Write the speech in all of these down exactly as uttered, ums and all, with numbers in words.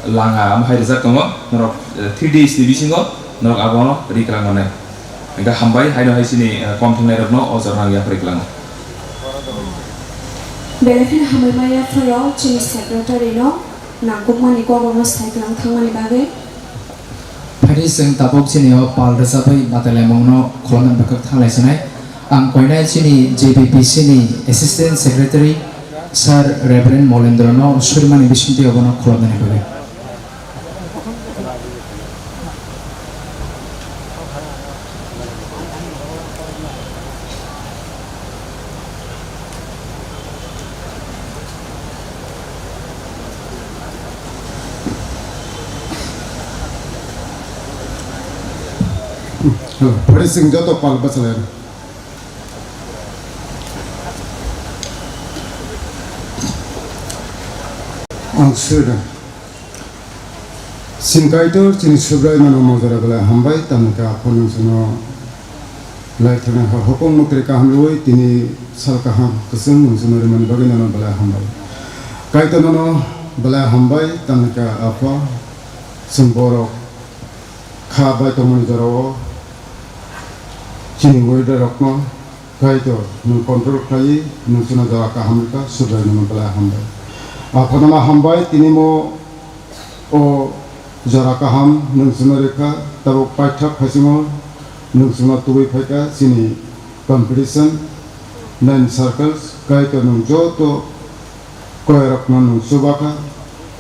langa, amo hai rijak tongo, norok, eh, three days ni bisingo norok abono ri kwlang manai. Hingkhe hambai, haino hai chini, eh, kom thangnairokno o jorano yaphari kwlango. Belai kheno hambai maya phoro chini secretary no nangkukmani kokrokno sai kwlang thangmani bagwi. Phaidi chwng tabuk chini o pal rwchapwi matalaimungno khulumnani bagwi thanglai sinai. Ang koinai chini J B P C ni Assistant Secretary Sir Reverend Molendra no surimani bisingtwi obono khulumnani bagwi. Hello, phaidi chwng joto pal bwchalai. Ang sir. Chini Kaitor, chini Subrai nono mojora belai hambai, tamni khe aphuru nwng chwngno laithani ha hopong mwtwrwi kaham rwui tini sal kaham kwchwng nwng chwngno rimani bagwi nono belai hambai. Kaitor nono belai hambai, tamni khe apha chwng borok kha bai tongmani jorao chini weather rokno Kaitor, nwng control khlaiwi nwng chwngno jora kaham rwkha, Subrai nono belai hambai. Aphano ma hambai, tini mo o jora kaham nwng chwngno rwkha, tabuk paithak phaisingo nwng chwngno tubui phaikha chini competition, nine circles, Kaitor nwng joto koirokno nwng chubakha,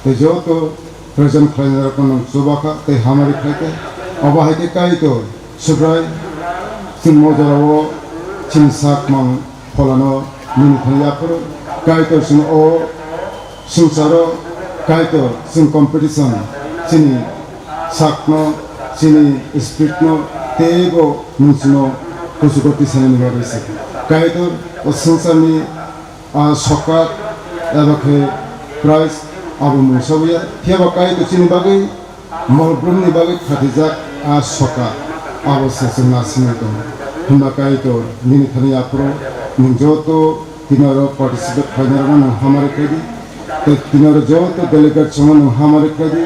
tei joto present khlainairokno nwng chubakha tei hamari khlaikha. Obo hai khe Kaitor Subrai chwng mo jorao chini sak mang pholano nini thani yaphuru. Kaitor chwng o swngcharo Kaitor chwng competition chini sakno, chini spiritno teibo nwng chwngno kuchugo tisanani bagwi se. Kaitor o swngcharni a sokat eba khe prize abo mungsa ya. Phiya ba Kaitor chini bagwi, mol brumni bagwi khatijak a sokat abo se chwng narsingwi tongo. Hwnba Kaitor nini thani aphuru nwng joto tini oro participate khlainai rokno nwng hamari khlai di. Tei tini oro joto delegate chwngno nwng hamari khlai di.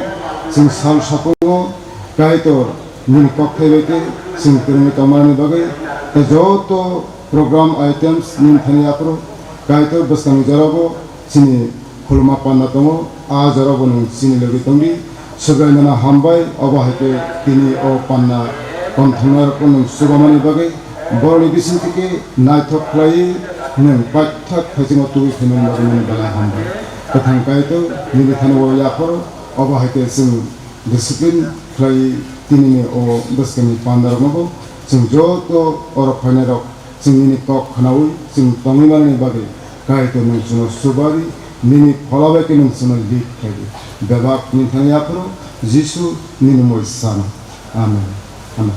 Chwng sal sapungo Kaitor nini kok thai bai khe chwng kwrwngwi tongmani bagwi tei joto program items nini thani aphuru Kaitor bwskangni jorabo chini khuluma panna tongo, a jorabo nwng chini logi tongdi. Subrai nono hambai, obo hai khe tini o panna konthognarokno nwng chubamani bagwi borokni bisingtwi khe naithok khlaiwi nwng paithak phaisingo tubui phaimani bagwi nini belai hambai. Kwthang Kaitor nini thani o yapharo, obo hai khe chwng discipline khlai tinini o bwskangni pandaroknobo chwng joto oro phainairok chwng nini kok khnaui chwng tongwi manani bagwi Kaitor nwng chwngno chubari nini phola bai khe nwng chwngno lead khlai di. Bebak nini thani yaphuru Jisu nini mui sano. Amen. Amen.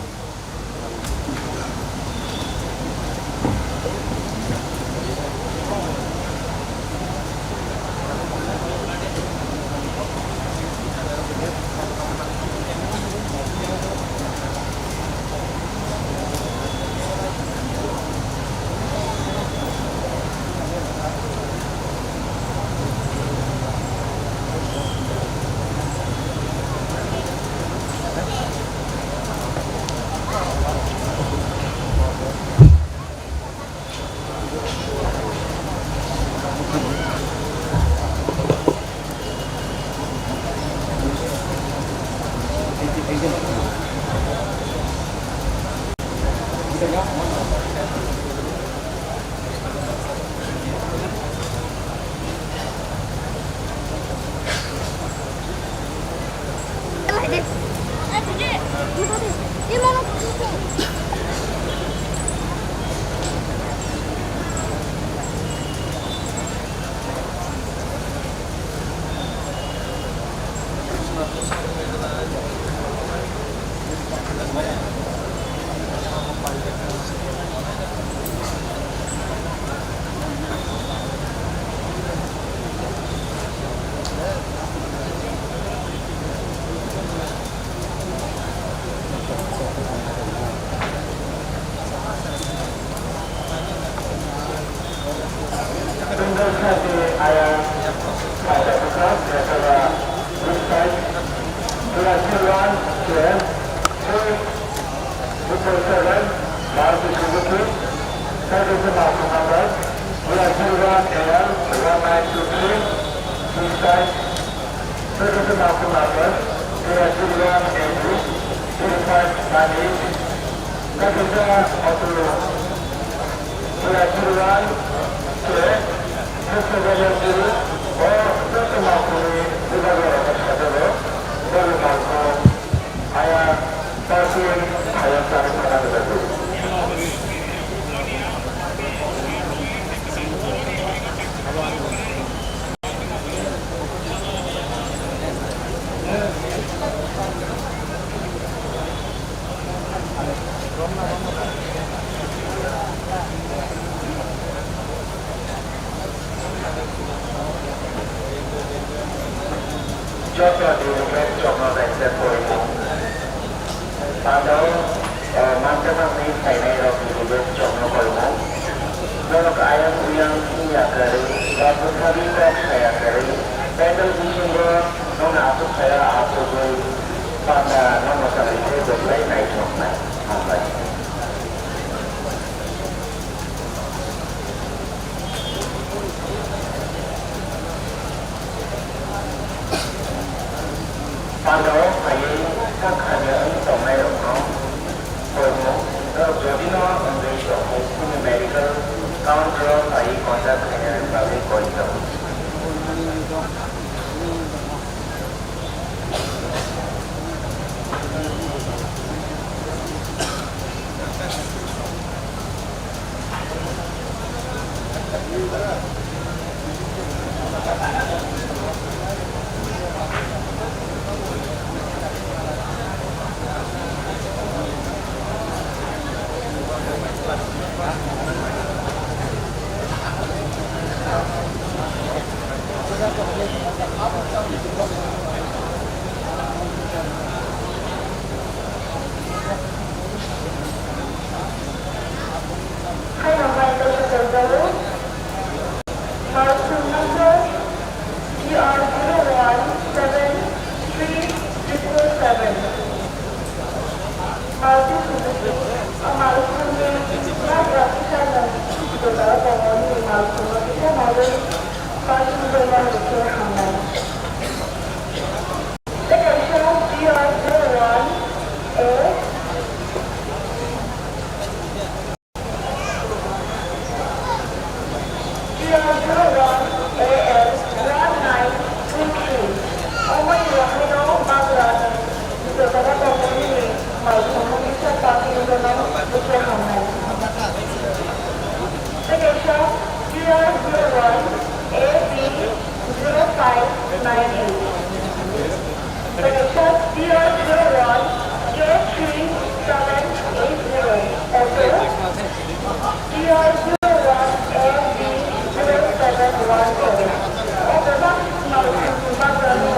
Triple seven, Maruti Suzuki, third position Malkhung Hathai, Triple seven, A R one nine two three, this side, third position Malkhung Hathai, Triple seven, A D, three five nine eight, third position Auto Pura Chirwan, Chirwan, Chirwan, Chirwan, o joto malkhungni bubagrarokno sajagao, boni malkhung, aya, parking, aya, chari thana gwdagwi. Joto delegate chokno naikhe porimung. Pandao, eh, manjakmani phainairok delegate chokno porimung. Borok ayang uyang wngya kwrwi, ba bwsadi kok saya kwrwi, pandal bisingo nokni aswk saya aswkwi panda no mwchangwi tei bwslai naithoknai. Hambai. Pandao phaiwi kha khamya wng tongnairokno poimo, norok jodi no wngwi tongkhe chini medical counter o phaiwi contact khainani bagwi koi tongo. Haino bai kaisa tongjago. Malkhung number G R zero one seven three triple seven. Maruti Suzuki, o malkhungni bubagra kisa nwng jotao tongo, nini malkhungno kisa naiwi parking rwna rwkhe hamnai. Tei kaisa G R zero one A G R zero one A L one nine two three. Omo ni yakhai no bagra ni jotao tongo nini malkhung no kisa parking rwna rwkhe hamnai. Tei kaisa G R zero one A B zero five nine eight. Kaisa G R zero one K three seven eight zero. Auto G R zero one A B zero seven one seven. O bebak malkhungni bagrano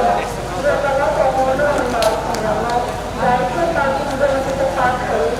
jotao tongo nwng malkhungrokno jai khe parking zone o kisa park khaiwi.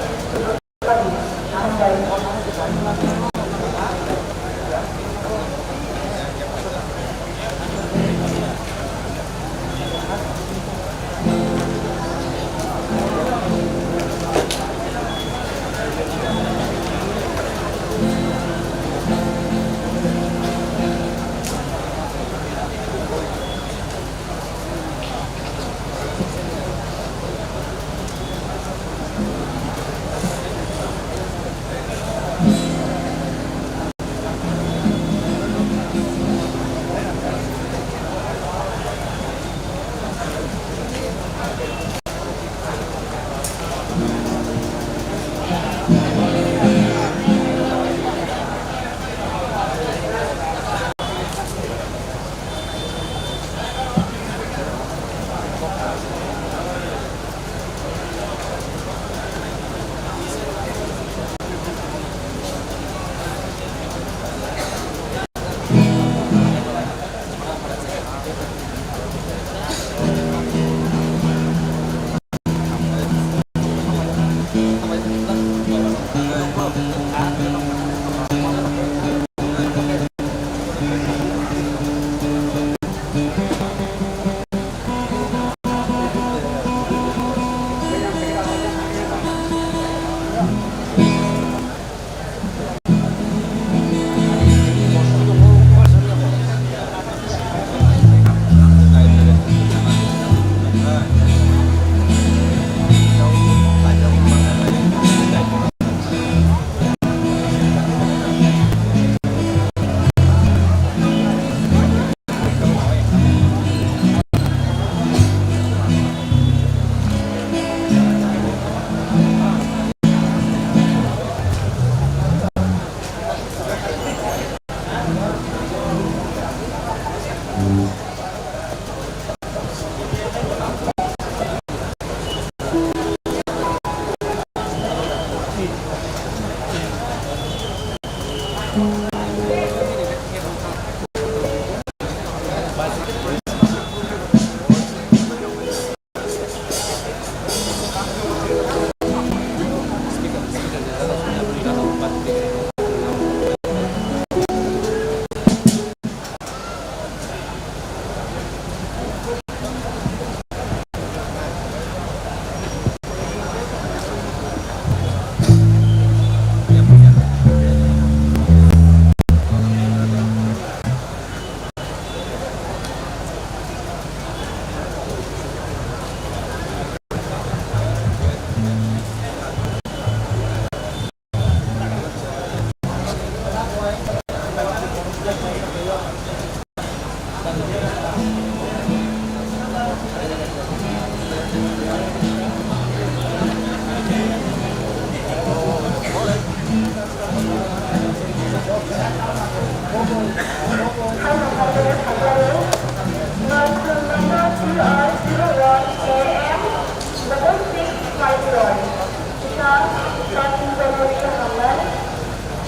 Parking Committee hamnai.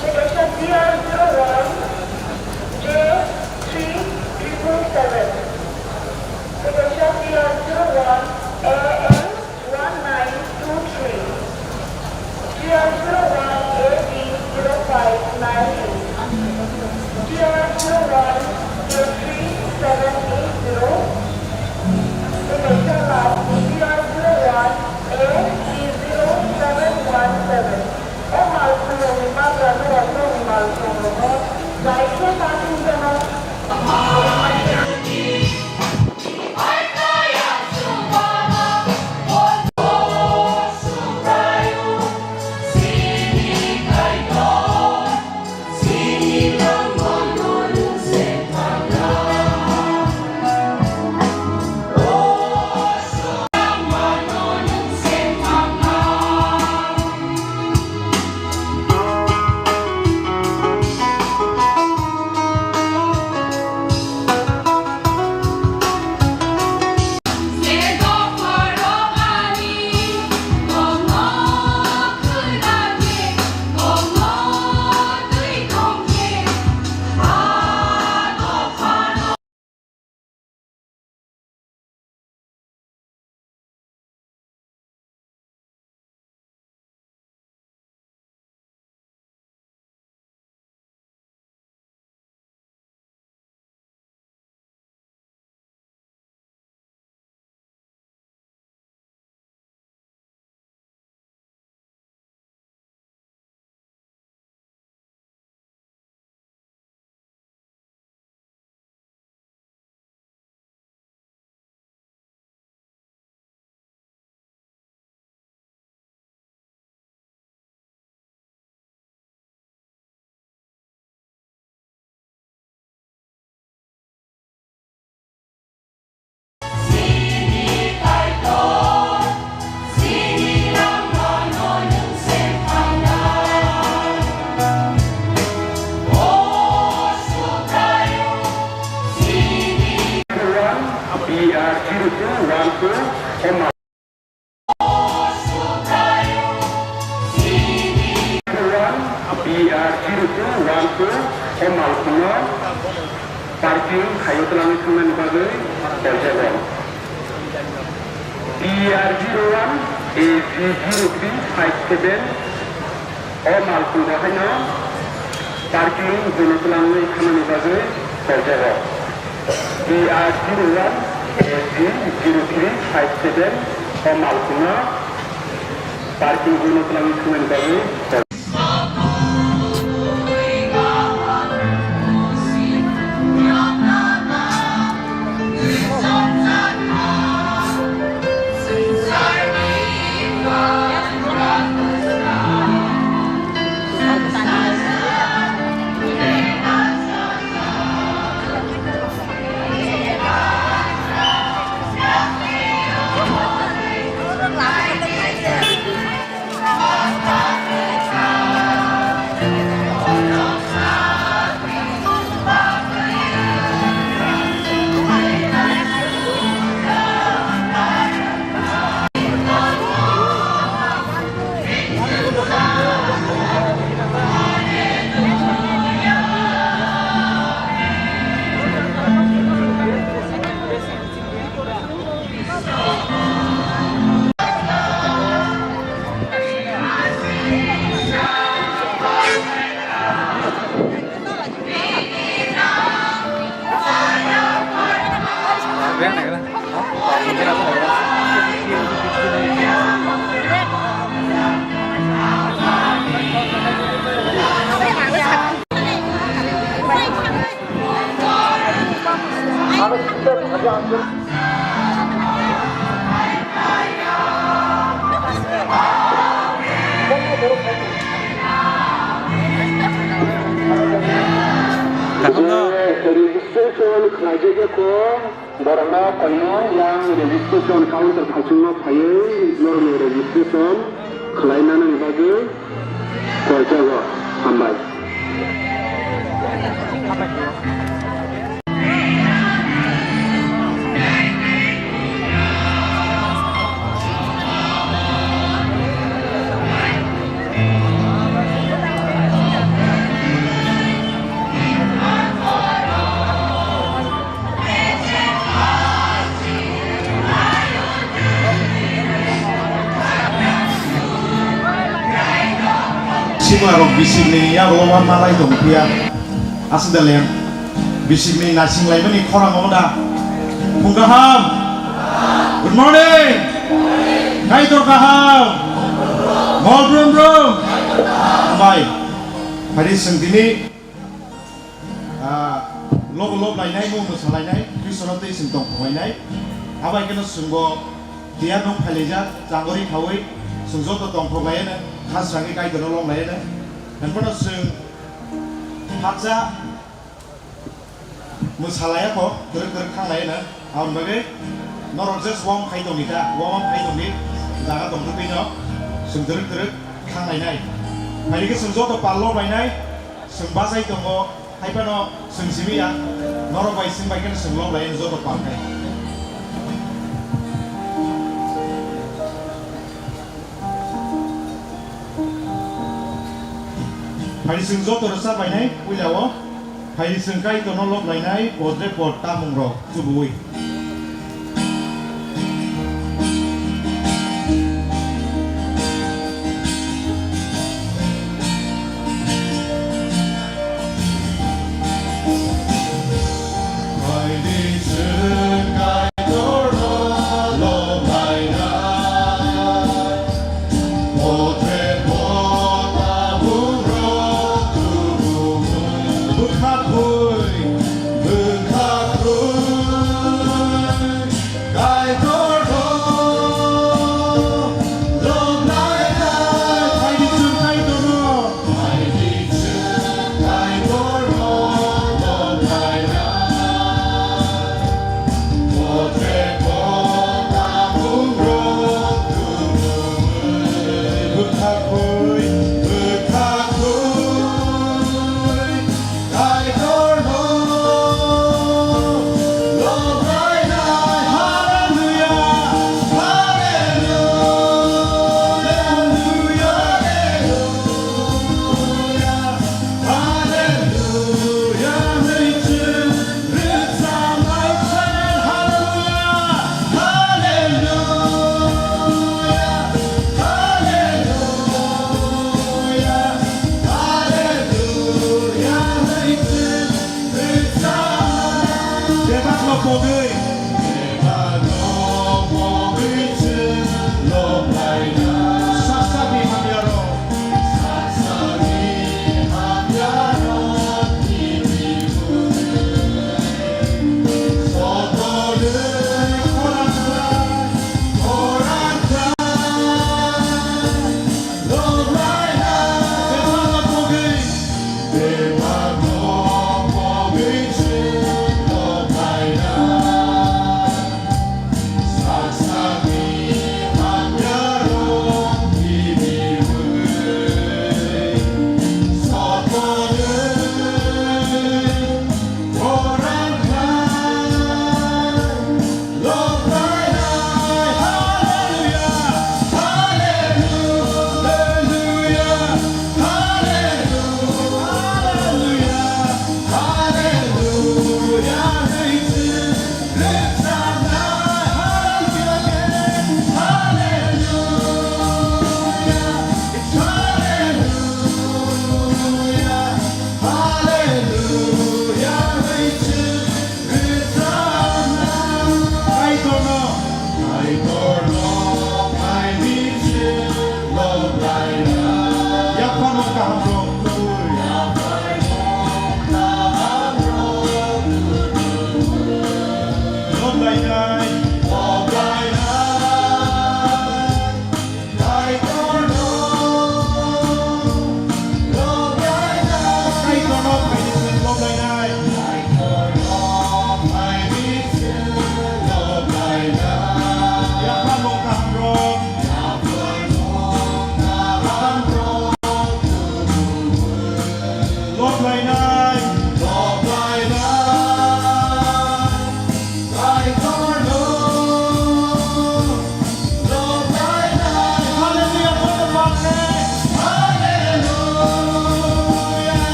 Suggestion P R zero one J three triple seven. Suggestion P R zero one A L one nine two three. P R zero one A B zero five nine eight. P R zero one A three seven eight zero. Suggestion last P R zero one A B zero seven one seven. O malkhungrokni magra norok nokni malkhungrokno jai khe ta tongjakno. B R zero two one two, Homa. B R zero two one two, o malkhungno parking khaio twlangwi thangnani bagwi koijago. B R zero one A G zero three five seven, o malkhungo haino parking bono twlangwi thangnani bagwi koijago. B R zero one A G zero three five seven, o malkhungno parking bono twlangwi thangnani bagwi koijago. Kaham no. Registration khlaijak ya ko, borokno koino yang registration counter thaichungno phaiwi norokni registration khlainani bagwi koijago. Hambai. Rok bisingni yago ma malai tong phiya. Aswk da leng. Bisingni nasing laimani khorang omo da. Phung kaham. Good morning. Kaitor kaham. Mol brum brum. Hambai. Hari sengtini. Ah, lob lob lainai, mung mwsa lainai, Kristo no twi sing tong phok lainai. Abai khe no swngo tiyar nung phailaijak, changori khaui, sung joto tongthok lai eno, khasrangwi Kaitor no lom lai eno. Hwnphano sung phatsa mwsa laiya kho, kwrwk kwrwk thang lai eno. Aboni bagwi norok je swam khai tong di ta, wam khai tong di, jaga tong thok twi no, sung kwrwk kwrwk thang lainai. Phaidi khe sung joto pal lom lainai, sung bachai tongo, hai phano sung simi ya, norok bai sing bai khe sung lom lai eno joto pal khai. Phaidi chwng joto rwchap bainai puila o. Phaidi chwng Kaitor no lop lainai podre pod tamung rok chubuwi.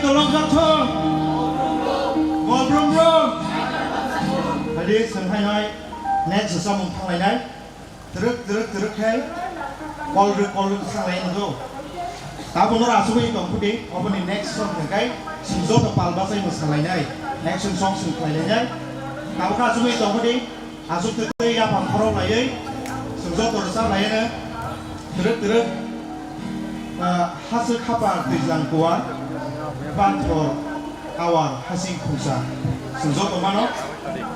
Tolok jatho. Mol brum brum. Hadi swnghai hai. Next samung thanglainai. Twrwk, twrwk, twrwk khe kolrwk, kolrwk sanglai nukgo. Tabukno asugwi tongphudi, oboni next song hwnkhe chwng joto pal bachai mwsalainai, action song chwng khlailainai. Tabukno asugwi tongphudi, aswk twi twi yaphang khorok laiwi chwng joto rwchap laiano. Twrwk, twrwk. Ah, hachwk hapar twijlang kuar, banthor awar hasing khungsa. Chwng joto mano,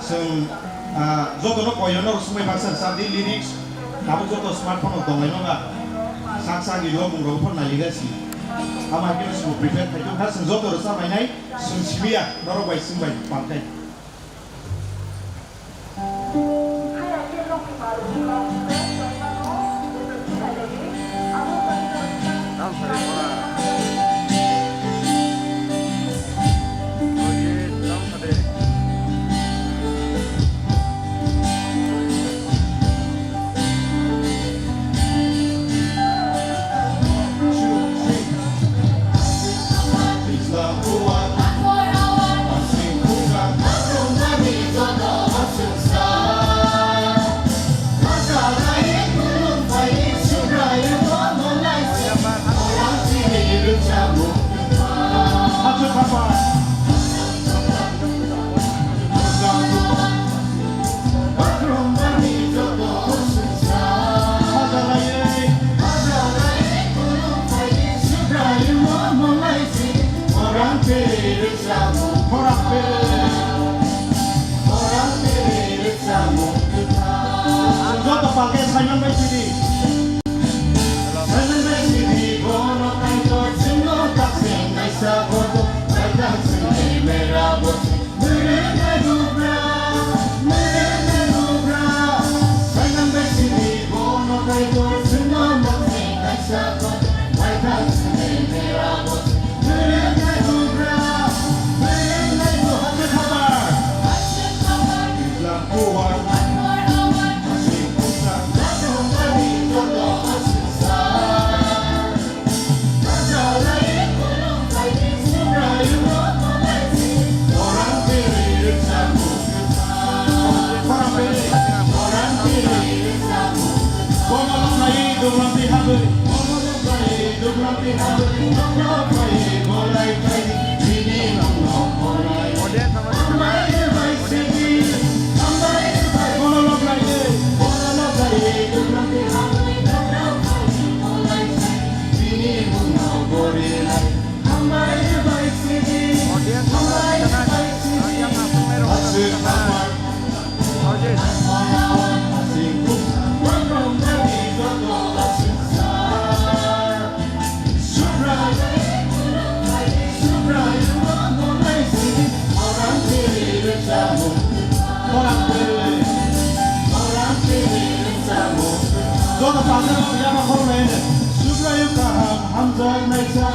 chwng, ah, jotono koiyono rwswngbai baksa rwchapdi lyrics, tabuk joto smartphone o tonglaino ba. Sak sak ilo mung rok phano nailigasi. Ama khe chwng prepare khai tongkha, chwng joto rwchap lainai, chwng simiya, norok bai chwng bai palkhai. Joto palke Simon bai sidi. Simon bai sidi, bono kaito, chwngno kakseng kaisa boto, kaita chwngni mera boto. Joto pajak yama khoroknai hino. Subraiyung kaham hamjak naisa.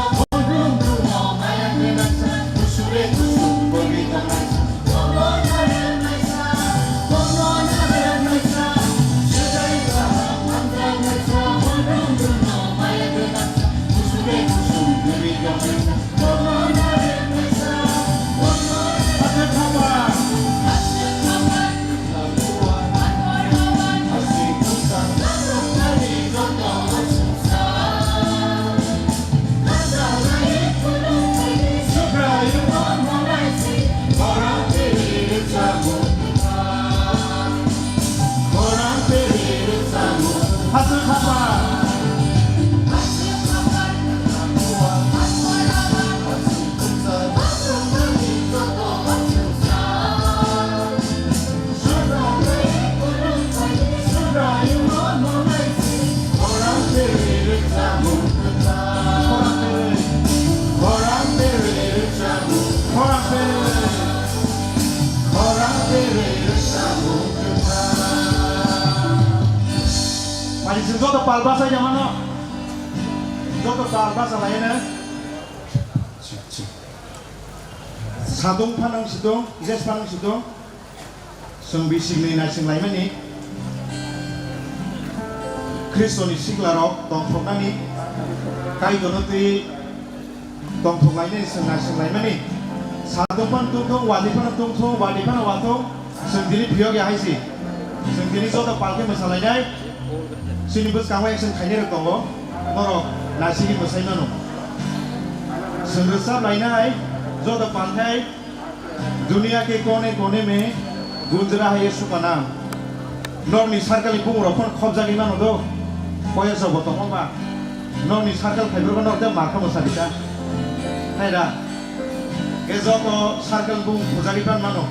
Mani chwng joto pal bachai ya mano. Joto pal bacha lai ne. Sadung phanang sidung, jes phanang sidung. Chwng bisikni naising laimani Khristoni siklarok tongthoknani Kaitorno twi tongthok lainani chwng naising laimani. Sadok phano tongthok, wadi phano tongthok, wadi phano wathok, chwng tini phiyok ya hai si. Chwng tini joto palkhe mwsa lainai. Chini bwskango action khainai rok tongo. Norok naisingwi mwsai mano. Chwng rwchap lainai, joto palkhai. दुनिया के कोने कोने में गूंज रहा है यीशु का नाम। Norni circle ni bumung rok phano khobjagwi mano do. Koyok rok bo tongo ba. Norni circle phaibrokno norte markha mwsa rika. Hai da. Ke joto circle bumung khojagwi phan mano.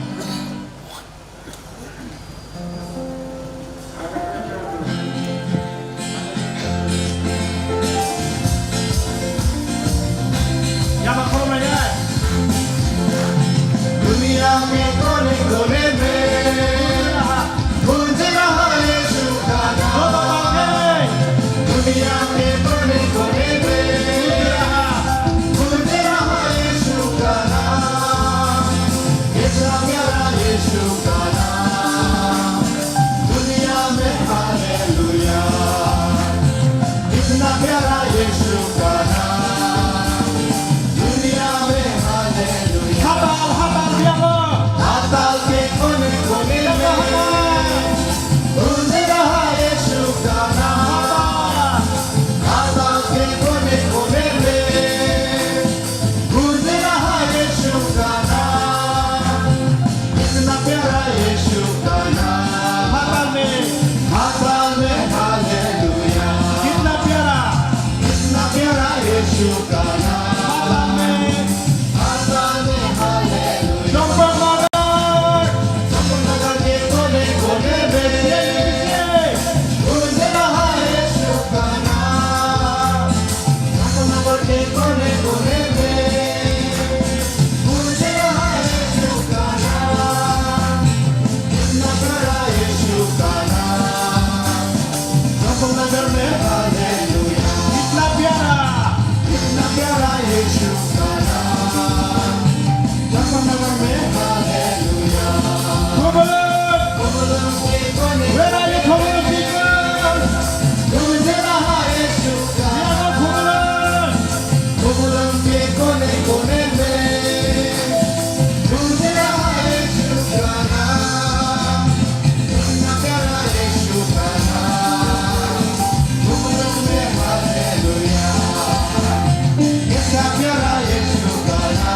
दुनिया में कोने कोने में गूंज रहा यीशु का नाम। दुनिया के कोने कोने में गूंज रहा यीशु का नाम। कितना प्यारा यीशु का नाम। दुनिया में हालेलुया। कितना प्यारा यीशु का नाम। दुनिया में हालेलुया। Hatal, hatal, biamo. हाथाल के कोने कोने में गूंज रहा यीशु का नाम। हाथाल के कोने कोने में गूंज रहा यीशु का नाम। कितना प्यारा यीशु का नाम। हाथाल में। हाथाल में हालेलुया। कितना प्यारा। कितना प्यारा यीशु का नाम। हाथाल में। हाथाल में हालेलुया। चंपा माता। चंपा नगर के कोने कोने में गूंज रहा यीशु का नाम। चंपा नगर के कोने कोने में गूंज रहा यीशु का नाम। कितना प्यारा यीशु का नाम। चंपा नगर में हालेलुया। कितना प्यारा। कितना प्यारा यीशु का नाम। चंपा नगर में hallelujah. Khumulwng. Khumulwng ke koine. Where are you, Khumulwng people? Gumjela hai Yesu kana. Where are Khumulwng? Khumulwng ke koine koine me. Gumjela hai Yesu kana. Gumjela hai Yesu kana. Khumulwng me hallelujah. Gumjela hai Yesu kana.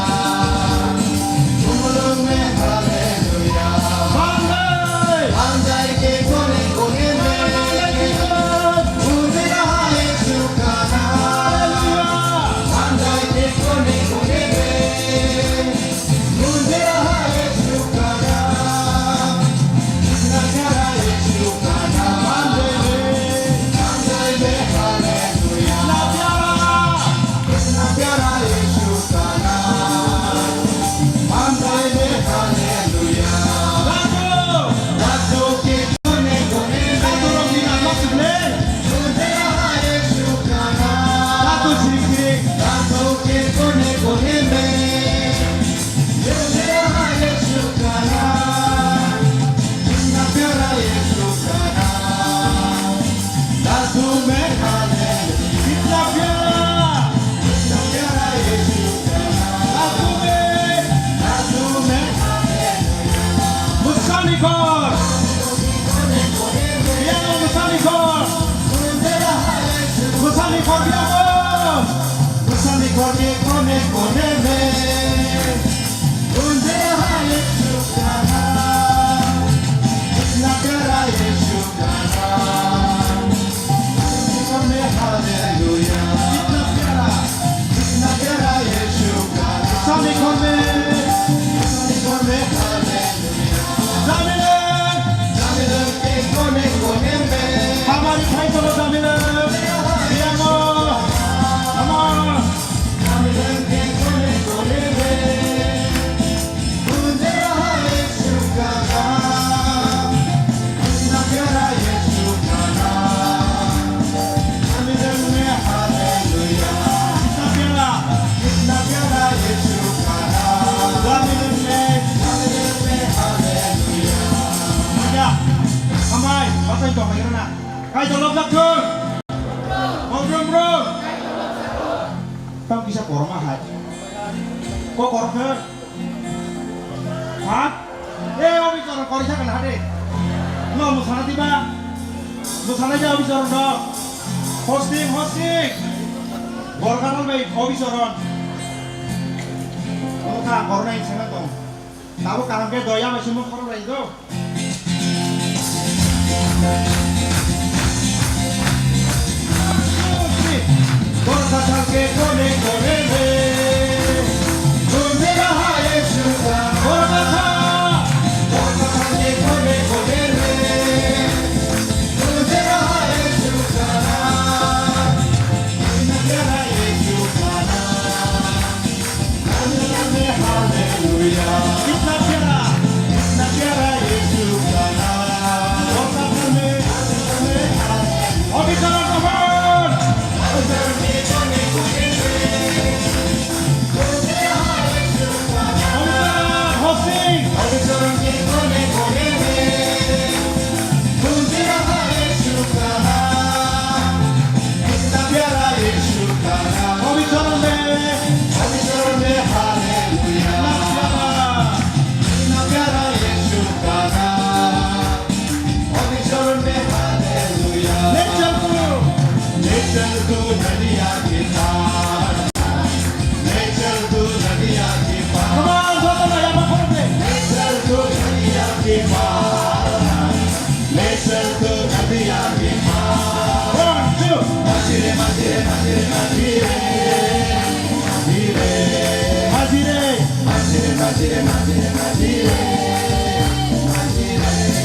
Musani kor. Biang musani kor. Musani kor biang. Musani kor ke koine koine me. Gumjela hai Yesu kana. Kitna pyara Yesu kana. Musani kor me hallelujah. Kitna pyara. Kitna pyara Yesu kana. Musani kor me. Musani kor me hallelujah. Jamilwng. Jamilwng ke koine koine me. Hamari phai tolo Jamilwng. Biango. Ama. Jamilwng ke koine koine me. Gumjela hai Yesu kana. Kitna pyara Yesu kana. Jamilwng me hallelujah. Kitna pyara. Kitna pyara Yesu kana. Jamilwng me. Jamilwng me hallelujah. Hamai, batai tong hai na. Kaitor lobjak thung. Bongrom bro. Tang kisa ko. Korma hai. Ko korkhe. Ha? E, obi choro kori sakha na de. No musana diba. Musana ja obi choro no. Hosting, hosting. Gorkanal bai obi choro. Ano kha korna insana tong. Tabo kaham khe doya bai sumung khorok lai do. Hallelujah. Kitna pyara, kitna pyara Yesu ka naam. Aur sabse, aur sabse, aur sabse, Hosting. Pabitro Ram de. Pabitro Ram de, hallelujah. Kitna pyara Yesu ka naam. Pabitro Ram de, hallelujah. Nature tu. Nature tu nadiya ki dhara. Nature tu nadiya ki dhara. Come on, brother, I am a prophet. Nature tu nadiya ki dhara. One, two.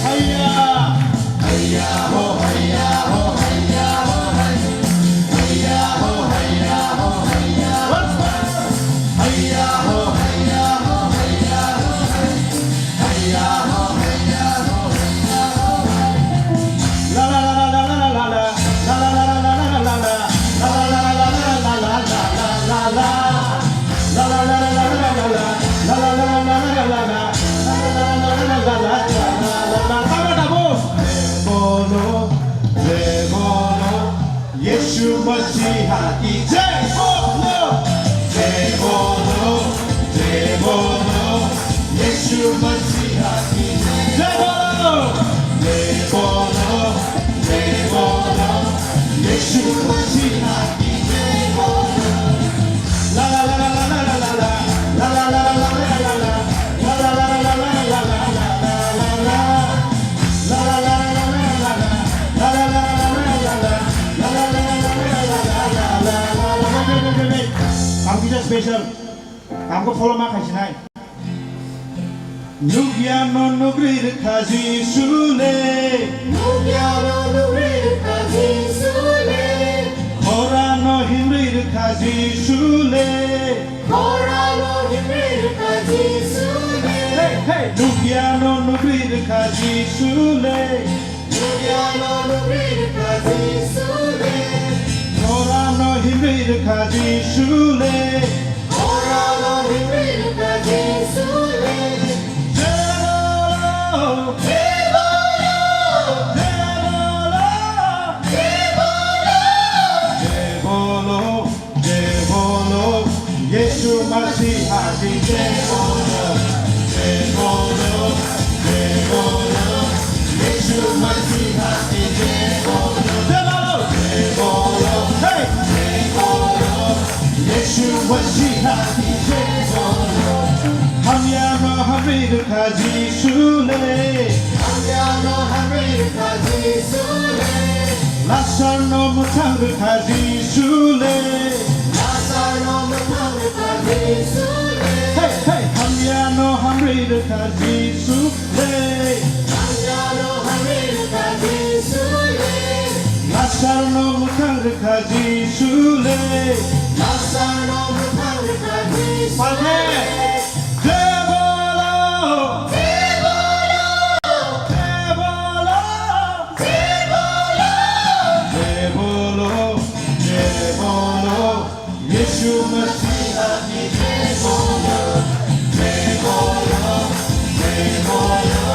Hayya. Once more. Bolo, jai bolo, Yesu Masiha ki jai bolo, jai bolo, jai bolo, Yesu Masiha ki jai bolo, jai bolo, jai bolo, Yesu Masiha ki jai bolo. La la la la la la la la la la la la la la la la. Ang kisa special. Ang ko follow ma khaisi nai. Nukya no nugri rwkha Jisu le. Nukya no nugri rwkha Jisu le. Khora no himri rwkha Jisu le. Khoralo himri rwkha Jisu le. Hey, hey. Nukya no nugri rwkha Jisu le. Nukya no nugri rwkha Jisu le. Khora no himri rwkha Jisu le. Khoralo himri rwkha Jisu le. Jai bolo, jai bolo, jai bolo, jai bolo, jai bolo. Jai bolo, Yesu Masiha ki jai bolo, jai bolo, jai bolo, Yesu Masiha ki jai bolo, jai bolo, jai bolo, hey, jai bolo, Yesu Masiha ki jai bolo. Hamya no hamri rwkha Jisu le. Hamya no hamri rwkha Jisu le. Lasar no mwthang rwkha Jisu le. Lasar no mwthang rwkha Jisu le. Hey, hey, hamya no hamri rwkha Jisu le. Hamya no hamri rwkha Jisu le. Lasar no mwthang rwkha Jisu le. Lasar no mwthang rwkha Jisu le. Palme. Jai bolo! Jai bolo! Jai bolo! Jai bolo! Jai bolo! Jai bolo! Yesu Masiha ki jai bolo! Jai bolo! Jai bolo!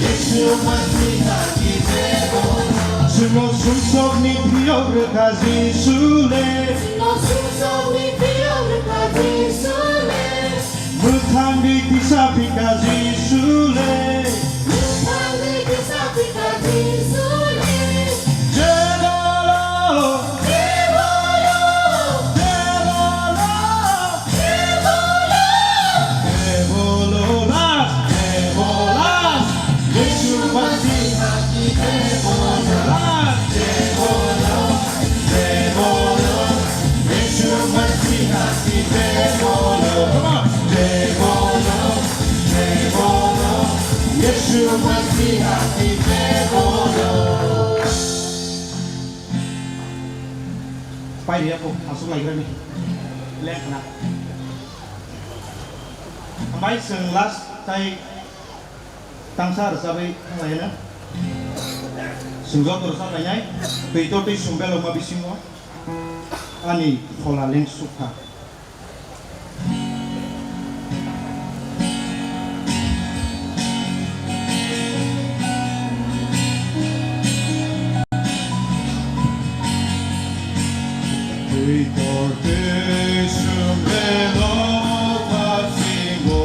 Yesu Masiha ki jai bolo! Chwngno sumsokni phiyok rwkha Jisu le. Chwngno sumsokni phiyok rwkha Kisa phika Jisu le. Nokni kisa phika Jisu le. Jebolo. Jebolo. Jebolo. Jebolo las. Jebolo las. Jisu Masiha ki jebolo las. Jebolo. Jebolo, Jisu Masiha ki jebolo. Come on. Jebolo, jebolo, Jisu Masiha ki jebolo. Pairi ya, asuk laigrani. Lengkhna. Amai chwng last tai tangsa rwchabwi thanglaina. Chwng joto rwchap lainai. Twi to twi chwng beloma bisingo. Ani phola lengsukha. Twi to twi chwng beloma bisingo.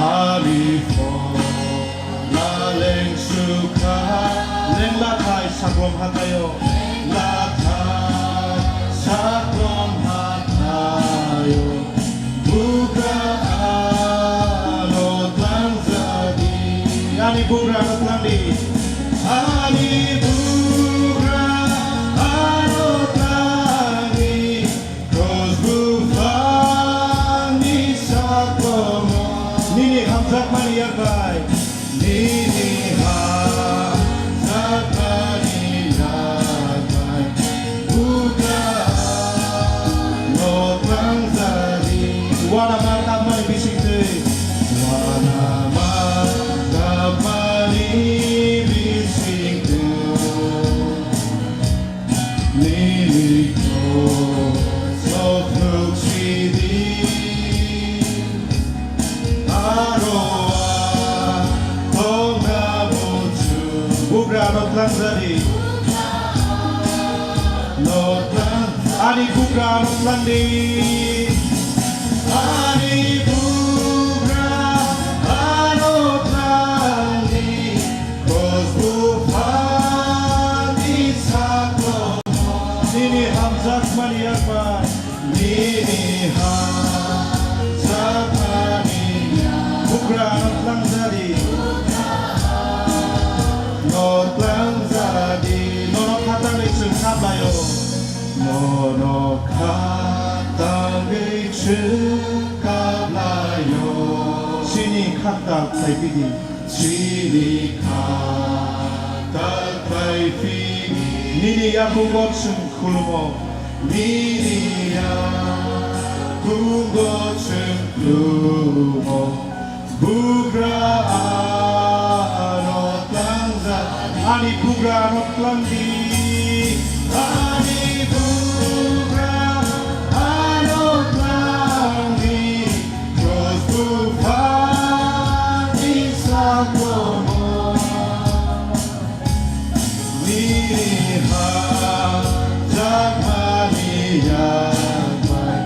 Ani pho Naleng sukha, leng lathai saklom hathaio. Lathai saklom hathaio. Bugra ano tlangjadi. Ani bugra ano tlangdi. Ani bugra ano tlangdi. Kros buphangni sakomo nini hamjakmani yak bai. Nini hamjakmani yak bai. Bugra no tlangjadi. Uanama kapmani bisingtwi. Uanama kapmani bisingtwi. Nini kosok nuk sidi. Aro a tongna buchu. Bugra no tlangjadi. No tlang, ani bugra no tlangdi. Ani bugra ano tlangdi. Kros buphangni sakomo nini hamjakmani yak bai. Nini hamjakmani yak. Bugra ano tlangjadi. No tlangjadi. Nono khatangwi chwng khaplaio. Nono khatangwi chwng khaplaio. Chini khatal khlai phidi. Chini khatal khlai phidi. Nini yakungo chwng khulumo. Nini yakungo chwng khulumo. Bugra ano tlangjak. Ani bugra ano tlangdi. Ani bugra ano tlangdi. Kros buphangni sakomo. Nini hamjakmani yak bai.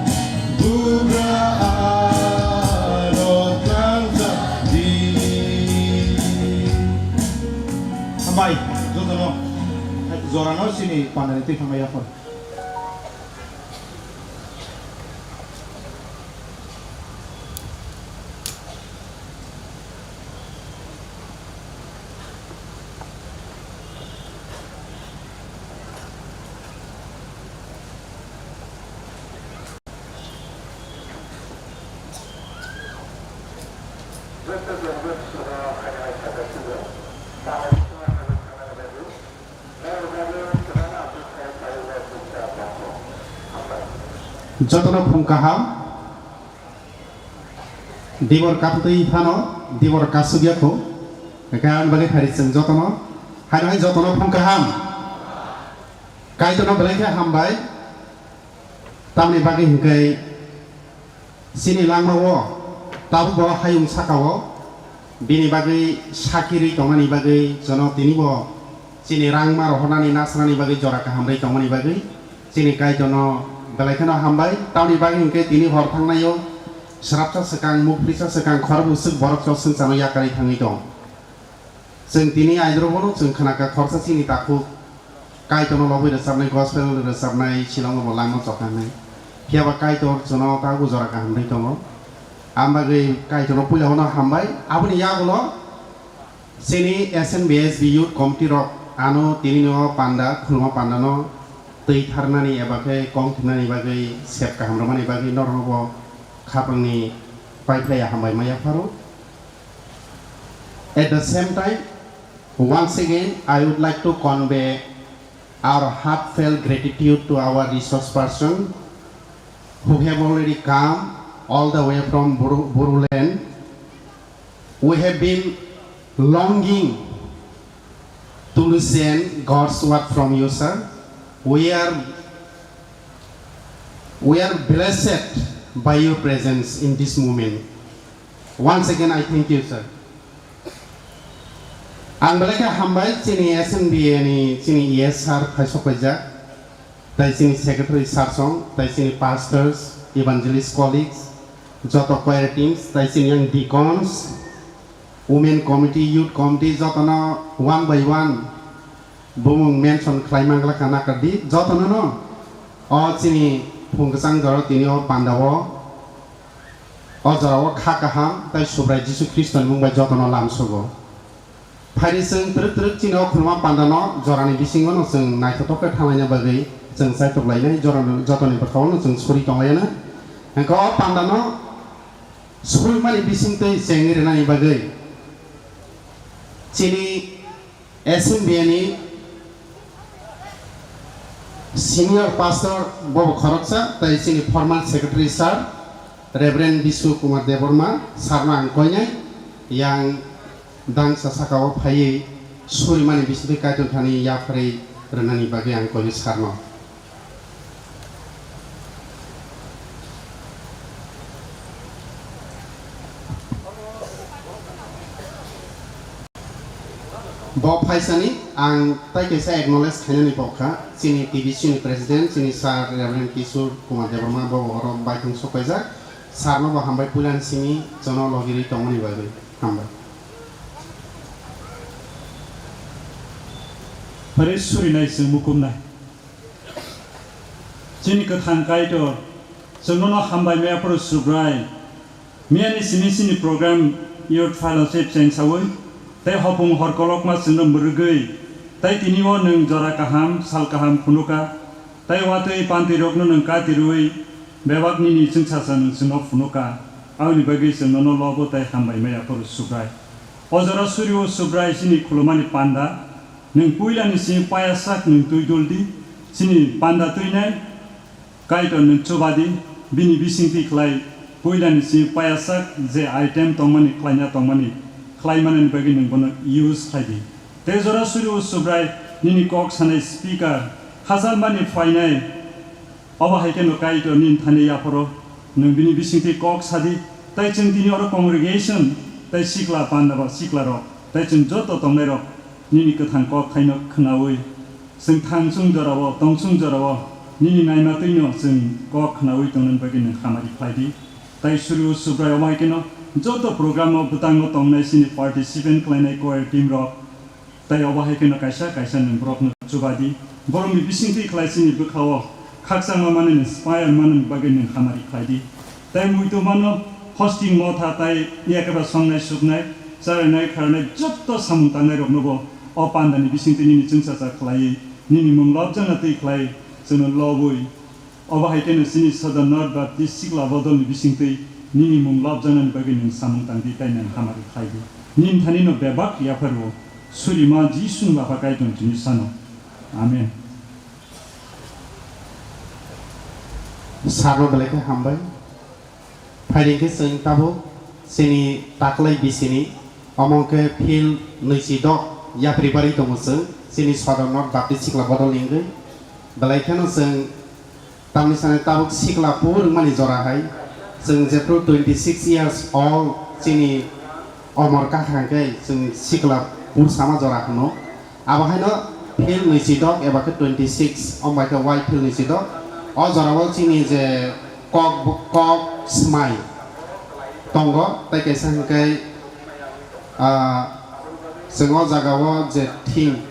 Bugra ano tlangjak di. Hambai, jotono, jorano chini panani twi thangma yaphar. Jotono phung kaham. Dibor kaptwi phano, dibor kasuk yakho. Hwnkhe ang bagwi phari chwng jotono. Haino hai jotono phung kaham. Kaitorno belai khe hambai. Tamni bagwi hwnkhe chini langmao tabukbo hayung sakao bini bagwi sakirwi tongnani bagwi jono tinibo chini rangma rohornani nasnani bagwi jora kaham rwi tongmani bagwi chini Kaitorno belai kheno hambai. Tamni bagwi hwnkhe tini hor thangnaio Srapsa swkang, mukphrisa swkang, khorok bwswk borok choswng chano yakarwi thangwi tong. Chwng tini aidrobono chwng khnakha khorsa chini takhuk Kaitorno lobwi rwchapnai, gospel rwchapnai, Shillong-o bo langma choknai. Phiya ba Kaitor chwngno tabuk jora kaham rwi tongo. Ang bagwi Kaitorno puila hwnno hambai. Aboni yagulo chini S N B S B Youth Committee rok ano tini no panda, khuluma panda no twi tharnani eba khe kong thumnani bagwi, sep kaham rwmani bagwi norokno bo khapangni paiphlaiya hambai ma yapharo. At the same time, once again, I would like to convey our heartfelt gratitude to our resource person who have already come all the way from Buru-, Bodoland. We have been longing to listen God's word from you, sir. We are, we are blessed by your presence in this moment. Once again, I thank you, sir. Ang belai khe hambai chini S N B A ni chini E S sir phaisok paijak, tai chini secretary sir song, tai chini pastors, evangelist colleagues, joto choir teams, tai chini yang deacons, women committee, youth committee, jotono one by one bumung mention khlai manglak ka nakardi, jotono no o chini phung kwchang jora tini o panda o, o jora o kha kaham tai Subrai Jisu Khristo ni mung bai jotono lamsugo. Phaidi chwng twrwk twrwk chini o khuluma panda no jora ni bisingo no chwng naithothok khe thanglaina bagwi chwng chaitok lainai, jora no joto ni bwkha o no chwng suri tong lainai. Hwnkhe o panda no suri mani bising twi chengwi rwnani bagwi chini S N B A ni senior pastor bobo khoroksa, tai chini former secretary sir Reverend Biswa Kumar Debbarma sir no ang koinai, yang dangsa saka o phaiwi suri mani bisingtwi Kaitor thani yapharwi rwnani bagwi ang koinai sir no. Bo phaisani ang tai kaisa acknowledge khainani pokha chini T B C ni president, chini sir Reverend Kishore Kumar Debbarma, bo oro baithang sok paijak. Sir no bo hambai puilani simi jono logirwi tongmani bagwi hambai. Phare surinai chwng mukumnai. Chini kwthang Kaitor, chwng nono hambai maya phuru Subrai. Miyani simi chini program Youth Fellowship chengsawi, tei hopung hor kolokma chwngno mwrwgwi, tei tini o nwng jora kaham, sal kaham phunuka, tei watwi panti rokno nwng kati rwui, bebak nini chwngsacha nwng chwngno phunuka. Aboni bagwi chwng nono lobo tei hambai maya phuru Subrai. O jora suri o Subrai chini khulumani panda, nwng puilani simi payasak nwng twi dul di, chini panda twinai Kaitor nwng chuba di, bini bisingtwi khlai puilani simi payasak je item tongmani khlaina tongmani khlai manani bagwi nwng bono use khlai di. Tei jora suri o Subrai nini kok sanai speaker hachal mani phainai. Obo hai kheno Kaitor nini thani yaphoro nwng bini bisingtwi kok sa di, tei chwng tini oro congregation tei sikla panda ba sikla rok tei chwng joto tongnai rok nini kwthang kok haino khnaui chwng thangsung jorao, tongsung jorao nini naima twino chwng kok khnaui tongnani bagwi nwng hamari khlai di. Tei suri o Subrai omo hai kheno joto program o bwtango tongnai chini participant khlainai choir team rok, tei obo hai kheno kaisa kaisa nwng borokno chuba di. Borokni bisingtwi khlai chini bwkha-o khakchangma manwi inspire manwi bagwi nwng hamari khlai di. Tei muitu mano hosting motha tei yakeba songnai suknai, charainai kharnai jotto samung tangnai roknobo o pandani bisingtwi nini chwngsacha khlaiwi nini mung lobjakna twi khlai chwngno lobwi. Obo hai kheno chini Sodor North Baptist Sikla Bodolni bisingtwi nini mung lobjaknani bagwi nwng samung tang di tei nwng hamari khlai di. Nini thanino bebak yapharwo, surima Jisuni Bapha Kaitorni thani sano. Amen. Sabo belai khe hambai. Phaidi khe chwng tabuk chini taklai bisini omo khe field nwichi dok yapri bari tongo chwng chini Sodor North Baptist Sikla Bodol ni wngwi. Belai kheno chwng tamni sani tabuk sikla pur wngmani jora hai chwng jephru twenty six years old chini omor kakha hwnkhe chwng sikla pur sama jora hwno. Abo haino field ni chidok eba khe twenty six, o bai khe wai field ni chidok. O jorao chini je kok, kok smai, tongo, tei kaisa hwnkhe, ah, chwng o jagao je theme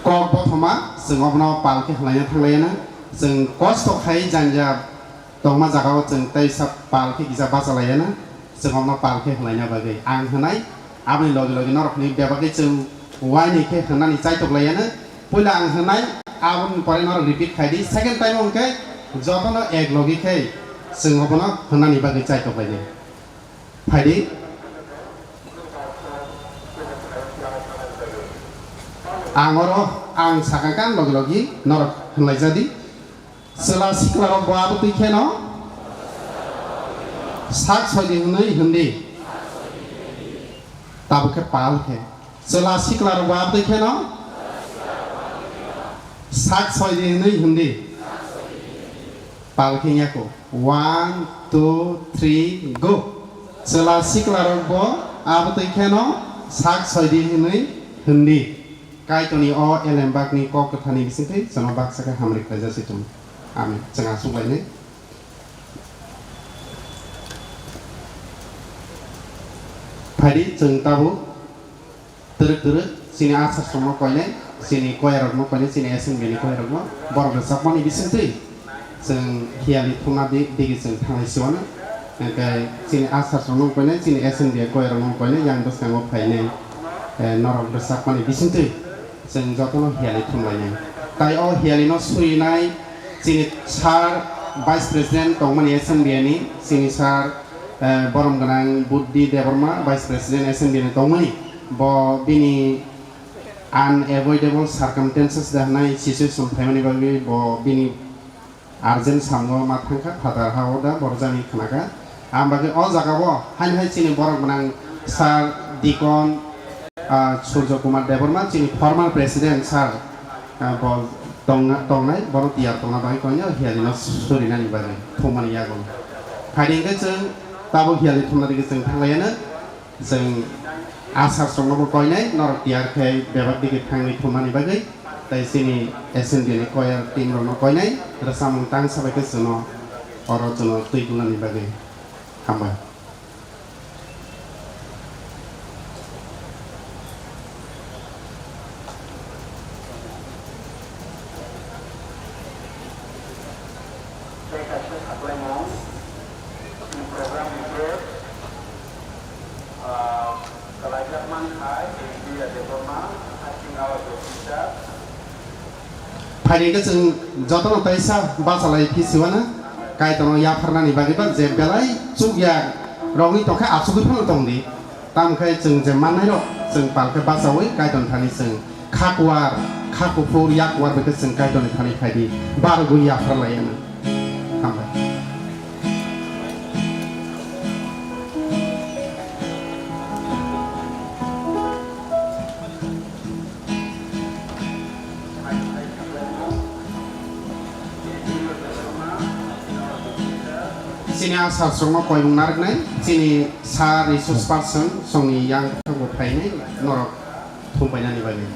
kok bothoma, chwng obono pal khe hwlaina thanglaiyana. Chwng kosto khai janja tongma jagao chwng teisa pal khe kisa bachalaiyana. Chwng obono pal khe hwlaina bagwi ang hwnai, aboni logi logi norok hwnwi bebak khe chwng uaini khe hwnnani chaitok laiyana. Puila ang hwnai, aboni pore norok repeat khai di. Second time hwnkhe jotono ek logi khe chwng obono hwnnani bagwi chaitok lai di. Phai di. Ang oro, ang sakha khe ang logi logi norok hwnlai ja di. Chwla siklarok bo abo twi kheno sak soi di hwnwi hwn di. Tabuk khe pal khe. Chwla siklarok bo abo twi kheno sak soi di hwnwi hwn di. Pal khe wngya kho. One, two, three, go. Chwla siklarok bo abo twi kheno sak soi di hwnwi hwn di. Kaitorni o elembakni kok kwthani bisingtwi chwngno baksa khe hamri khlaijak se chwng. Amen. Chwng aswk lainai. Phai di chwng tabuk twrwk twrwk chini asar songno koinai, chini koyarokno koinai, chini S N B ni koyarokno borok rwchapmani bisingtwi chwng hiyali thumna di-, digi chwng thanglai siwano. Hwnkhe chini asar songno koinai, chini S N B koyarokno koinai, yang bwskango phainai, eh, norok rwchapmani bisingtwi. Chwng jotono hiyali thumlainai. Tai o hiyalino surinai chini sir Vice President tongmani S N B ni, chini sir, eh, borom gwnang Buddhi Debbarma, Vice President S N B ni tongmani. Bo bini unavoidable circumstances da hwnai situation phaimani bagwi bo bini urgent samno ma thangkha phatar ha o da borjani khnakha. Ang bagwi o jagao haino hai chini borok gwnang sir Deacon, ah, Surjo Kumar Debbarma chini former president sir, ah, bo tongna, tongnai, bono tiyar tongna bagwi koinai hiyalino surinani bagwi thumani yago. Haidi hwnkhe chwng tabuk hiyali thumna digwi chwng thanglaiyano. Chwng asar chwngnobo koinai, norok tiyar khe bebak digi thangwi thumnani bagwi, tei chini S N B ni choir team rokno koinai, rwchapmung tangsa bai khe chwngno oro chwngno twi gulnani bagwi. Hambai. Tei kaisa saklaimung ni program report, ah, kwlaijak mankha Engineer Debbarma, Acting Hours Officer. Phaidi khe chwng jotono teisa bachalai phi siwana, Kaitorno yapharnani bagwi ba je belai chukya rogwi tongkha achugwi phano tongdi. Tamo khe chwng je mannairok chwng pal khe bachaui Kaitorni thani chwng kha kuar, kha kuphur, yak kuar bai khe chwng Kaitorni thani phaidi barogwi yapharlaiya nang. Hambai. Chini asar chwngno koimung narwknai, chini sir resource person chwngni yang thango phainai norok thum painani bagwi.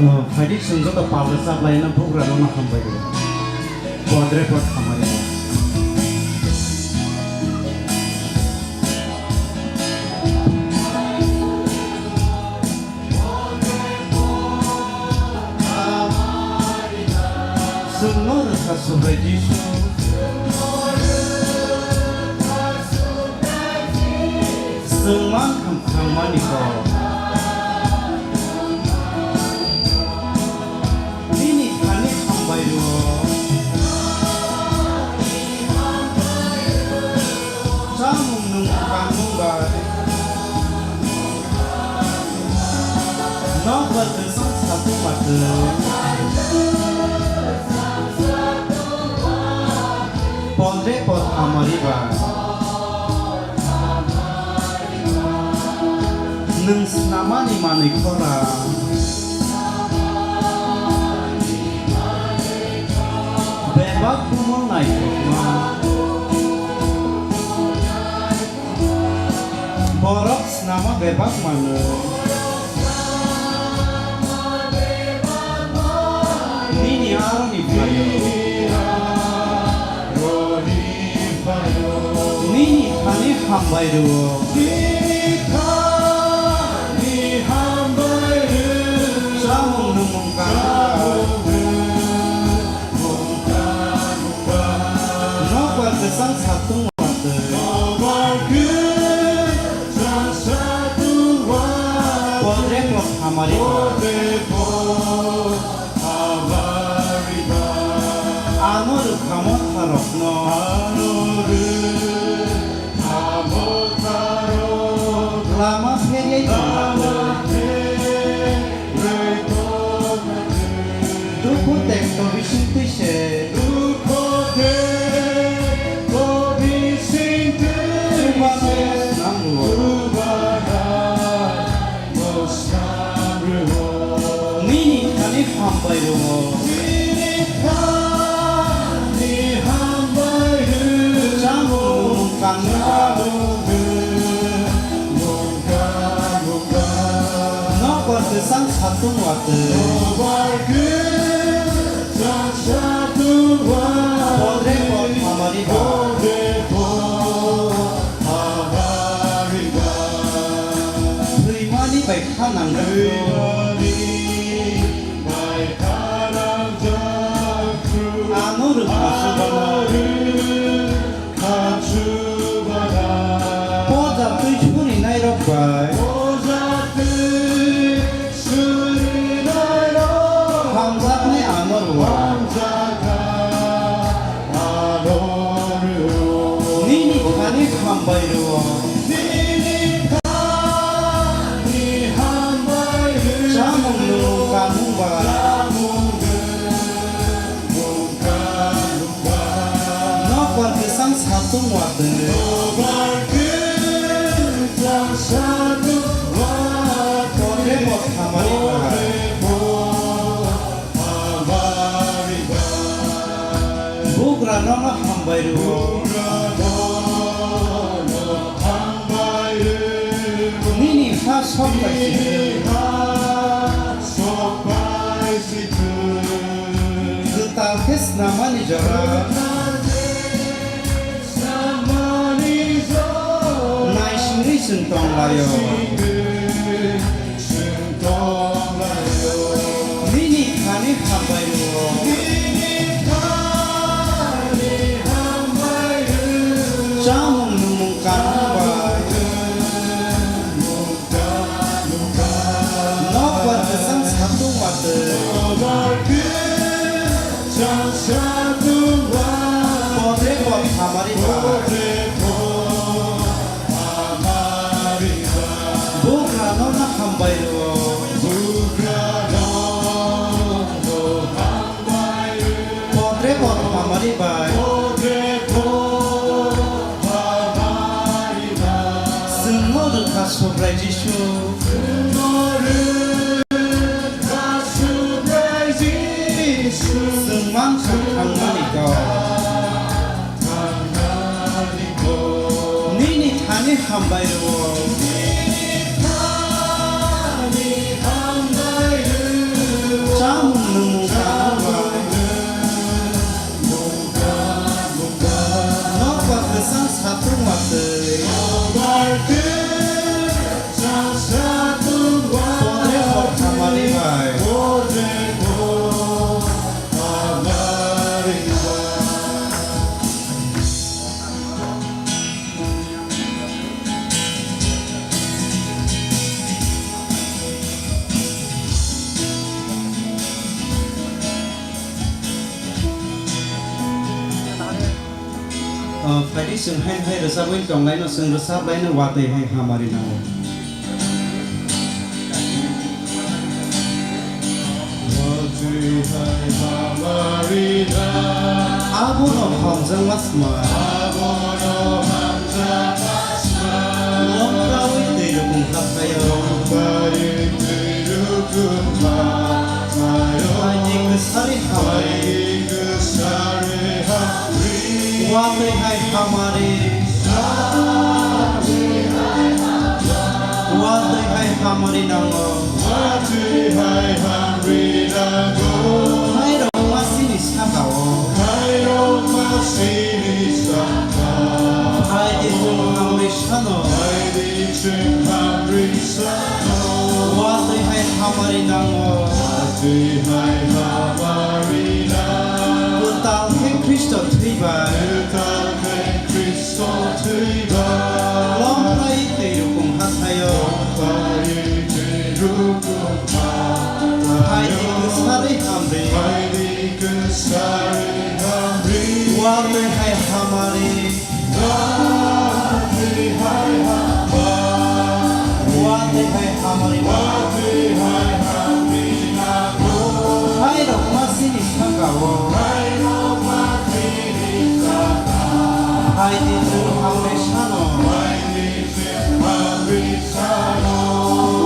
Oh, phaidi chwng joto pal rwchap laina bugra no hambai rw. Podre pod hamari. Chwngno rwkha Subrai Jisu. Chwng mankham thangmani kok. Nini thani hambai rw. Chamung nung kanmung bai. Nokbar kwchang satung matwng. Podre pod hamari bai. Nwng snamani manwi khorang. Bebak bumung naithokma. Borok snama bebak mano. Nini aroni phaio. Ani hambai rwo. Ani hambai rwo. Chamung nwngmung kanmung. Nokbar kwchang satung watwi. Podre pod hamari. Ano rwkha motharokno. Lama pheryai tongma twi. Dukhu tekto bising twi se. Chubano snam rwo. Nini thani hambai rwo. Chamung nwngmung kanmung. Nokbar kwchang satung watwi. Podre pod hamari ba. Thwimani bai kha nangjak. Ano rwkha chubano. Poja twi surinairok bai. Hamjaknai ano rwo. Nini thani hambai rwo. Chamung nwngmung kanmung bai. Nokbar kwchang satung watwi. Podre pod hamari bai. Bugra nono hambai rwo. Nini ha sok bai si. Kwtal khe snamani jora. Naisingwi chwng tonglaio. Nini thani hambai rwo. Chamung nwngmung kanmung bai. Nokbar kwchang satung watwi. Podre pod hamari bai. Bugra nono hambai rwo. Podre pod hamari bai. Chwngno rwkha Subrai Jisu. Chwng mankha thangmani kok. Nini thani hambai rwo. Chamung nwngmung kanmung bai. Nokbar kwchang satung watwi. Podre pod hamari bai. Ah, phaidi chwng haino hai rwchabwi tonglaino, chwng rwchablaino watwi hai hamari nango. Abono hamjakma sma. Longkawi twi rukung kha phaio. Phaidi kwsari hamari. Watwi hai hamari. Watwi hai hamari nango. Khairokma sini sakao. Phaidi chwng Kwtal khe Khristo thwibai. Lom khlai twi rukung hathaio. Phaidi kwsarwi hamri. Watwi hai hamari. Watwi hai hamari. Hai rok ma sini saka o. Hai di chwng hamri sano.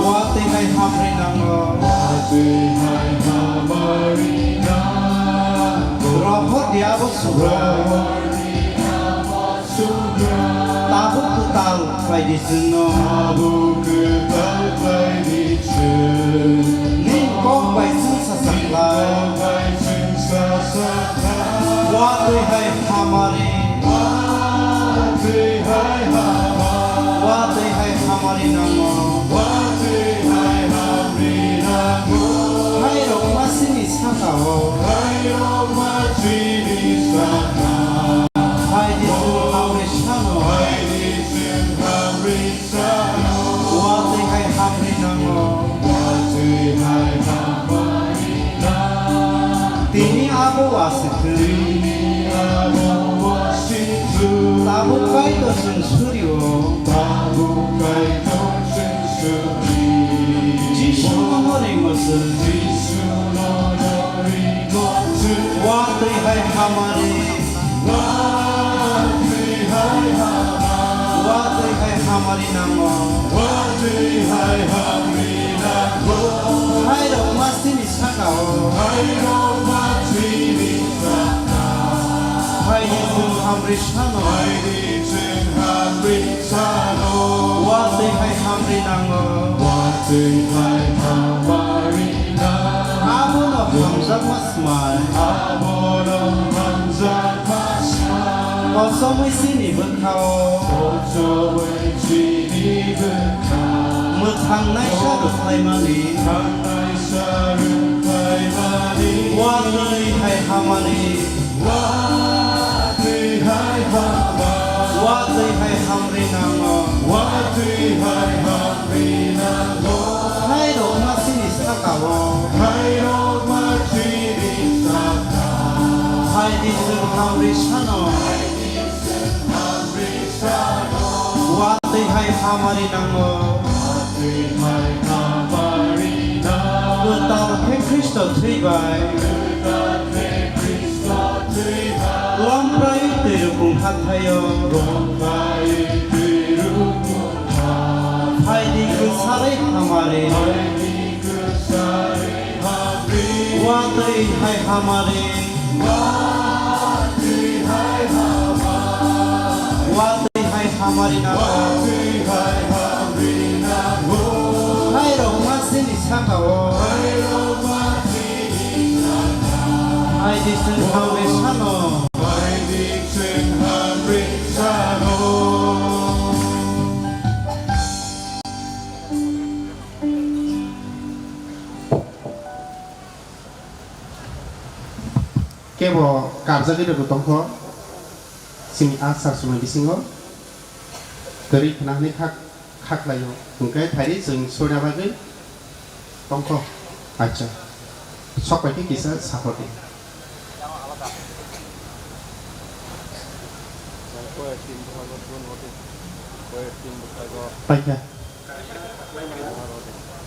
Watwi hai hamri nango. Rohor di abo sugra. Tabuk kwtal khlai di chwngno. Tabuk kwtal khlai di chwng. Nini kok bai chwng sacha khlai. Nini kok bai chwng sacha khlai. Watwi hai hamari. Watwi hai hamari. Watwi hai hamari nango. Watwi hai hamri nango. Hai rok ma sini saka o. Hai rok ma sini saka. Hai di chwng hamri sano. Hai di chwng hamri sano. Watwi hai hamri nango. Watwi hai hamri nango. Tini abo waswk thung. Tini abo waswk thung. Tabuk Kaitor chwng surio. Tabuk Kaitor chwng surio. Jisu no ringmo chwng. Jisu no ringmo chwng. Watwi hai hamari. Watwi hai hamari. Watwi hai hamari nango. Watwi hai hamri nango. Hai rok ma sini saka o. Hai rok ma sini saka. Hai di chwng hamri sano. Hai di chwng hamri sano. Watwi hai hamri nango. Watwi hai hamri nango. Abono hamjakma Smai. Abono hamjakma smai. Kochomwi chini bwkhao. Kochomwi chini bwkhao. Mwthangnaisa rwkhlaimani. Mwthangnaisa rwkhlaimani. Watwi hai hamari. Watwi hai hamari. Watwi hai hamri nango. Watwi hai hamri nango. Hai rok ma chini saka o. Hai rok ma chini saka. Hai di chwng hamri sano. Hai di chwng hamri sano. Watwi hai hamari nango. Watwi hai hamari nango. Kwtal khe Khristo thwibai. Kwtal khe Khristo thwibai. Lomphrai twi rukung hathaio. Lomphrai twi rukung Phaidi kwsari hamari. Watwi hai hamari. Watwi hai hamari nango. Hai rok ma chini saka o. Hai di chwng hamri sano. Kebo karjagwi rwgwi tongkho chini a sar sumai bisingo kwrwi khna hwnwi kha, kha khlaio. Hwnkhe phaidi chwng soina bagwi tongkho. Acha, sok pai khe kisa saphodi. Paikha.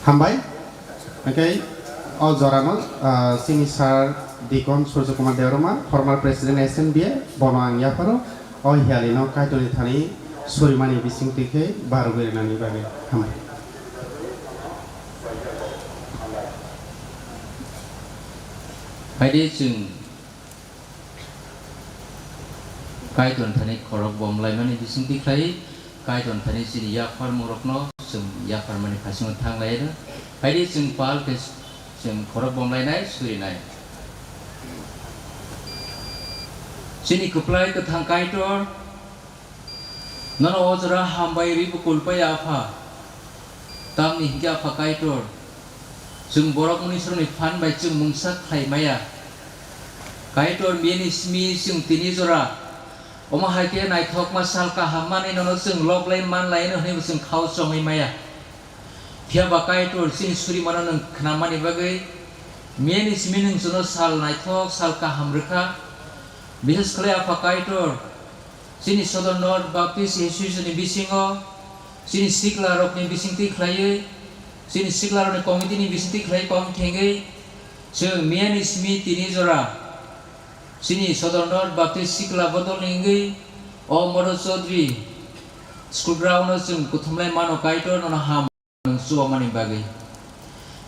Hambai. Hwnkhe o jorano, ah, chini sir Deacon Surjo Kumar Debbarma, former President S N B A, bono ang yapharo o hiyalino Kaitorni thani surimani bisingtwi khe barogwi rwnani bagwi. Hambai. Phaidi chwng Kaitor thani khorok bomlaimani bisingtwi khlai, Kaitor thani chini yapharmungrokno chwng yapharmani phasingo thang lai rw. Phaidi chwng pal khe chwng khorok bomlainai, surinai. Chini kwplai kwthang Kaitor, nono o jora hambai rwi bukul pai Apha. Tamni hinkhe Apha Kaitor, Chwng borok mwnwi sorokni phan bai chwng mungsa khlai maya. Kaitor miyani simi chwng tini jora. Omo hai khe naithokma sal kaham manwi nono chwng lob lai man lai hwnwi bo chwng khao chongwi maya. Phiya ba Kaitor chini surimano nwng khnamani bagwi miyani simi nwng chwngno sal naithok sal kaham rwkha. Bises khlai Apha Kaitor, chini Sodor North Baptist Association ni bisingo, chini sikla rokni bisingtwi khlaiwi, chini sikla rokni committee ni bisingtwi khlai kong thengwi, chwng miyani simi tini jora, chini Sodor North Baptist sikla bodol ni wngwi, o Modo Chaudhary school ground no chwng kuthumlai mano Kaitor nono ham. Nwng chuwamani bagwi.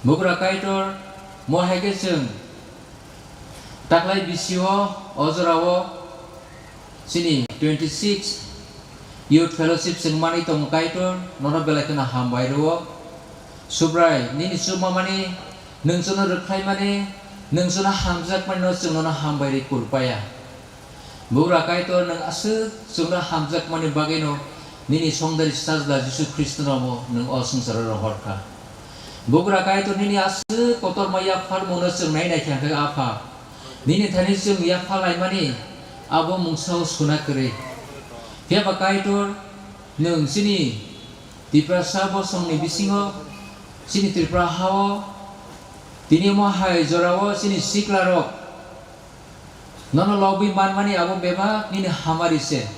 Bugra Kaitor, mo hai khe chwng taklai bisio, o jorao chini twenty six Youth Fellowship chwng manwi tongo Kaitor, nono belai kheno hambai rwo. Subrai, nini chumamani, nwng chwngno rwkhlaimani, nwng chwngno hamjakmani no chwng nono hambai rwi kulpaya. Bugra Kaitor, nwng aswk chwngno hamjakmani bagwino nini songdari Sajla Jisu Khristono bo nwng o swngcharo rohor kha. Bugra Kaitor, nini aswk kotorma yapharmungno chwng nai nai kha, hwnkhe Apha, nini thani chwng yaphar laimani abo mungsa-o suna kwrwi. Phiya ba Kaitor, nwng chini Tiprasa bosongni bisingo, chini Tripura ha-o, tini omo hai jorao chini siklarok nono lobwi manmani abo bebak nini hamari se.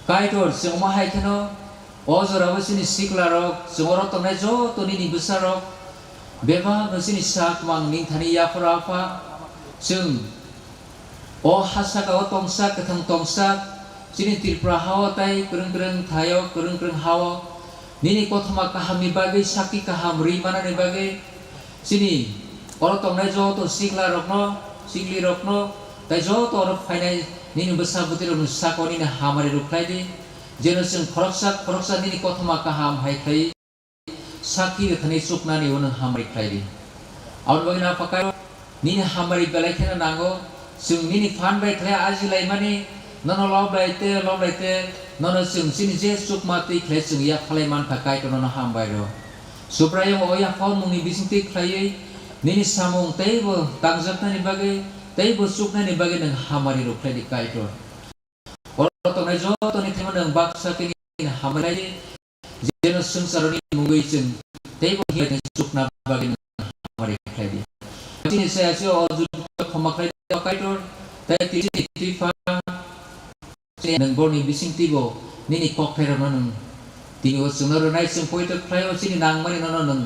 Kaitor, chwng omo hai kheno o jorao chini siklarok, chwng oro tongnai joto nini bwsarok bebak no chini sak mang nini thani yapharo Apha. Chwng o ha saka o tongsa, kwthang tongsa, chini Tripura ha-o tei kwrwng kwrwng thaio, kwrwng kwrwng ha-o nini kothoma kahamni bagwi sakki kaham rwi manani bagwi chini oro tongnai joto sikla rokno, sikli rokno tei joto oro phainai nini bwsa bwtwi rokni saka o nini hamari rwkhlai di, jeno chwng khoroksa khoroksa nini kothoma kaham hai khlai sakki rwthani chuknani o nwng hamari khlai di. Aboni bagwi no Apha Kaitor, nini hamari belai kheno nango, chwng nini phan bai khlai aji laimani, nono lob lai te, lob lai te, nono chwng chini je chukma twi khlai chwng yaphalai mankha Kaitor nono hambai rw. Subraiyung o yaphangmungni bisingtwi khlaiwi nini samung teibo tangjaknani bagwi teibo chuknani bagwi nwng hamari rw khlai di Kaitor. Oro tongnai jotoni thani nwng baksa khe nini hamari khlai di, jeno swngcharoni mungwi chwng teibo hilaini chukna bagwi nwng hamari khlai di. Chini saya se o juda khoma khlai di, o Kaitor, tei twi chini twi pha, chini nwng borokni bisingtwibo nini kokthairokno nwng tini o chwngno rwnai, chwng poito khlai o chini nangmani nono nwng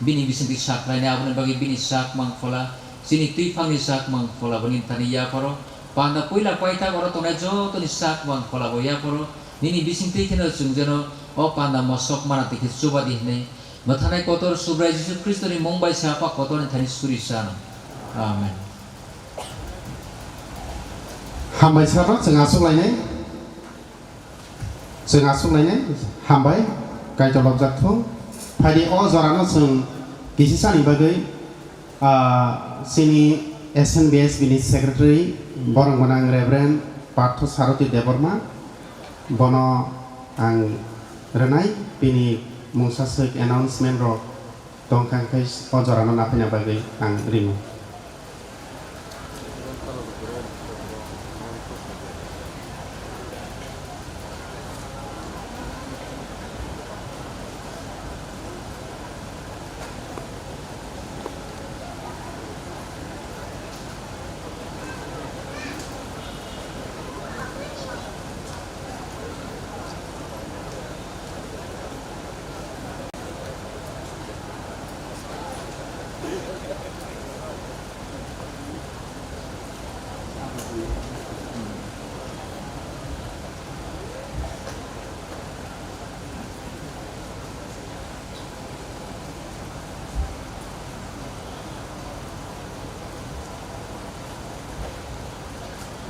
bini bisingtwi saklainai, aboni bagwi bini sak mang phola, chini twi phangni sak mang phola bo nini thani yapharo, panda puila paithak oro tongnai jotoni sak mang phola bo yapharo, nini bisingtwi kheno chwng jeno o panda mosok mana twi khe chuba di hwnwi mwthanai kotor Subrai Jisu Khristoni mung bai se Apha kotorni thani suri sa anw. Amen. Hambai sabo chwng aswk lainai. Chwng aswk lainai, hambai, Kaitor lobjak thung. Phaidi o jorano chwng kisisani bagwi, ah, chini S N B S bini secretary, borok gwnang Reverend Partho Sarothi Debbarma, bono ang rwnai, bini mungsa swk announcement rok tongkha, hwnkhe o jorano naphaina bagwi ang ringo.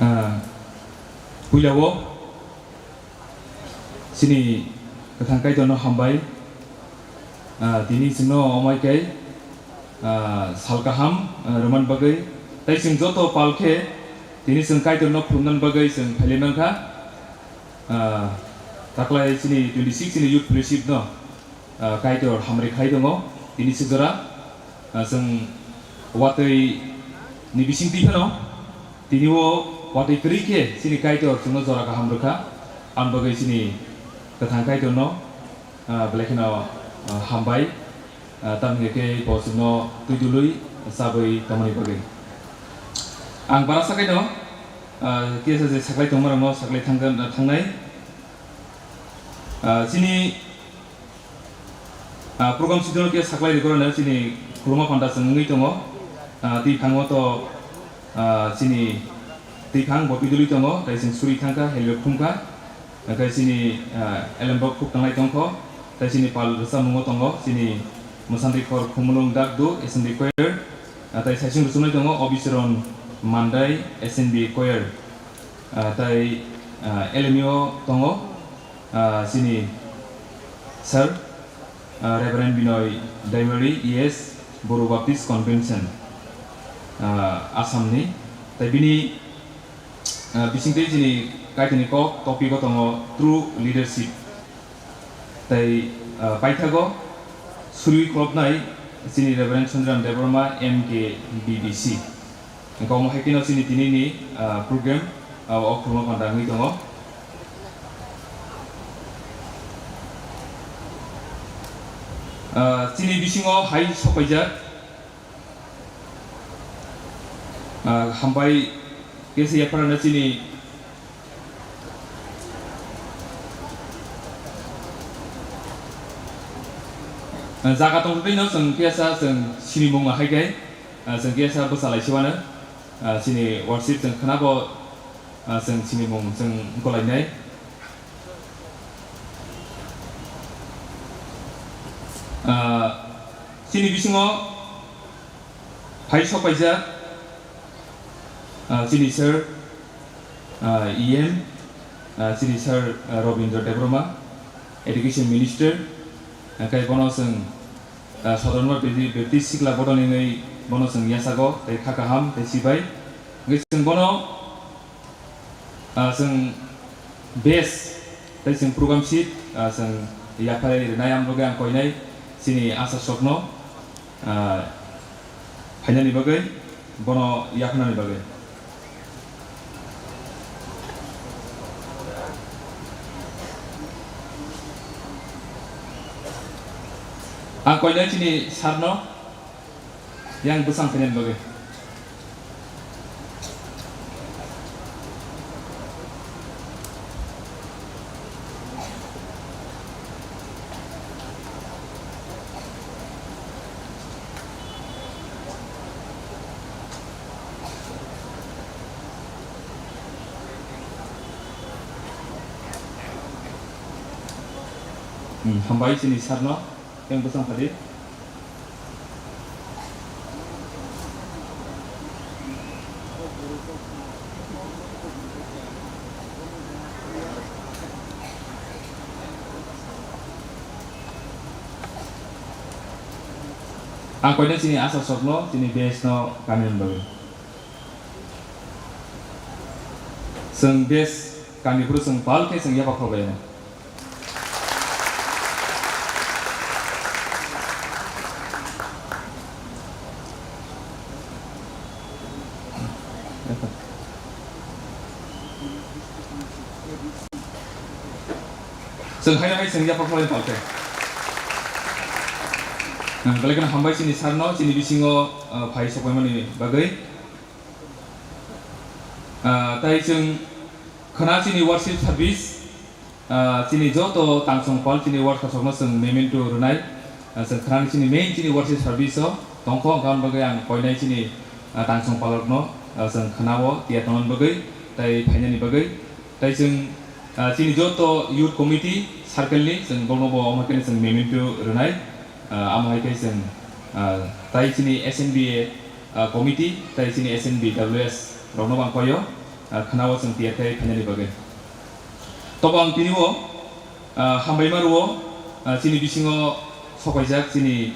Ah, puila o. Chini kwthang Kaitorno hambai. Ah, tini chwngno omai kai, ah, sal kaham, ah, rwmani bagwi. Tei chwng joto pal khe tini chwng Kaitorno khulumnani bagwi chwng phailai mankha. Ah, taklai chini twenty six chini youth fellowship no, ah, Kaitor hamri khai tongo tini chwng jora. Ah, chwng watwi ni bising twi phano tini o watwi kwrwi khe chini Kaitor chwngno jora kaham rwkha, aboni bagwi chini kwthang Kaitorno, ah, belai kheno, ah, hambai, ah, tamni hwnkhe bo chwngno twi dului chabwi tongmani bagwi. Ang bara sakhaino, ah, kisa je saklai tongmarokno saklai thangkha, thangnai. Ah, chini Ah, program sidol khe saklai rwgwrano chini khuluma panda chwng wngwi tongo. Ah, twi phango to, ah, chini twi phang bo twi dului tongo, tei chwng suri thangkha, helmet khumkha. Hwnkhe chini, ah, elembok khuk tanglai tongkho, tei chini pal rwchapmungo tongo, chini Mwsandri Khor Khumulwng Dakdu, S N B Choir, ah, tei saisung rwchapnai tongo, Obichron Mandai, S N B Choir. Ah, tei, ah, L M U o tongo, ah, chini sir, ah, Reverend Binoy Daimari, E S, Boru Baptist Convention, ah, Assam ni. Tei bini, ah, bisingtwi chini Kaitorni kok topic o tongo True Leadership. Tei, ah, paithago suri khulopnai chini Reverend Chandran Debbarma, M K B B C. Hwnkhe omo hai kheno chini tinini, ah, program, ah, o khuluma panda wngwi tongo. Ah, chini bisingo hai sokpaijak, ah, hambai kesa yapharano chini, ah, jaga tongtwino chwng kesa chwng sinimung ahai khe, ah, chwng kesa bwsa laisiwano. Ah, chini worship chwng khnabo, ah, chwng chini mung chwng golainai. Ah, chini bisingo hai sokpaijak, ah, chini sir, ah, E M, ah, chini sir, ah, Robindra Debbarma, Education Minister, ah, khe bono chwng, ah, Sodorma Baptist, Baptist Sikla Bodol hwnwi bono chwng yachago, tei kha kaham, tei sibai. Hwnkhe chwng bono, ah, chwng best, tei chwng program seat, ah, chwng yapharwi rwnai, ang bagwi ang koinai chini Asha Sokno, ah, phainani bagwi, bono yakhnani bagwi. Ang koinai chini sir no yang bwsang phainani bagwi. Hmm, hambai chini sir no, yang bwsang phadi. Ang koinai chini Asha Sokno, chini base no kami bagwi. Chwng base kami phuru chwng pal khe chwng yapha khorbai no. Chwng haino hai chwng yapha khorbai pal khe. Ang belai kheno hambai chini sir no, chini bisingo, ah, phai sokpaimani bagwi. Ah, tai chwng khwna chini worship service, ah, chini joto tangsong pal chini worship rokno chwng memento rwnai, ah, chwng khwnani chini main chini worship service o tongkho, wngkha, aboni bagwi ang koinai chini, ah, tangsong pal rokno, ah, chwng khwnao tiya tongna bagwi tei phainani bagwi. Tai chwng, ah, chini joto youth committee circle ni chwng bono bo omo khe chwng memento rwnai, ah, amo hai khe chwng, ah, tai chini S N B A, ah, committee tai chini S N B W S rokno bo ang koio, ah, khwnao chwng tiya khe phainani bagwi. Tobo ang tini o, ah, hambai ma rwo, ah, chini bisingo sokpaijak chini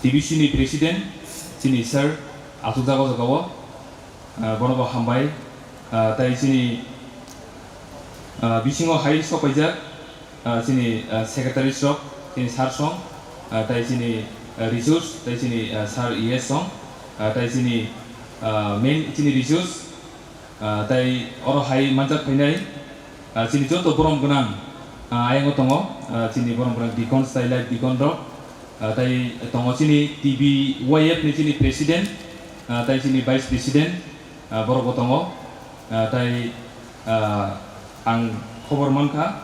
T B C ni president chini sir achukjago jagao. Ah, bono bo hambai. Ah, tai chini, ah, bisingo hai sokpaijak, ah, chini, ah, secretaries rok, chini sir song, ah, tai chini, ah, resource, tei chini, ah, sir E S song, ah, tei chini, ah, main chini resource, ah, tei oro hai manjak phainai, ah, chini joto borom gwnang, ah, ayang o tongo, ah, chini borom gwnang deacon, tei life deacon rok, ah, tei tongo chini T B Y F ni chini president, ah, tei chini vice president, ah, borok bo tongo, ah, tei, ah, ang khobor mankha,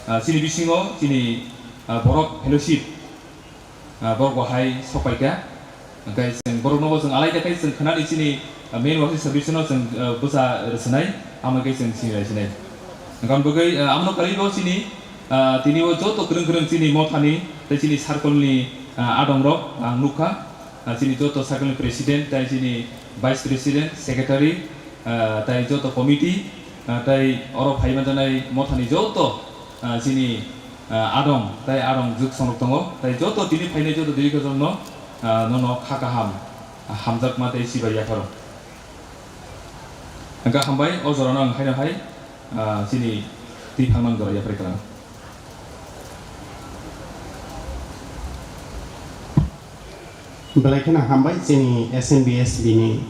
ah, chini bisingo chini, ah, borok fellowship, ah, borok bo hai sokpaikha. Hwnkhe chwng borokno bo chwng alaida khe chwng khwnani chini, ah, main worship service no chwng, ah, bwsa rwchwnai, amo khe chwng sini raisinai. Hwnkhe bagwi, ah, amno karibo chini, ah, tini o joto kwrwng kwrwng chini mothani tei chini circle ni, ah, adongrok ang nukha. Ah, chini joto circle ni president, tei chini vice president, secretary, ah, tei joto committee, ah, tei oro phai manjaknai mothani joto, ah, chini, ah, adong tei adong jwk songrok tongo, tei joto tini phainai joto dui khe jongno, ah, nono kha kaham, ah, hamjakma tei chibai yapharo. Hwnkhe hambai, o jorano ang haino hai, ah, chini twi phangnang jora yapharwi kwlangkha. Belai kheno hambai chini S N B S B ni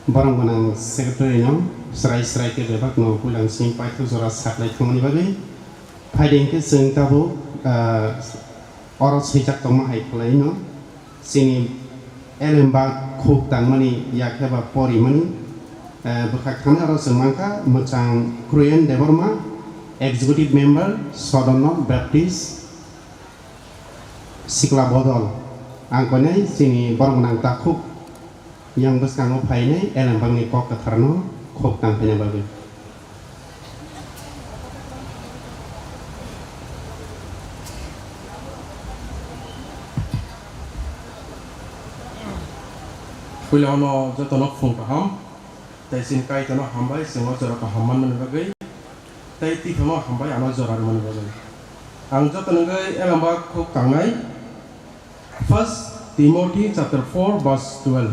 borok gwnang secretary no srai srai khe bebak no puilang simi paithak jora saklai thangmani bagwi. Phaidi hwnkhe chwng tabuk, ah, oro swijak tongma hai khlai no chini Elembak khuk tangmani yakhe ba porimani, ah, bwkhak thani oro chwng mankha mwchang Kruyen Debbarma, executive member, Sodorno Baptist. Sikla bodol, ang koinai chini borok gwnang takhuk yang bwskango phainai Elembakni kok kwtharno khuk tang phaina bagwi. Puila ono jotono phung kaham, tei chini Kaitorno hambai, chwng o jora kaham manmani bagwi. Tei twi phano hambai ano jora rwmani bagwi. Ang joto nungwi elamba khuk tangnai. First Timothy chapter four verse twelve.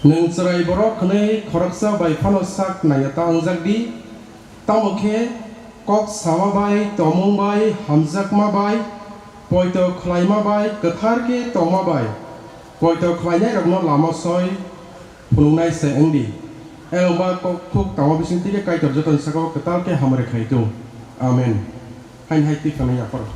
Nwng chwrai borok hwnwi khoroksa bai phano sak naiya ta wngjak di, tamo khe kok sama bai, tomung bai, hamjakma bai, poito khlaima bai, kwthar khe tongma bai, poito khlainairokno lama soi phunuknai se wng di. Elembak kok khuk tangma bising twi khe Kaitor jotoni saka-o kwtal khe hamari khai tung. Amen. Haini hai twi phanai yapharo.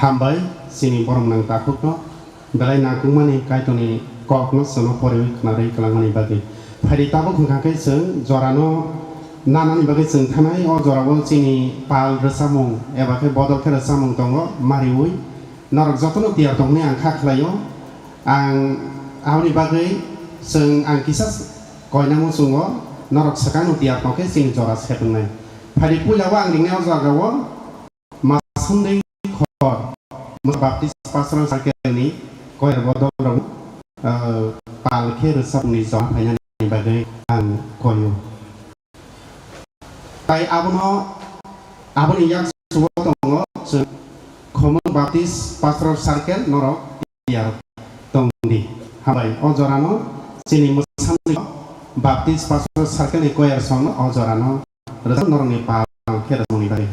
Hambai, chini borok nang takhukno belai nangkukmani Kaitorni kokno chwngno poriwi khwnarwi kwlangmani bagwi. Phaidi tabuk hwnkha khe chwng jorano nanani bagwi chwng thanai, o jorao chini pal rwchapmung eba khe bodol khe rwchapmung tongo, mariwi. Norok jotono tiyar tongmani ang kha khlaio. Ang aboni bagwi chwng ang kisa koina muchungo norok swkangno tiyar tongkhe chini jora setungnai. Phaidi puilao ang ringnai o jagao Masundwi Khor, Baptist Pastoral Circle ni koyar bodol rok, ah, pal khe rwchapmungni jora phainani bagwi ang koio. Tai abono, aboni yak sugo tongo chwng Khumulwng Baptist Pastoral Circle norok tiyar tong di. Hambai, o jorano chini mwsangni Baptist Pastoral Circle ni choir song o jorano rwchap norokni pal khe rwchapmungni bagwi.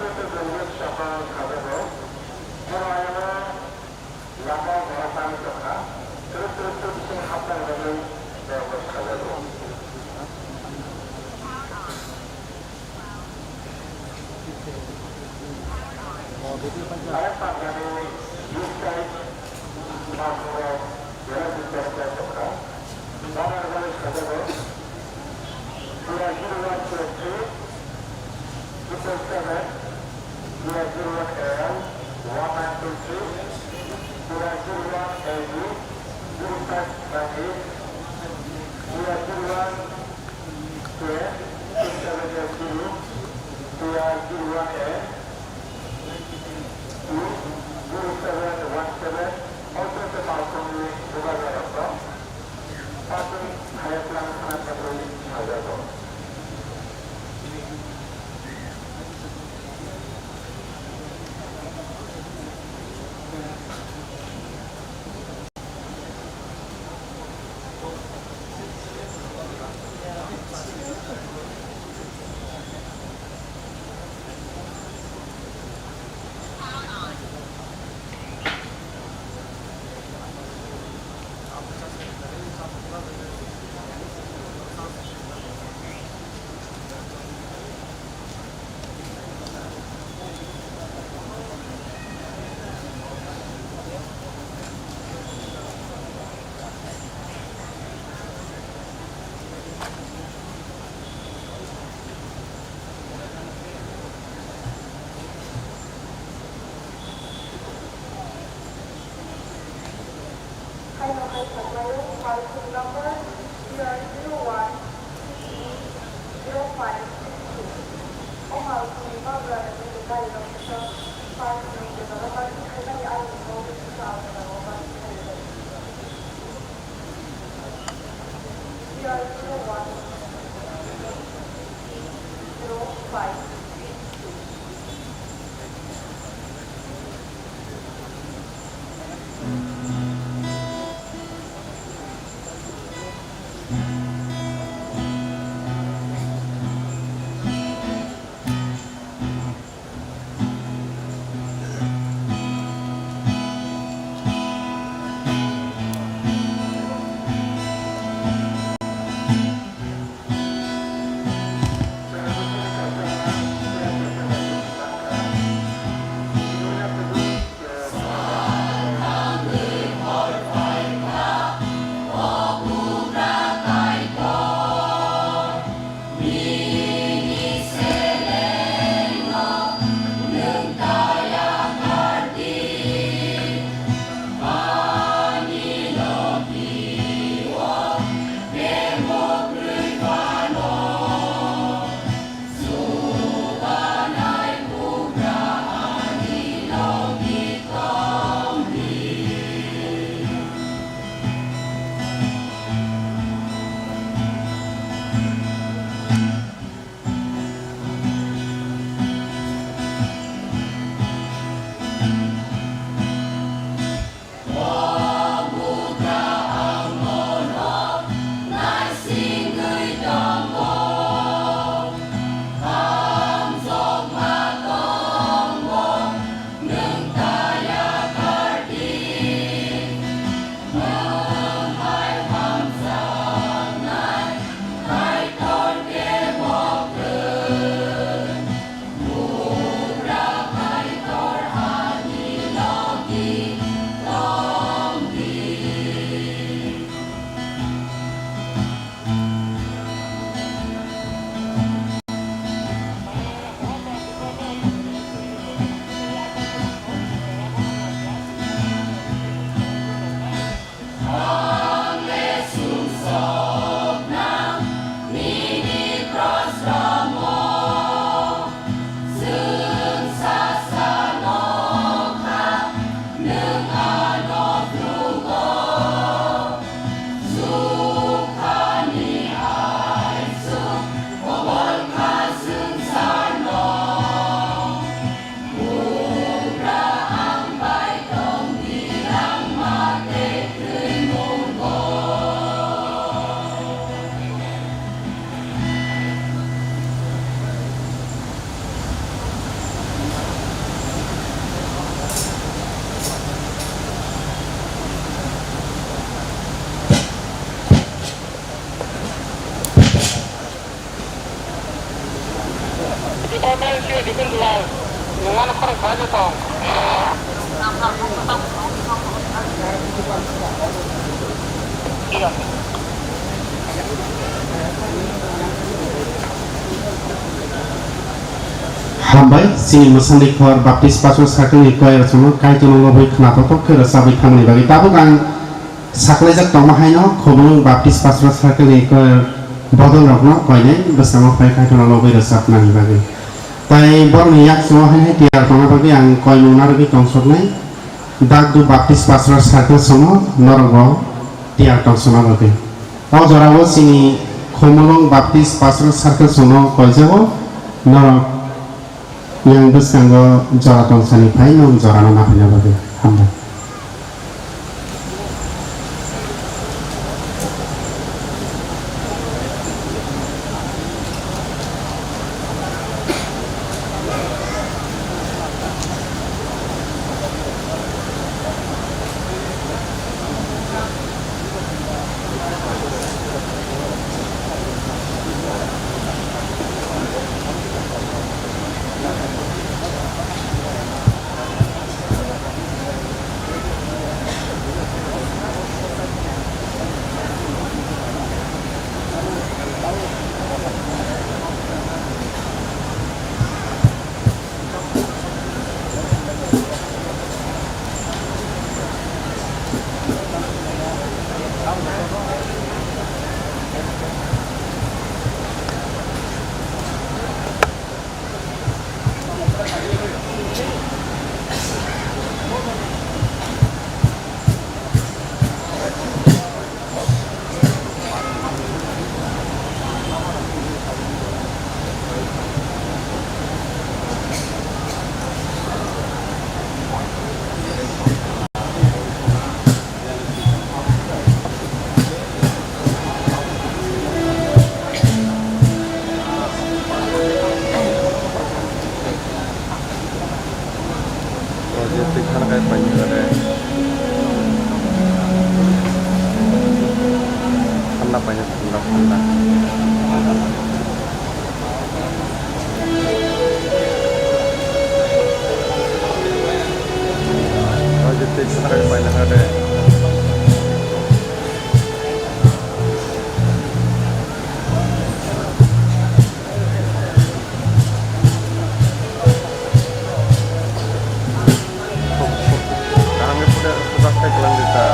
Tei bwrwirok chapang sajago. Borok ayano lama borok manwi tongkha. Twrwk twrwk tei bising hapnani bagwi borokno sajago. Ayang panjani bisai Mangkhorok belai bisai tongkha. Bana bagwi sajago. Pura zero one two three, triple seven, pura zero one L, one nine two three, pura zero one A B, zero five nine eight, pura zero one K, six seven eight zero, pura zero one A, two, zero seven one seven, also the Malkhungni Bubagra Rokno. Patwi haya plan khana bagwi saljago. Haino hai saklaio, malkhung number T R zero one T E zero five six two. O malkhungni bagrani bini garirok kisa parking ni jagao parking khaimani, ayoni bo kisa o jagao parking khaijak. T R zero one T E zero five six two. Hambai, chini Mwsandi Khor Baptist Pastor Circle ni choir chwngno Kaitorno lobwi khna totok khe rwchabwi thangmani bagwi. Tabuk ang saklaijak tongma haino Khumulwng Baptist Pastor Circle ni choir bodol rokno koinai bwskango phai Kaitorno lobwi rwchapnani bagwi. Tai borokni yakchungo hai hai tiyar tongna bagwi ang koimung narwgwi tongsoknai. Dakdu Baptist Pastoral Circle sono norokbo tiyar tong sona bagwi. O jorao chini Khumulwng Baptist Pastoral Circle sono koijago norok yang bwskango jora tongsani phai nwng jorano naphaina bagwi. Hambai. O je twi khana khai painani bagwi. Thanda paina thanda thanda. O je twi khana khai painani bagwi. Kaham khe photo, photo khe kwlwng di ta.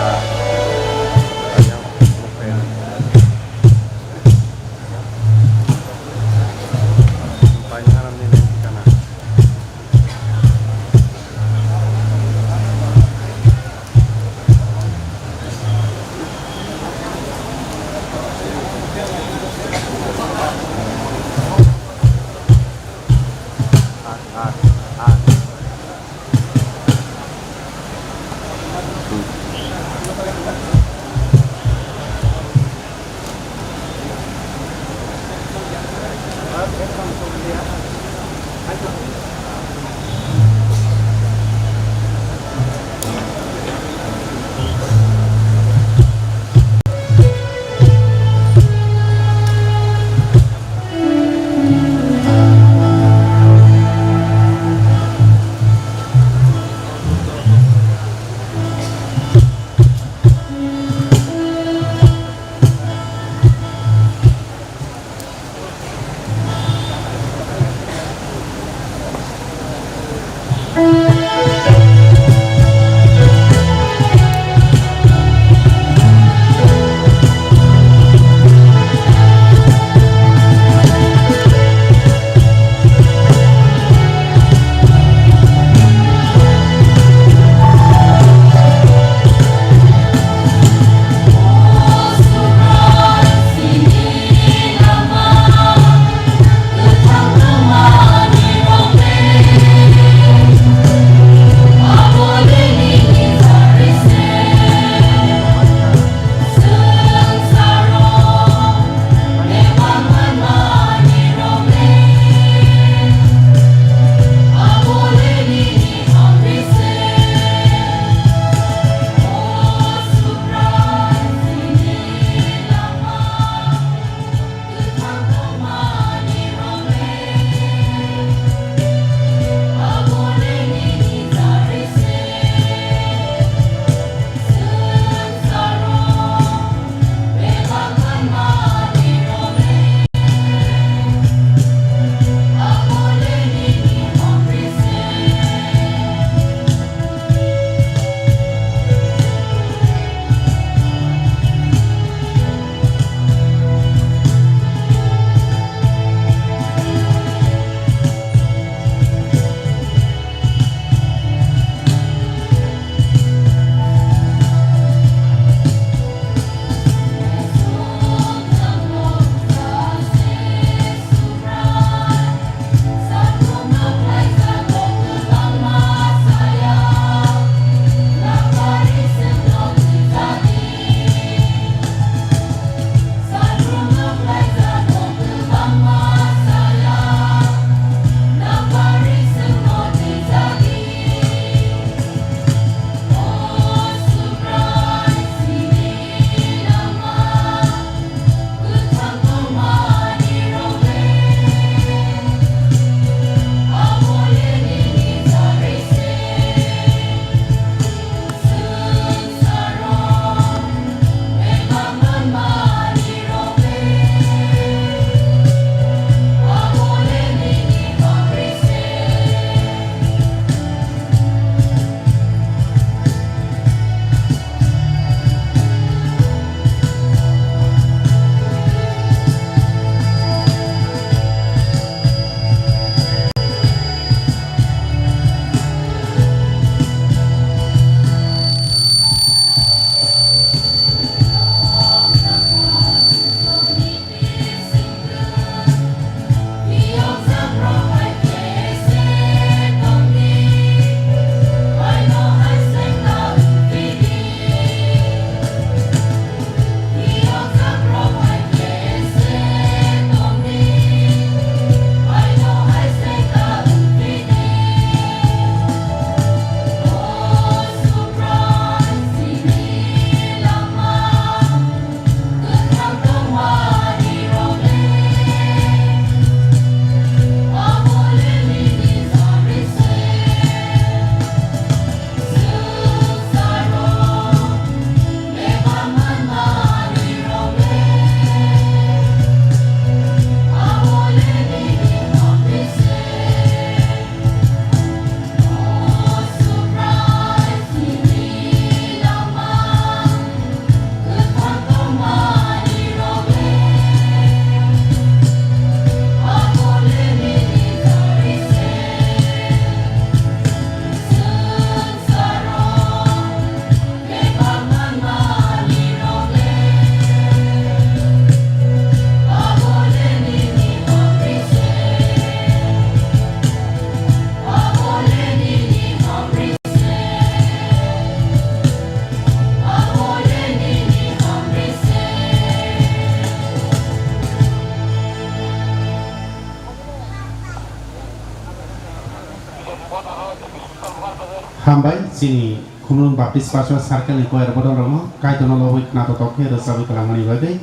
Hambai chini Khumulwng Baptist Pastoral Circle ni choir bodol rokno Kaitorno lobwi khna totok khe rwchabwi kwlangmani bagwi.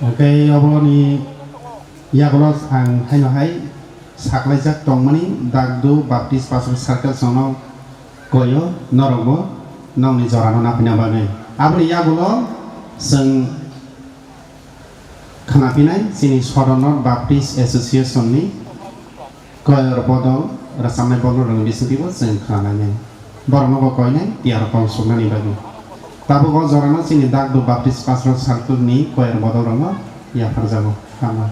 Hwnkhe oboni yagulo ang haino hai saklaijak tongmani Dagdo Baptist Pastoral Circle songno koyo norokbo nokni jorano naphina bagwi. Aboni yagulo chwng khwnaphinai chini Soronor Baptist Association ni choir bodol, rwchapnai bodol rwngni bisingtwibo chwng khwnalainai. Borokno bo koinai tiyar kol suknani bagwi. Tabuk o jorano chini Dagdo Baptist Pastoral Circle ni choir bodol rokno yapharjago. Tamo.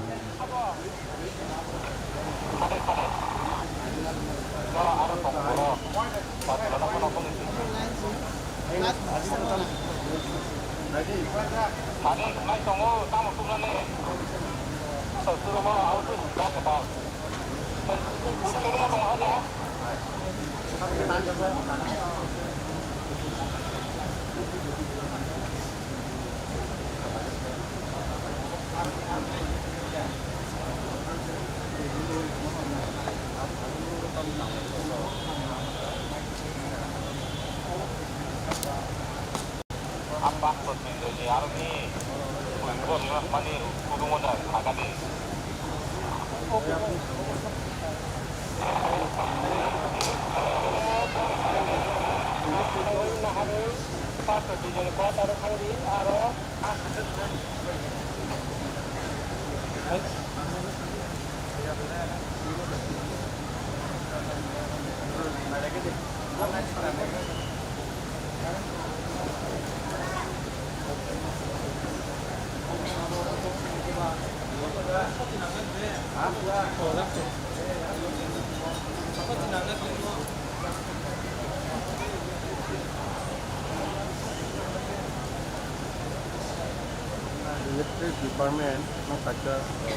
Electric department no kaisa, eh, eh,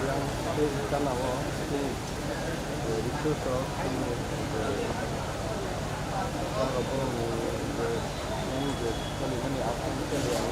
yang tei gana o tei, eh, resource rok tei, eh, borok borok ni, eh, tei, eh, solimani aswk tei, eh,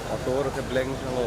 Auto rok khe black wngkha o.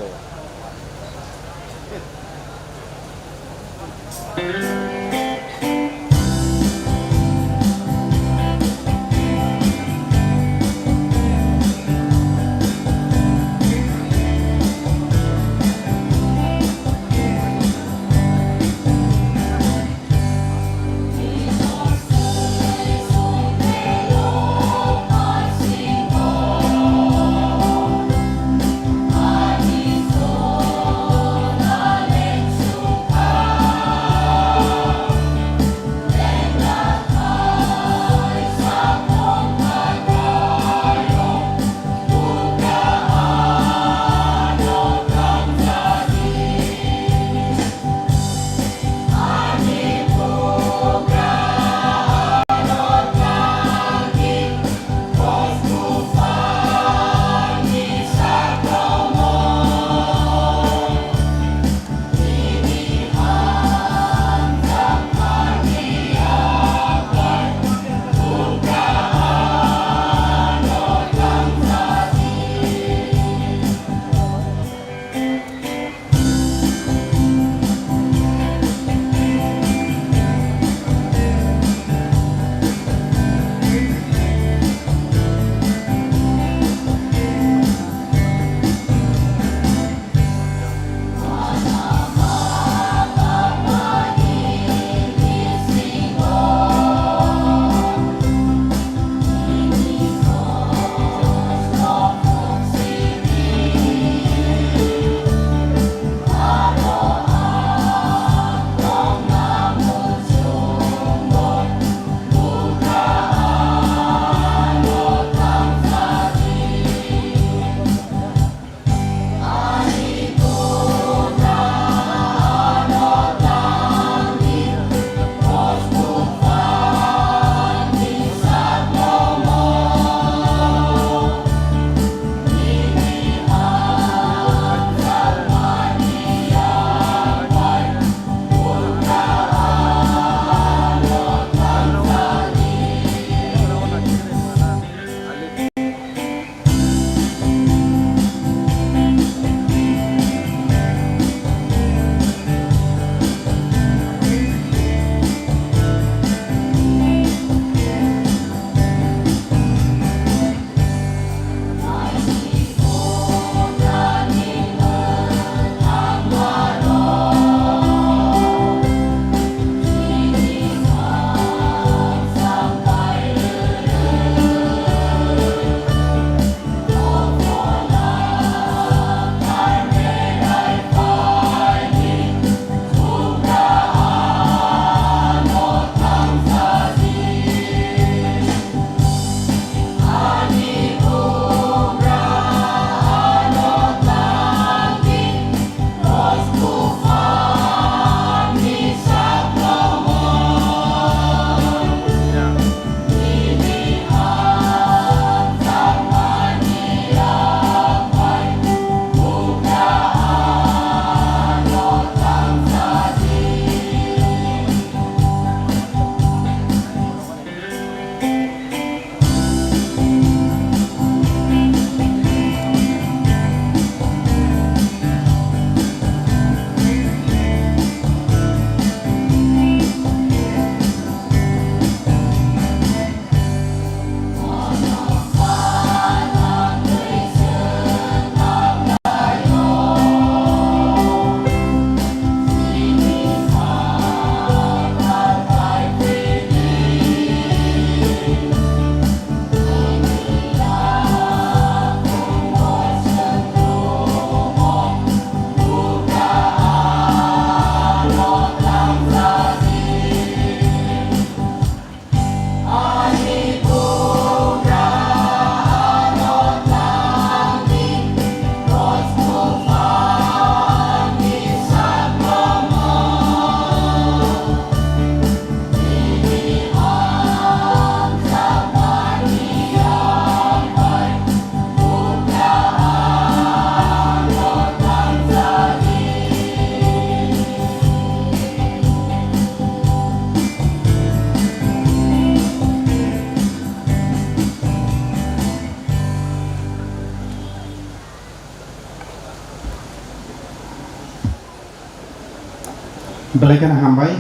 Belai kheno hambai,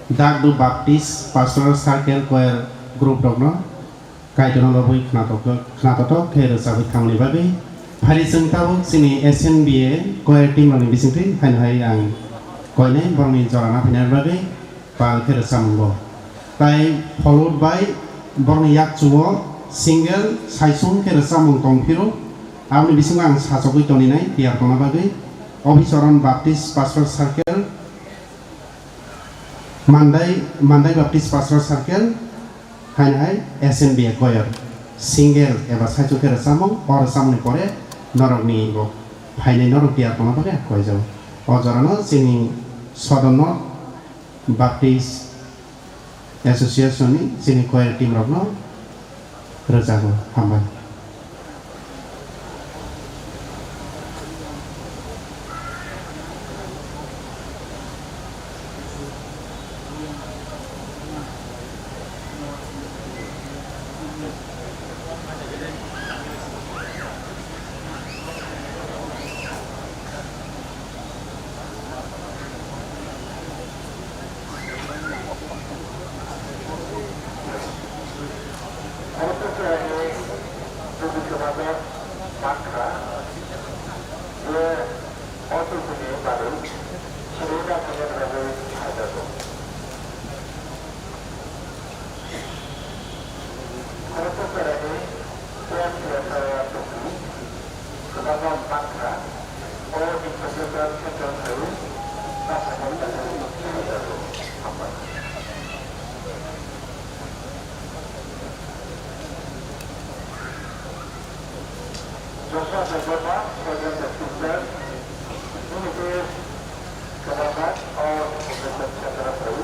Dakdu Baptist Pastoral Circle Choir Group rokno Kaitorno lobwi khnatok-, khnatotok khe rwchabwi thangmani bagwi. Phari chwng tabuk chini S N B A choir team rokni bisingtwi haino hai ang koinai borokni jora naphainani bagwi pal khe rwchamungo. Tai followed by borokni yakchungo single saisung khe rwchamung tongphiro. Aboni bisingo ang sachogwi toninai tiyar tongna bagwi. Obichoron Baptist Pastoral Circle, Mandai, Mandai Baptist Pastoral Circle, haino hai S N B A choir, single eba saichung khe rwchamung, o rwchamungni pore norokni bo phainai norok tiyar tongna bagwi ang koijago. O jorano chini Sodor North Baptist Association ni chini choir team rokno rwjago. Hambai. Joshua Debbarma, Sergeant Assistant, Unit Commander of Operation Chandra Prabhu.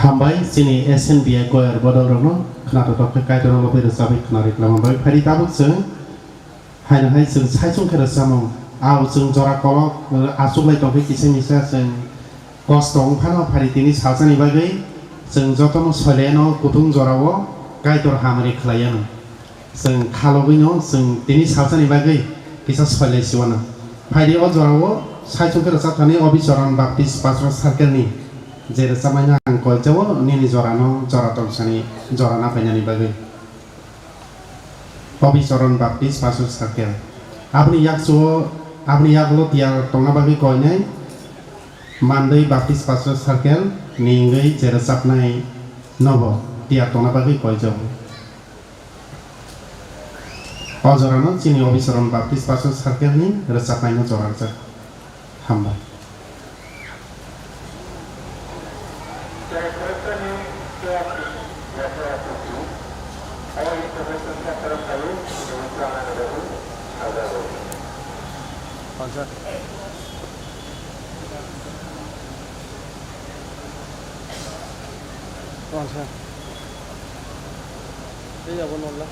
Hambai chini S N B I choir bodol rokno khwnathok khe Kaitorno lobwi rwchabwi khwnarwi kwlangma bai phai di. Tabuk chwng haino hai chwng saichung khe rwchapmung, ao chwng jora kolok, uh, achuklai tongkhe kisa misa chwng kosto wng phano phai di tini salsani bagwi chwng jotono soilaiano kutung jorao Kaitor hamari khlaiano. Chwng khalogwino chwng tini salsani bagwi kisa soilai siwano. Phai di o jorao saichung khe rwchapthani Obichoron Baptist Pastoral Circle ni je rwchapnaino ang koijao nini jorano jora tongsani jora napainani bagwi. Obichoron Baptist Pastoral Circle. Aboni yakchuo, aboni yagulo tiyar tongna bagwi koinai Mandwi Baptist Pastoral Circle ni wngwi je rwchapnai nobo tiyar tongna bagwi koijao. O jorano chini Obichoron Baptist Pastoral Circle ni rwchapnaino jora rwjak. Hambai. Tei abo nolla.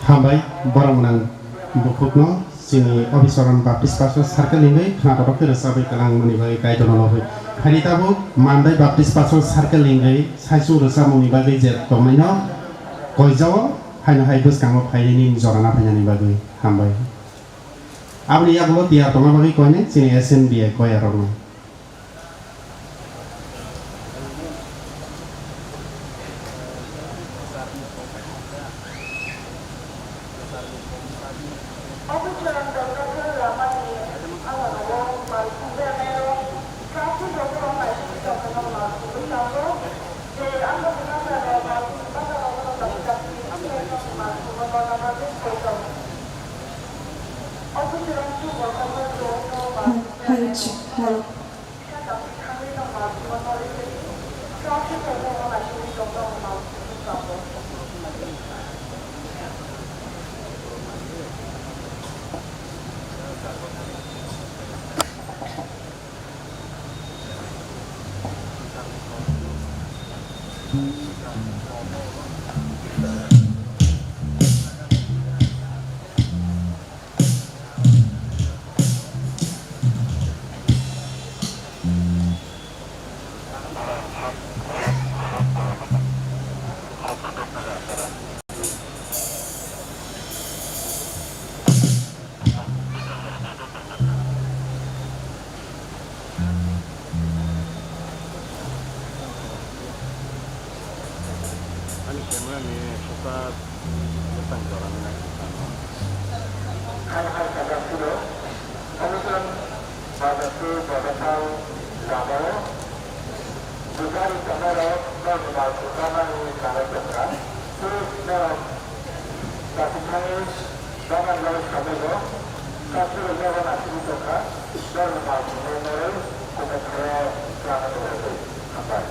Hambai, borok gwnang bukhukno chini Obichoron Baptist Pastor Circle hingwi khna kotor khe rwchabwi kwlangmani bagwi Kaitorno lobwi. Haini tabuk Mandai Baptist Pastor Circle hingwi saichung rwchapmungni bagwi je tongnaino koijao, haino hai bwskango phainani jorana phainani bagwi hambai. Aboni yagulo tiyar tongna bagwi koinai chini S N B I koyarokno. Hello. Ani camera ni focus bwsang jora ni nai. Hai hai kaga phiro. Omo chwng bajakhe bajathal lama o. Bwsari tongnairok norok mal kucharnani kanai tongkha. Please norok Bachithangwi bagan bai samaibo, kaphirwi nogo nasingwi tongkha, norokni malkhungno norwi kubukharo kwlangwi tongkha. Hambai.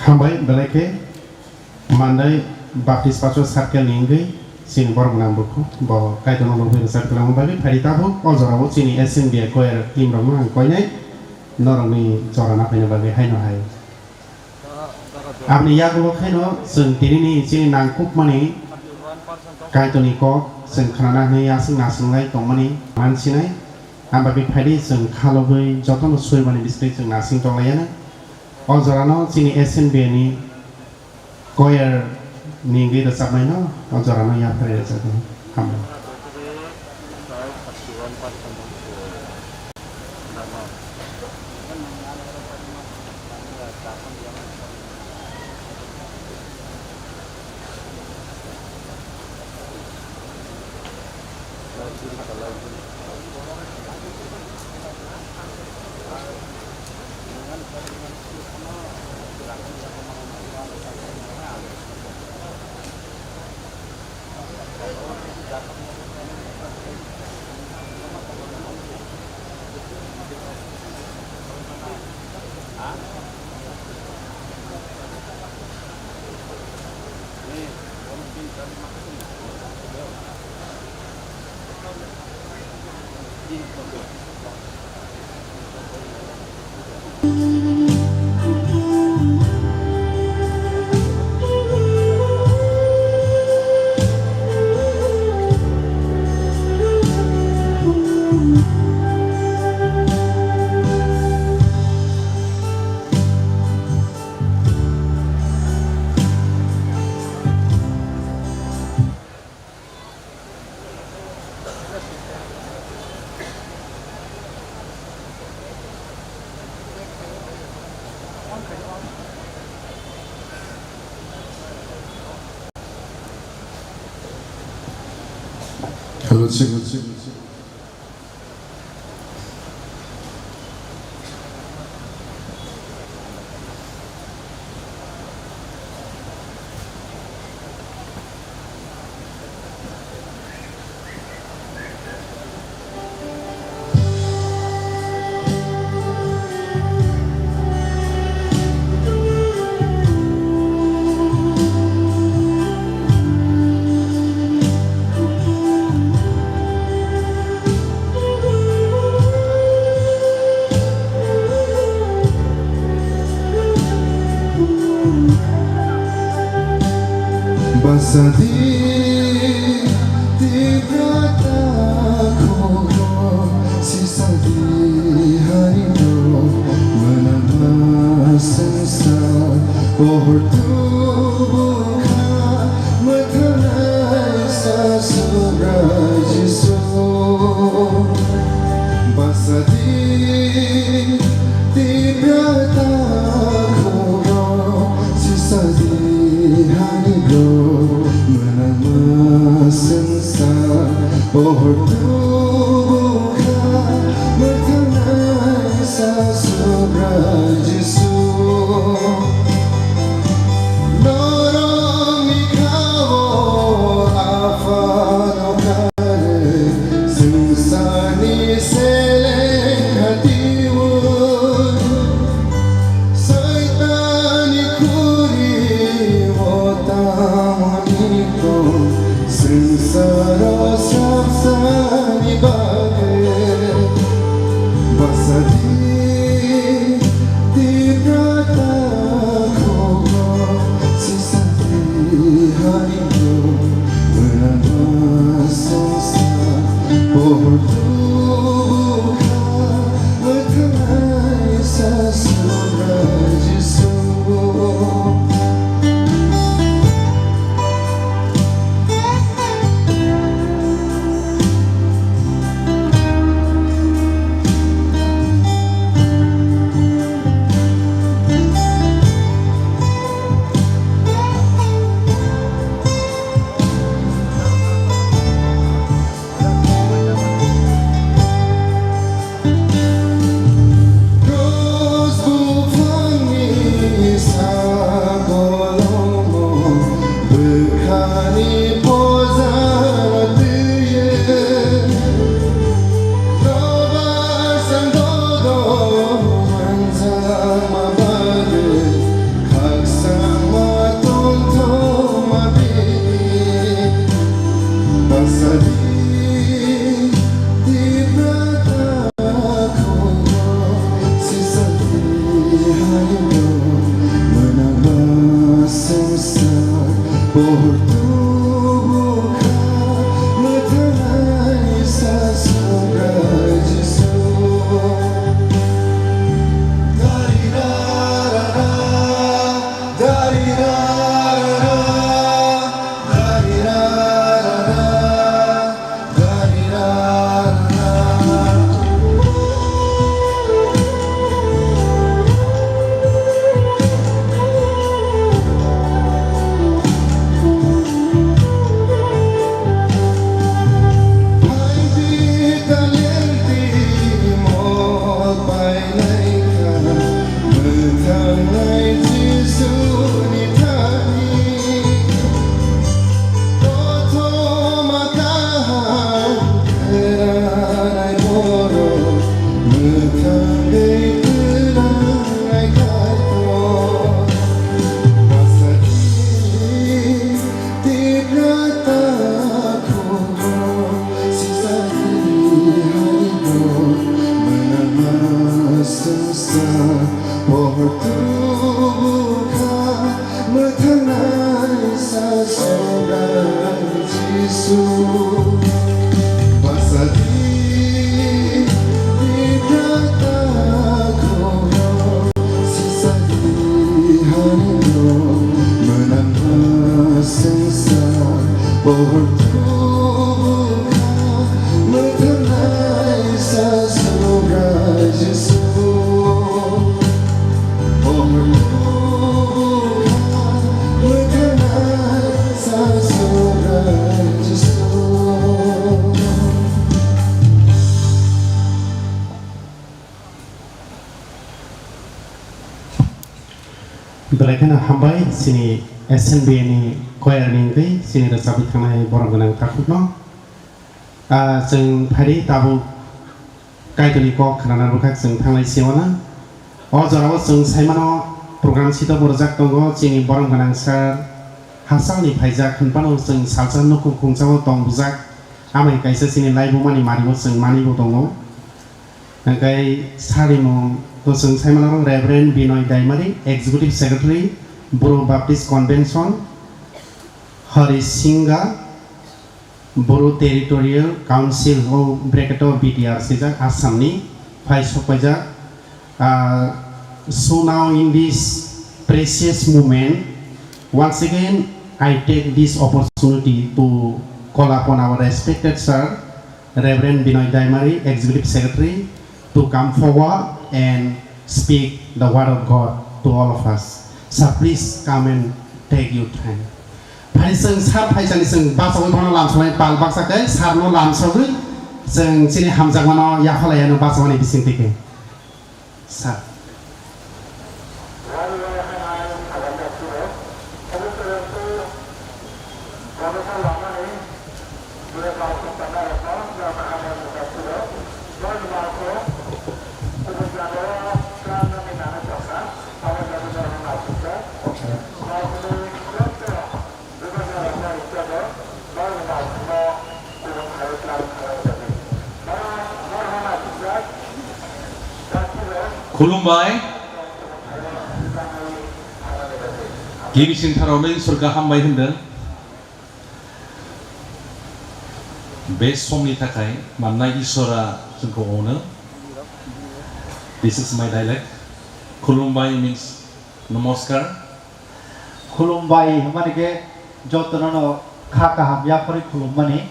Hambai, belai khe Mandai Baptist Pastor Circle ni wngwi chini borok nang bukhuk bo Kaitorno lobwi rwchap kwlangma bagwi phaidi tabuk o jorao chini S N B A choir team rokno ang koinai norokni jora naphaina bagwi haino hai. Aboni yagulo khaino chwng tinini chini nangkukmani Kaitorni kok chwng khnana hwnwi aswk nasinglai tongmani mansinai. Aboni bagwi phaidi chwng khalogwi jotono swimani bisingtwi chwng nasing tonglaiya. O jorano chini S N B A ni choir ni wngwi rwchapnaino o jorano yapharwi rwchapnai. Hambai. Hello, check. Bwsadi Tiprata khoro sisadi haino mwnama swngsa pohor tubu kha mwthangnaisa Subrai Jisu. Bwsadi Tiprata khoro sisadi hani bro mwnama swngsa pohor tubu kha mwthangnaisa Subrai Jisu. Norokni kha-o Aphano karwi swngcharni seleng hati-o. Soitanni khuri-o tamoni tong swngcharo swpsa Belai kheno hambai chini S N B A ni choir ni wngwi chini rwchapwi thangnai borom gwnang takhukno. Ah, chwng phaidi tabuk Kaitorni kok khnana bwkhak chwng thanglai se uanw. O jorao chwng sai mano program sitokbo rwjak tongo chini borom gwnang sir Hasalni phaijak hwnphano chwng salsa nukhung khungsa o tong bujak amai kaisa chini laibumani mari o chwng manwi bo tongo. Hwnkhe sarimung to chwng sai mano Reverend Binoy Daimari, Executive Secretary, Bru Baptist Convention, Hari Singha, Bru Territorial Council, o bracket o B T R swijak, Assamni phai sokpaijak. Ah, so now in this precious moment, once again, I take this opportunity to call upon our respected sir, Reverend Binoy Daimari, Executive Secretary, to come forward and speak the word of God to all of us. Sir, please come and take your time. Phai chwng sir phaisani chwng bachawi bono lamsogwi pal baksa khe sir no lamsogwi chwng chini hamjakmano yakholai ano bachawani bisingtwi khe. Sir. Khulumbai. Gibising tharao no Isor gaham bai hwndwng. Be somni thakhai mannai Isora chwngkho ono. This is my dialect. Khulumbai means namaskar. Khulumbai hwnmani khe jotono no kha kaham yaphori khulummani.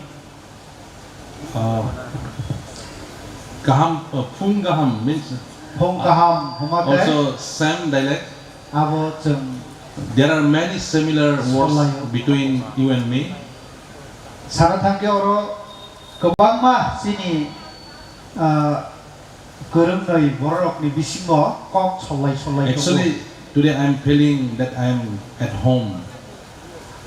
Uh, kaham, uh, phung kaham means, Phung uh, kaham hwnma khe also same dialect. Abo chwng There are many similar words Solayo. Between you and me. Sana thangkhe oro kwbangma chini, uh, kwrwngnwi bororokni bisingo kok sollai sollai tongo. Actually, today I am feeling that I am at home.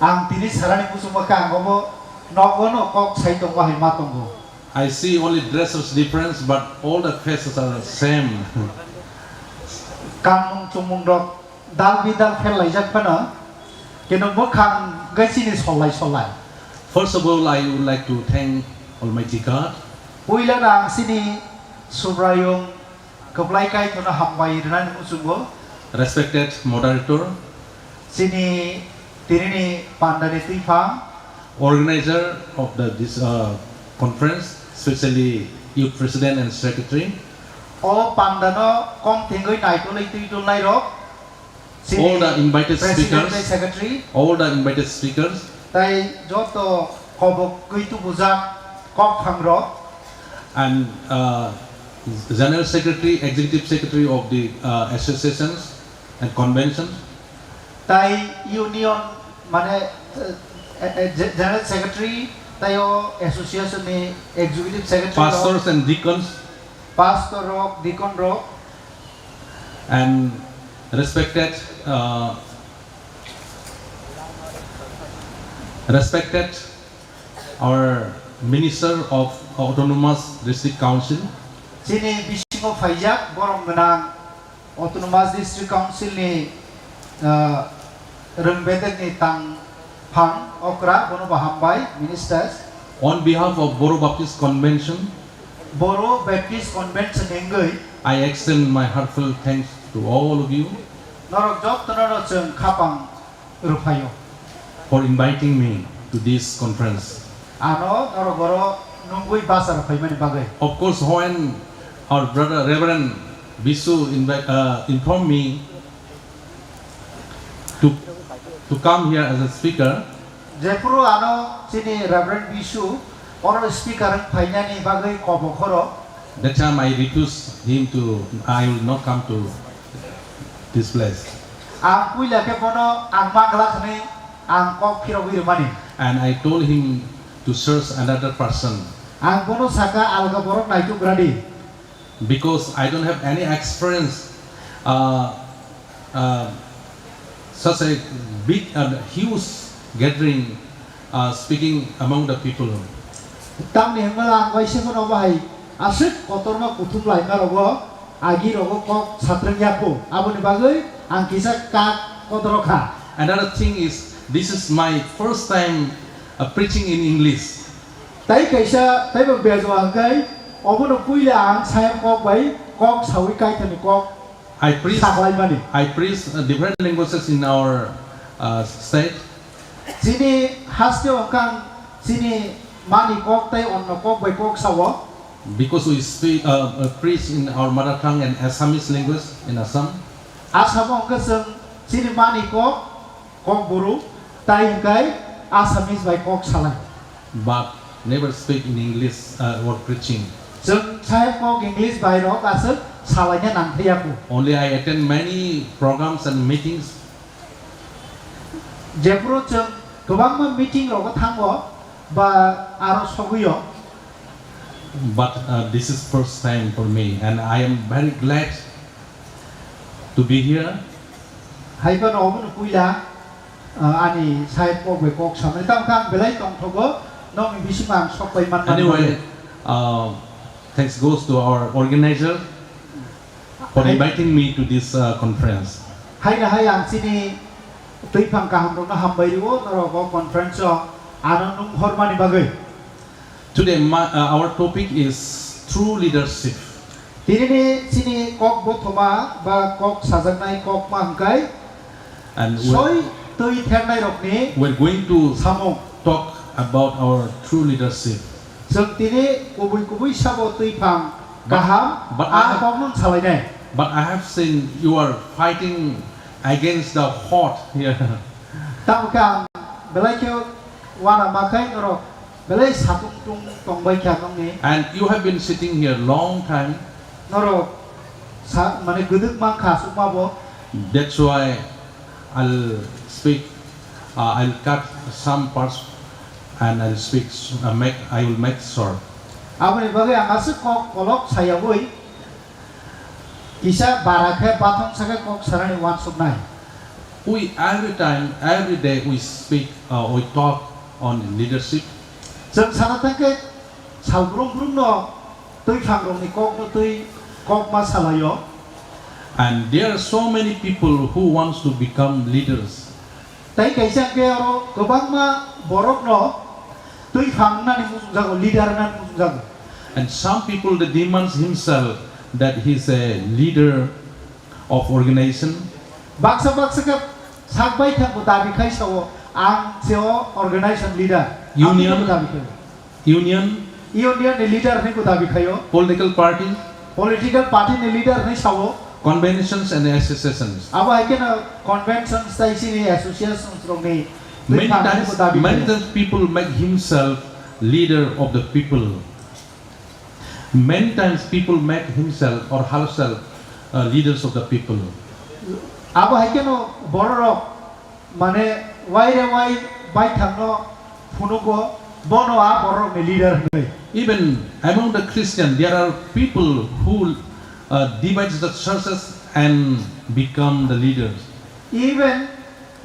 Ang tini sarani muchungma khe ang obo nogo no kok sai tongo hai ma tongo. I see only dresses difference, but all the faces are same. Kanmung chumung rok dal bidal phel laijak phano, keno bwkhang gai chini sollai sollai. First of all, I would like to thank Almighty God. Puila na ang chini Subraiyung kwplai Kaitorno hambai rwnani muchungo. Respected moderator. Chini tinini pandani twiphang. Organizer of the, this, uh, conference, especially youth president and secretary. O pandano kom thengwi naitolwi twitolnai rok. Chini All the invited president speakers, tei secretary. All the invited speakers. Tai joto kobok gwi tubujak kok phangrok. And, uh, General Secretary, Executive Secretary of the, uh, associations and conventions. Tai union, mane, eh, eh, eh, General Secretary, tai o association ni Executive Secretary rok. Pastors and deacons. Pastor rok, deacon rok. And respected, uh, respected our Minister of Autonomous District Council. Chini bisingo phaijak borom gwnang Autonomous District Council ni, uh, rwng bedek ni tang phang okra, bono bo hambai, ministers. On behalf of Boro Baptist Convention, Boro Baptist Convention ni wngwi I extend my heartfelt thanks to all of you. Norok jotono no chwng khapang rwphaio. For inviting me to this conference. Ano norok oro nungwi bachar phaimani bagwi. Of course, when our brother Reverend Bisu invi-, uh, informed me to, to come here as a speaker, Jephuru ano chini Reverend Bisu oro speaker wng phainani bagwi kobok horo. That time I refused him to, I will not come to this place. Ang puila khe bono ang mangla hwnwi ang kok phirogwi rwmani. And I told him to search another person. Ang bono saka alga borok naituk radi. Because I don't have any experience, uh, uh, such a big and huge gathering, uh, speaking among the people. Tamni hwnba ang kaisa phano bahai aswk kotorma kuthum laima rogo agi rogo kok satrang yapo. Aboni bagwi ang kisa kak kodro kha. Another thing is, this is my first time, uh, preaching in English. Tai kaisa, taibo bejo hwnkhe, obono puila ang sayang kok bai kok sawi Kaitorni kok I preach, saklaimani. I preach, uh, different languages in our, uh, state. Chini haste hwnkhe ang chini mani kok tei onno kok bai kok sao. Because we speak, uh, uh, preach in our mother tongue and Assamese language in Assam. Asamo hwnkhe chwng chini mani kok, Kokburu, tai hwnkhe Assamese bai kok salai. But never speak in English, uh, or preaching. Chwng sai kok English bai rok aswk salaina nangthaiya kho. Only I attend many programs and meetings. Jephuru chwng kwbangma meeting rogo thango ba aro sogwio. But, uh, this is first time for me, and I am very glad to be here. Hai phano obono puila, uh, ani side kok bai kok samani. Tamo khe ang belai tongthogo, nokni bisingo ang sok pai man mani bagwi. Anyway, uh, thanks goes to our organizer for inviting me to this, uh, conference. Haino hai ang chini twiphang kaham rokno hambai rwo, norok o conference o ano nung hormani bagwi. Today, my, uh, our topic is true leadership. Tinini chini kok bothoma ba kok sajaknai kok ma hwnkhe And we're, soi twi thernai rokni we're going to samung. Talk about our true leadership. Chwng tini kubui kubui sabo twiphang But, kaham but I a have, kokno salainai. But I have seen you are fighting against the hot here. Tamo khe ang belai khe wana makhai norok belai satung tung tongbai kha nokni. And you have been sitting here long time. Norok sa, mane gwdwk mankha aswkma bo. That's why I'll speak, uh, I'll cut some parts and I'll speak, uh, make, I will make short. Aboni bagwi ang aswk kok kolok sayawui kisa bara khe bathang sakhe kok sanani uansuknai. We every time, every day we speak, uh, we talk on leadership. Chwng sana thangkhe sal brum brumno twiphang rokni kokno twi kokma salaio. And there are so many people who wants to become leaders. Tai kaisa hwnkhe oro kwbangma borokno twiphang wngnani muchungjago, leader wngnani muchungjago. And some people they demands himself that he is a leader of organization. Baksa baksa khe sak baithang bo dabi khai sao, ang se o organization leader. Union. Ang bo dabi khai. Union. Union ni leader hinwi bo dabi khaio. Political party. Political party ni leader hinwi sao. Conventions and associations. Abo hai kheno conventions tai chini associations rokni Many twiphang hinwi times, bo dabi many khaio. Times people make himself leader of the people. Many times people make himself or herself, uh, leaders of the people. Abo hai kheno bororok mane waire wai baithangno phunugo, bono a bororokni leader hinwi. Even among the Christian, there are people who, uh, divides the churches and become the leaders. Even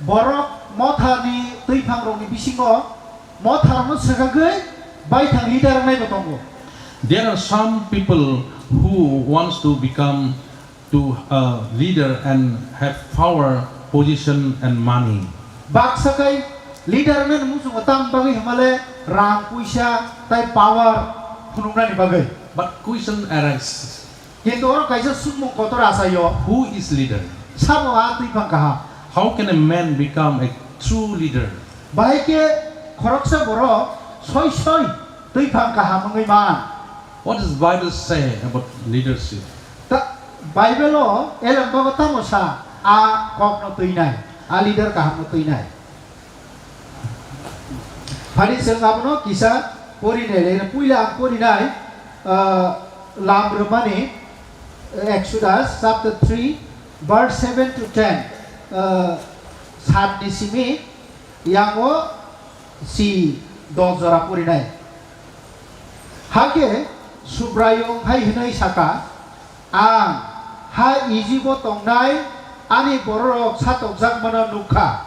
borok mothani twiphangrokni bisingo motharokno swkagwi baithang leader wngnaibo tongo. There are some people who wants to become to a leader and have power, position and money. Baksa kai leader wngnani muchungo tam bagwi hwnmale rang puisa tai power phunuknani bagwi. But question arises. Kintu oro kaisa swngmung kotor achaio. Who is leader? Sabo a twiphang kaham? How can a man become a true leader? Bahai khe khoroksa borok soi soi twiphang kaham wngwi man. What does Bible say about leadership? Ta, Bible o elem bago tamo sa a kokno twinai, a leader kahamno twinai. Phani chwng abono kisa porinai le, puila ang porinai, ah, Lam rwmani, Exodus chapter three, verse seven to ten, ah, saat ni simi yango si dos jora porinai. Hakhe Subraiyung hai hwnwi saka, Ang ha Ijibo tongnai ani bororok satokjakmano nuk kha.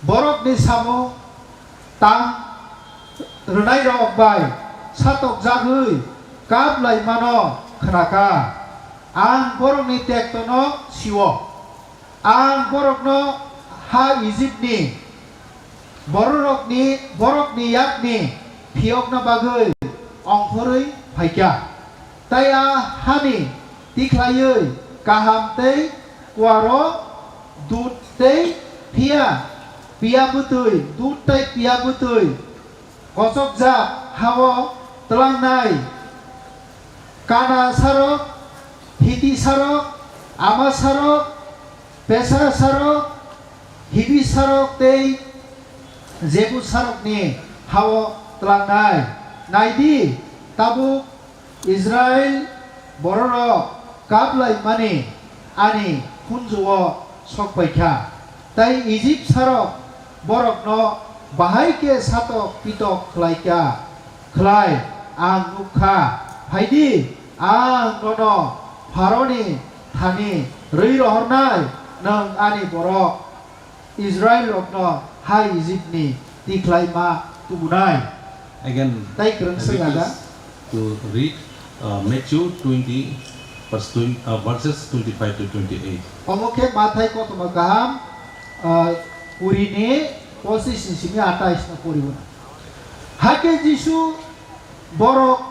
Borokni samung tang rwnairok bai satokjagwi kap laimano khna kha. Ang borokni tektono si-o. Ang borokno ha Ijipni bororokni, borokni yakni phiyokna bagwi ongkhorwi phai kha. Tai a hani tikhlaiwi kaham tei kuaro dud tei phiya, phiya bwtwi, dud tei phiya bwtwi kochokjak ha-o twlangnai Kana sarok, Hiti sarok, Ama sarok, Pesa sarok, Hibi sarok tei Jebus sarokni ha-o twlangnai. Nai di, tabuk Israil bororok kap laimani ani khunju-o sok pai kha, tei Ijip sarok borokno bahai khe satok pitok khlai kha, khlai ang nuk kha. Phai di, ang nono Pharaoni thani rwi rohornai, nwng ani borok Israilrokno hai Ijipni tikhlai ma tubunai. Again, tei kwrwng I swng request laga to read, uh, Matthew twenty, verse twenty, uh, verses twenty-five to twenty-eight. Omo khe Mathai kothoma kaham, uh, kuri ni pochis ni simi atais no poribo na. Hakhe Jisu borok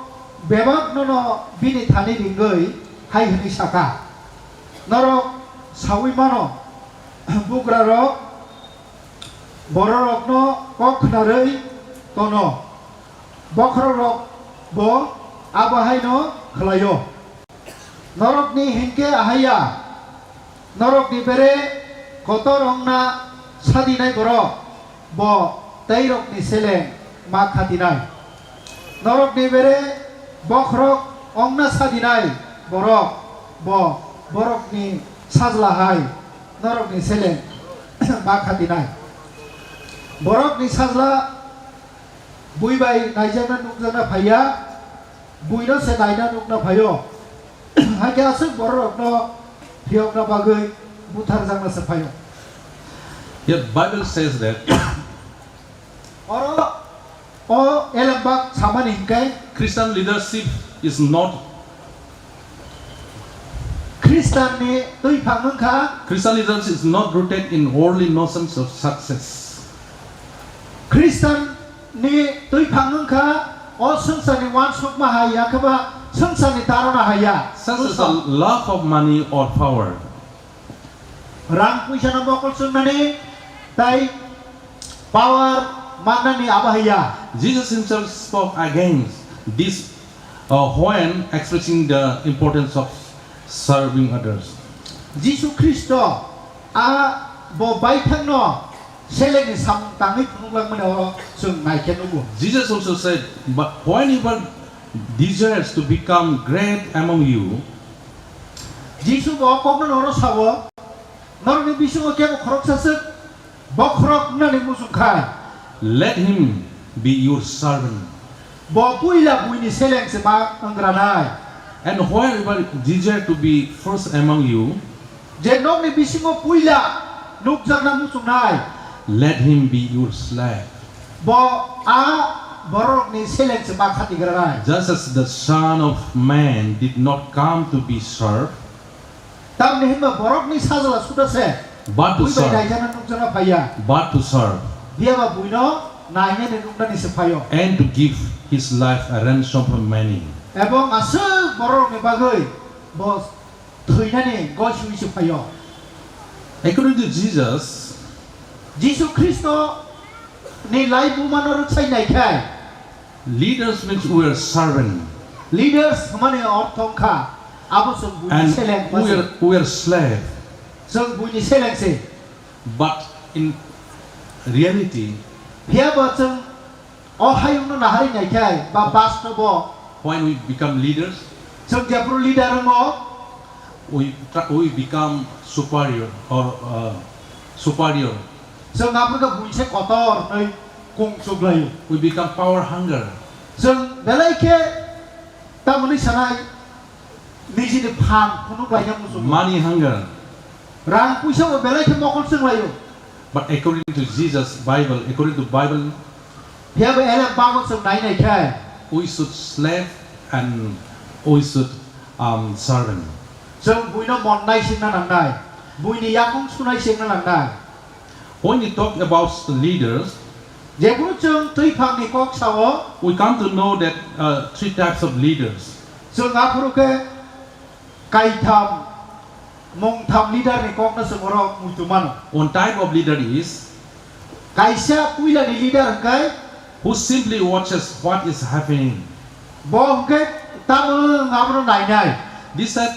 bebak nono bini thani ringwi hai hwnwi saka, "Norok saui mano, bugrarok bororokno kok khnarwi tono, bokhorokrok bo abo haino khlaio. Norokni hinkhe ahaiya, norokni bere kotor wngna sadinai borok bo teirokni seleng ma khatinai. Norokni bere bokhorok wngna sadinai borok bo borokni sajla hai norokni seleng ma khatinai. Borokni sajla bui bai naijakna nukjakna phaiya, buino se naina nukna phaio." Hakhe aswk bororokno phiyokna bagwi butharjakna se phaio. Yet Bible says that Oro o elembak samani hinkhe Christian leadership is not Khristanni twiphang wngkha. Christian leadership is not rooted in worldly notions of success. Khristanni twiphang wngkha o swngcharni uansukma hai ya khe ba swngcharni tarona hai ya. Success is a love of money or power. Rang puisano mokol chwngnani tei power mannani abo hai ya. Jesus himself spoke against this, uh, when expressing the importance of serving others. Jisu Khristo a bo baithangno selengni samung tangwi phunukjakmani oro chwng naikhe nugo. Jesus also said, "But whenever desires to become great among you," Jisu bo kokno noro sao, "Norokni bisingo kebo khoroksa swk bokhorok wngnani muchung kha, let him be your servant. Bo puila buini seleng se ma wngranai. And whoever desire to be first among you, je nokni bisingo puila nukjakna muchungnai, let him be your slave. Bo a borokni seleng se ma khatigranai." Just as the Son of Man did not come to be served, Tamni hwnba borokni sajla suda se but to bui bai serve, naijana nukjana phaiya. But to serve. Phiya ba buino nainani nuknani se phaio. And to give his life a ransom for many. Ebong aswk borokni bagwi bo thwinani gosiwi se phaio. According to Jesus, Jisu Khristo ni laibumano rwksai naikhai, leaders means we are servant. Leaders hwnmani ortho wngkha abo chwng buini seleng. And we are, we are slave. Chwng buini seleng se. But in reality, phiya bo chwng o hayungno naharwi naikhai ba bastobo, when we become leaders, chwng jephru leader wngo, we tra-, we become superior or, uh, superior. Chwng aphuru khe buini se kotor hwnwi kung chuklaio. We become power hunger. Chwng belai khe tamoni sanai nijini phan phunuk laina muchungo. Money hunger. Rang puisa bo belai khe mokol chwng laio. But according to Jesus Bible, according to Bible, Phiya bo elem bago chwng nai nai khe we should slave and we should um, servant. Chwng buino monnai singna nangnai, buini yakung sunai singna nangnai. When you talk about the leaders, Jephuru chwng twi phangni kok sao, we come to know that uh, three types of leaders. Chwng aphuru khe kaitham, mungtham leader ni kok no chwng oro muitu mano. One type of leader is Kaisa puila ni leader hwnkhe who simply watches what is happening. Bo hwnkhe tamo abono nainai. This type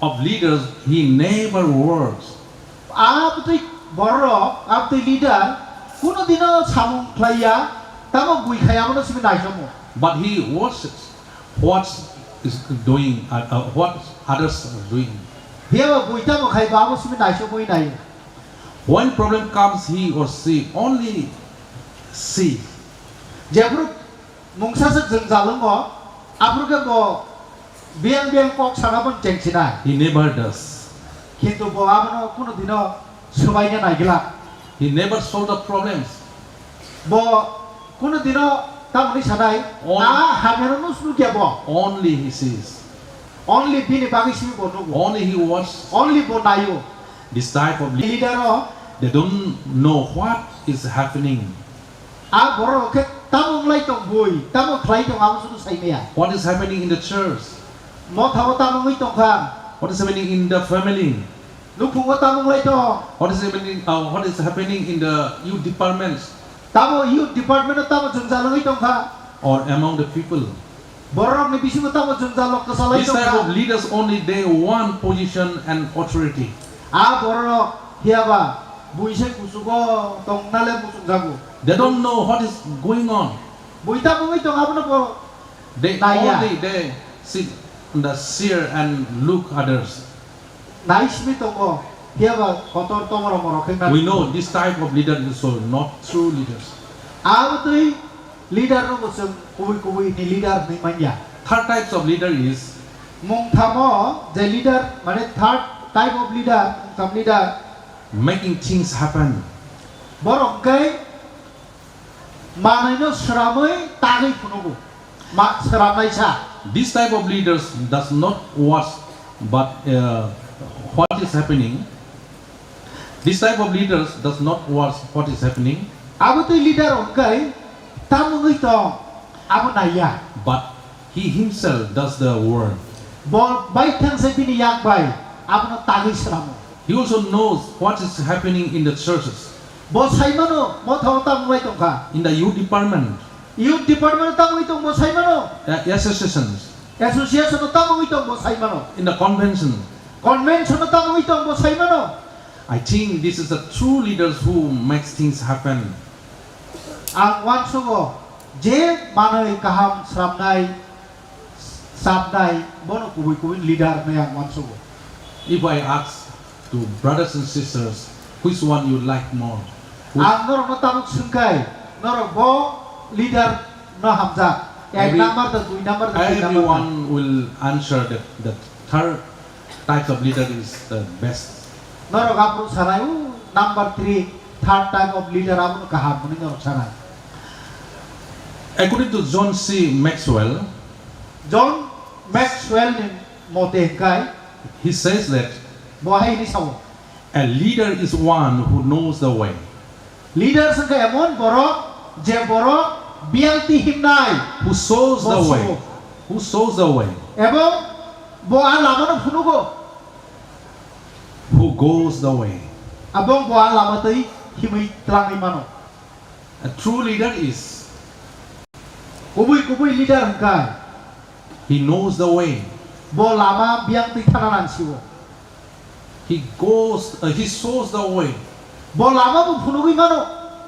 of leaders, he never works. Abotwi borok, abotwi leader, kuno dino samung khlaiya, tamo bui khai abono simi naisomo. But he watches what is doing, uh, uh, what others are doing. Phiya bo bui tamo khai bo abo simi naisomwi naio. When problem comes, he or she only see. Jephuru mungsa se jwngjal wngo, aphuru khe bo biyang biyang kok sana bo chengsinai. He never does. Kintu bo abono kuno dino swbaina naigwlak. He never solve the problems. Bo kuno dino tamoni sanai, On- a hamyano nus nukya bo. Only he sees. Only bini bagwi simi bo nugo. Only he watches. Only bo naio. This type of leader, Leader o they don't know what is happening. A borok khe tamo wng lai tong bui, tamo khlai tong abo sudu sai maya. What is happening in the church? Motha o tamo wngwi tong kha. What is happening in the family? Nukhung o tamo wng lai tong. What is happening, uh, what is happening in the youth department? Tamo youth department o tamo jwngjal wngwi tong kha. Or among the people? Borok ni bisingo tamo jwngjal rok kwchalai tong kha. This type of leaders only they want position and authority. A borok phiya ba buisai kuchugo tong nale muchung jago. They don't know what is going on. Bui tamo wngwi tong abono bo They naiya. Only they sit on the chair and look others. Nai simi tongo, phiya ba kotor tomorok morok khe nai. We know this type of leader is so not true leaders. Abo twi leader no bo chwng kubui kubui ni leader hinwi manya. Third types of leader is Mungthamo je leader, mane third type of leader, mungtham leader. Making things happen. Borok khe Manwino sramwi tagwi phunugo. Ma-, sramnaisa. This type of leaders does not watch but, uh, what is happening. This type of leaders does not watch what is happening. Abo twi leader hwnkhe tamungwi tong, abo naiya. But He himself does the work. Bo baithang se bini yak bai abono tagwi swnamo. He also knows what is happening in the churches. Bo saimano, mothao tamo wngwi tongkha. In the youth department. Youth department tamo wngwi tong bo saimano. A-, associations. Association tamo wngwi tong bo saimano. In the convention. Convention tamo wngwi tong bo saimano. I think this is the true leaders who makes things happen. Ang uansugo je manwi kaham sramnai, sabnai, bono kubui kubui leader hinwi ang uansugo. If I ask to brothers and sisters, which one you like more? Which Ang norokno tabuk swngkhai, norok bo leader no hamjak. Ek Every- number da, dui number da, tin number da. Everyone will answer that, that third types of leader is the best. Norok aphuru sanai, "O, number three, third type of leader abono kaham," hwnwi norok sanai. According to John C. Maxwell, John Maxwell ni mote hwnkhe, he says that bo hai hwnwi sao, "A leader is one who knows the way." Leaders wngkha emon borok, je borok biyang twi himnai. Who shows the way. Bo sugo. Who shows the way. Ebong bo a lamano phunugo. Who goes the way. Abong bo a lama twi himwi twlangwi mano. A true leader is Kubui kubui leader hwnkha. He knows the way. Bo lama biyang twi thana nangsio. He goes, uh, he shows the way. Bo lama bo phunugwi mano.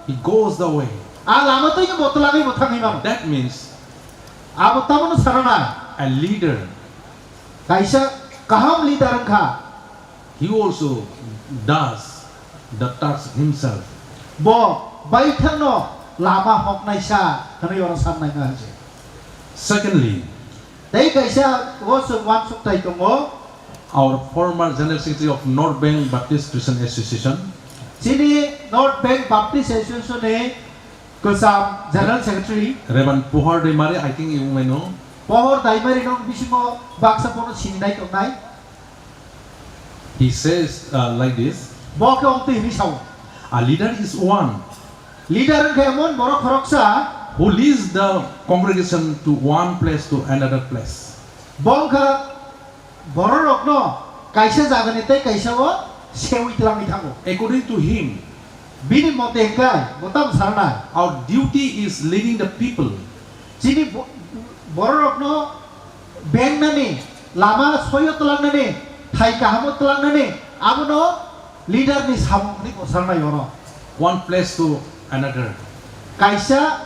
He goes the way. A lama twi bo twlangwi bo thangwi mano. That means Abo tamono sana nai. A leader Kaisa kaham leader wngkha. He also does the task himself. Bo baithangno lama hoknaisa hwnwi oro sannaima hwnse. Secondly, Tei kaisa o chwng uansukthai tongo. Our former General Secretary of North Bank Baptist Christian Association, Chini North Bank Baptist Association ni kwcham General Secretary Reverend Pohar Deimari, I think you may know. Pohor Deimari no bisingo baksa bono sininai tongnai. He says, uh, like this, Bo khe omtwi hwnwi sao, "A leader is one Leader wngkha emon borok khoroksa who leads the congregation to one place to another place." Bo wngkha bororokno kaisa jagani tei kaisa o sewi twlangwi thango. According to him, Bini mote hwnkhe bo tamo sanai, our duty is leading the people. Chini bo-, bororokno bengnani, lama soyo twlangnani, thai kahamo twlangnani, abono leader ni samung hwnwi bo sanai oro. One place to another. Kaisa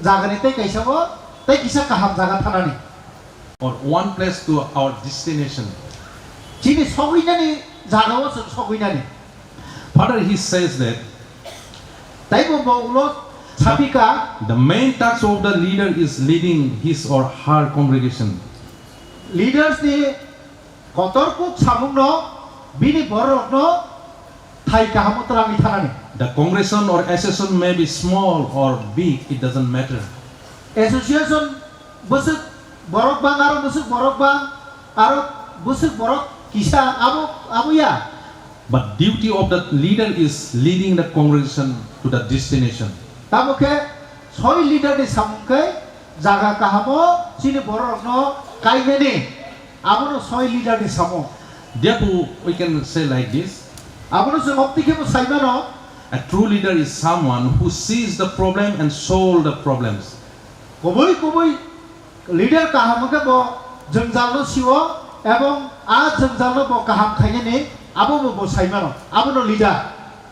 jagani tei kaisa o, tei kisa kaham jaga thanani. Or one place to our destination. Chini sogwinani jaga o chwng sogwinani. Further, he says that Taibo bo ulo sapika, the main task of the leader is leading his or her congregation. Leaders ni kotor kuk samungno bini bororokno thai kahamo twlangwi thanani. The congregation or association may be small or big, it doesn't matter. Association bwswk borok bang aro bwswk borok bang aro bwswk borok kisa abo, abo ya. But duty of the leader is leading the congregation to the destination. Tamo khe soi leader ni samung khe jaga kahamo chini bororokno kainani. Abono soi leader ni samung. Therefore, we can say like this. Abono chwng opti khe bo sai mano. A true leader is someone who sees the problem and solve the problems. Kubui kubui leader kaham khe bo jwngjal no sio ebong a jwngjal no bo kaham khainani abo bo bo sai mano. Abono leader.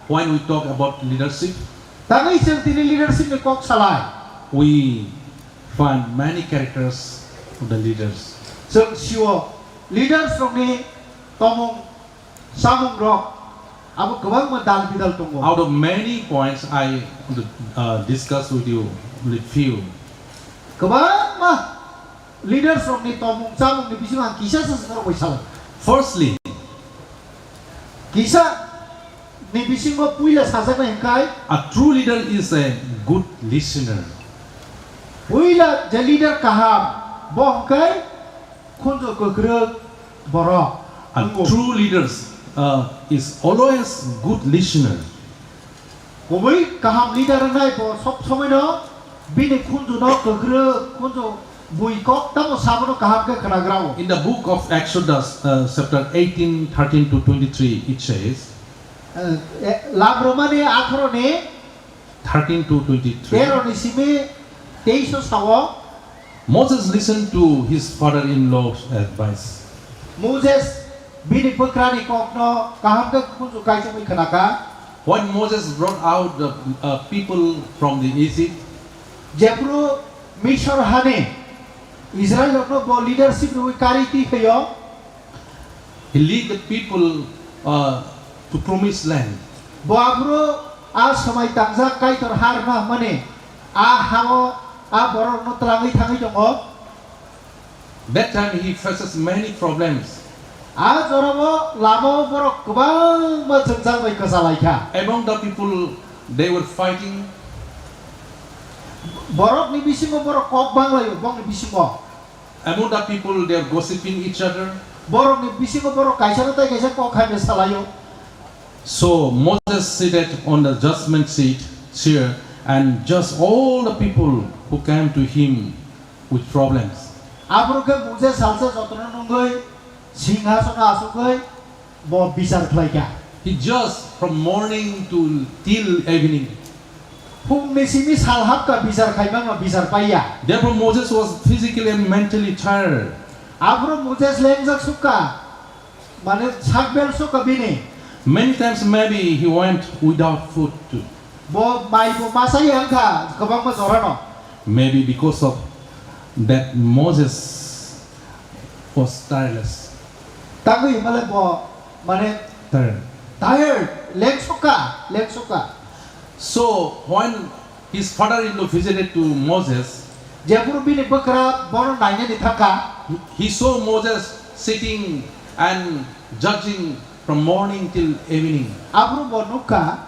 When we talk about leadership, Tangwi chwng tini leadership ni kok salai. We find many characters of the leaders. Chwng sio leaders rokni tomung samung rok abo kwbangma dal bidal tongo. Out of many points, I want to, uh, discuss with you only few. Kwbangma leaders rokni tomung samung ni bisingo ang kisa sa sa rok bai salai. Firstly, Kisa ni bisingo puila sajaknai hwnkhe, a true leader is a good listener. Puila je leader kaham, bo hwnkhe khunju kwkrwk borok. A true leader, uh, is always good listener. Kubui kaham leader wngnai bo sob somoino bini khunjuno kwkrwk, khunju bui kok tamo sabono kaham khe khwnagrao. In the book of Exodus, uh, chapter eighteen, thirteen to twenty-three, it says, Eh, eh, Lam Romani atharo ni thirteen to twenty-three. Tero ni simi teis o sao. Moses listened to his father-in-law's advice. Moses bini bwkrani kokno kaham khe khunju kaichomwi khwnakha. When Moses brought out the, uh, people from the Egypt, Jephru Misor hani Israel rokno bo leadership rwi kari twi phaio. He lead the people, uh, to promised land. Bo aphuru a swmai tangjak Kaitor ha rwna hwnmani a ha-o a borokno twlangwi thangwi tongo. That time he faces many problems. A jorao lama-o borok kwbangma jwngjal bai kwchalaikha. Among the people, they were fighting. Borokni bisingo borok kok banglaio, bongni bisingo. Among the people, they are gossiping each other. Borokni bisingo borok kaisano tei kaisa kok hamya salaio. So Moses seated on the judgment seat, chair, and judged all the people who came to him with problems. Aphuru khe Moses salsa jotono nungwi singhasono achugwi bo bichar khlaikha. He judged from morning to till evening. Phungni simi sal hapkha bichar khaimano bichar paiya. Therefore Moses was physically and mentally tired. Aphuru Moses lengjak sukha, mane sakbel sukha bini. Many times maybe he went without food too. Bo mai bo masa ya wngkha kwbangma jorano. Maybe because of that Moses was tireless. Tangwi himale bo mane tired, tired, lengsukha, lengsukha. So when his father-in-law visited to Moses, jephuru bini bwkra bono nainani thangkha, he saw Moses sitting and judging from morning till evening. Aphuru bo nukha,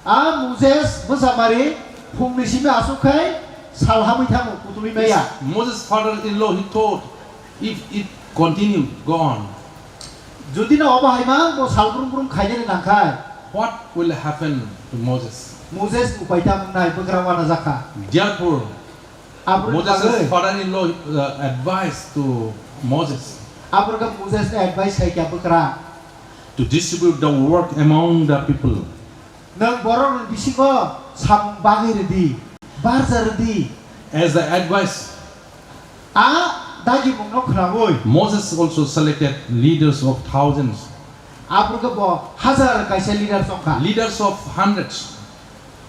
a Moses bwsamari phungni simi aswk khai sal hamwi thango, kutulwi maya. Moses' father-in-law, he thought, if it continued, go on, jodi no obo hai ma bo sal brum brum khainani nangkhai, what will happen to Moses? Moses upai ta wngnai, bwkra wana jakha. Therefore, Aboni Moses' bagwi father-in-law, uh, advised to Moses, aboni khe Moses ni advice khai kha bwkra, to distribute the work among the people. Nwng borok ni bisingo samung bagwi rwdi, barja rwdi. As the advice, a dagimung no khwnawi Moses also selected leaders of thousands. Aboni khe bo hazar kaisa leader tongkha. Leaders of hundreds.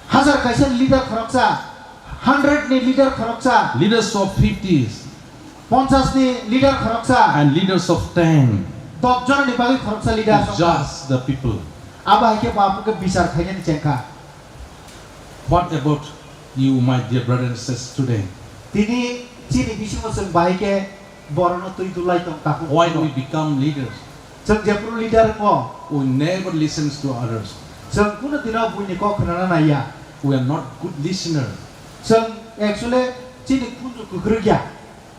Hazar kaisa leader khoroksa, hundred ni leader khoroksa, leaders of fifties, ponchas ni leader khoroksa, and leaders of ten, dos jona ni bagwi khoroksa leader to khoroksa judge the people. Abo hai khe bo aboni khe bichar khainani chengkha. What about you, my dear brothers and sisters, today? Tini chini bisingo chwng bahai khe borokno twi dulai tong takhuk. Why do we become leaders? Chwng jephuru leader wngo, we never listens to others. Chwng kunu dino buini kok khnana naiya. We are not good listener. Chwng actually chini khunju kwkrwk ya.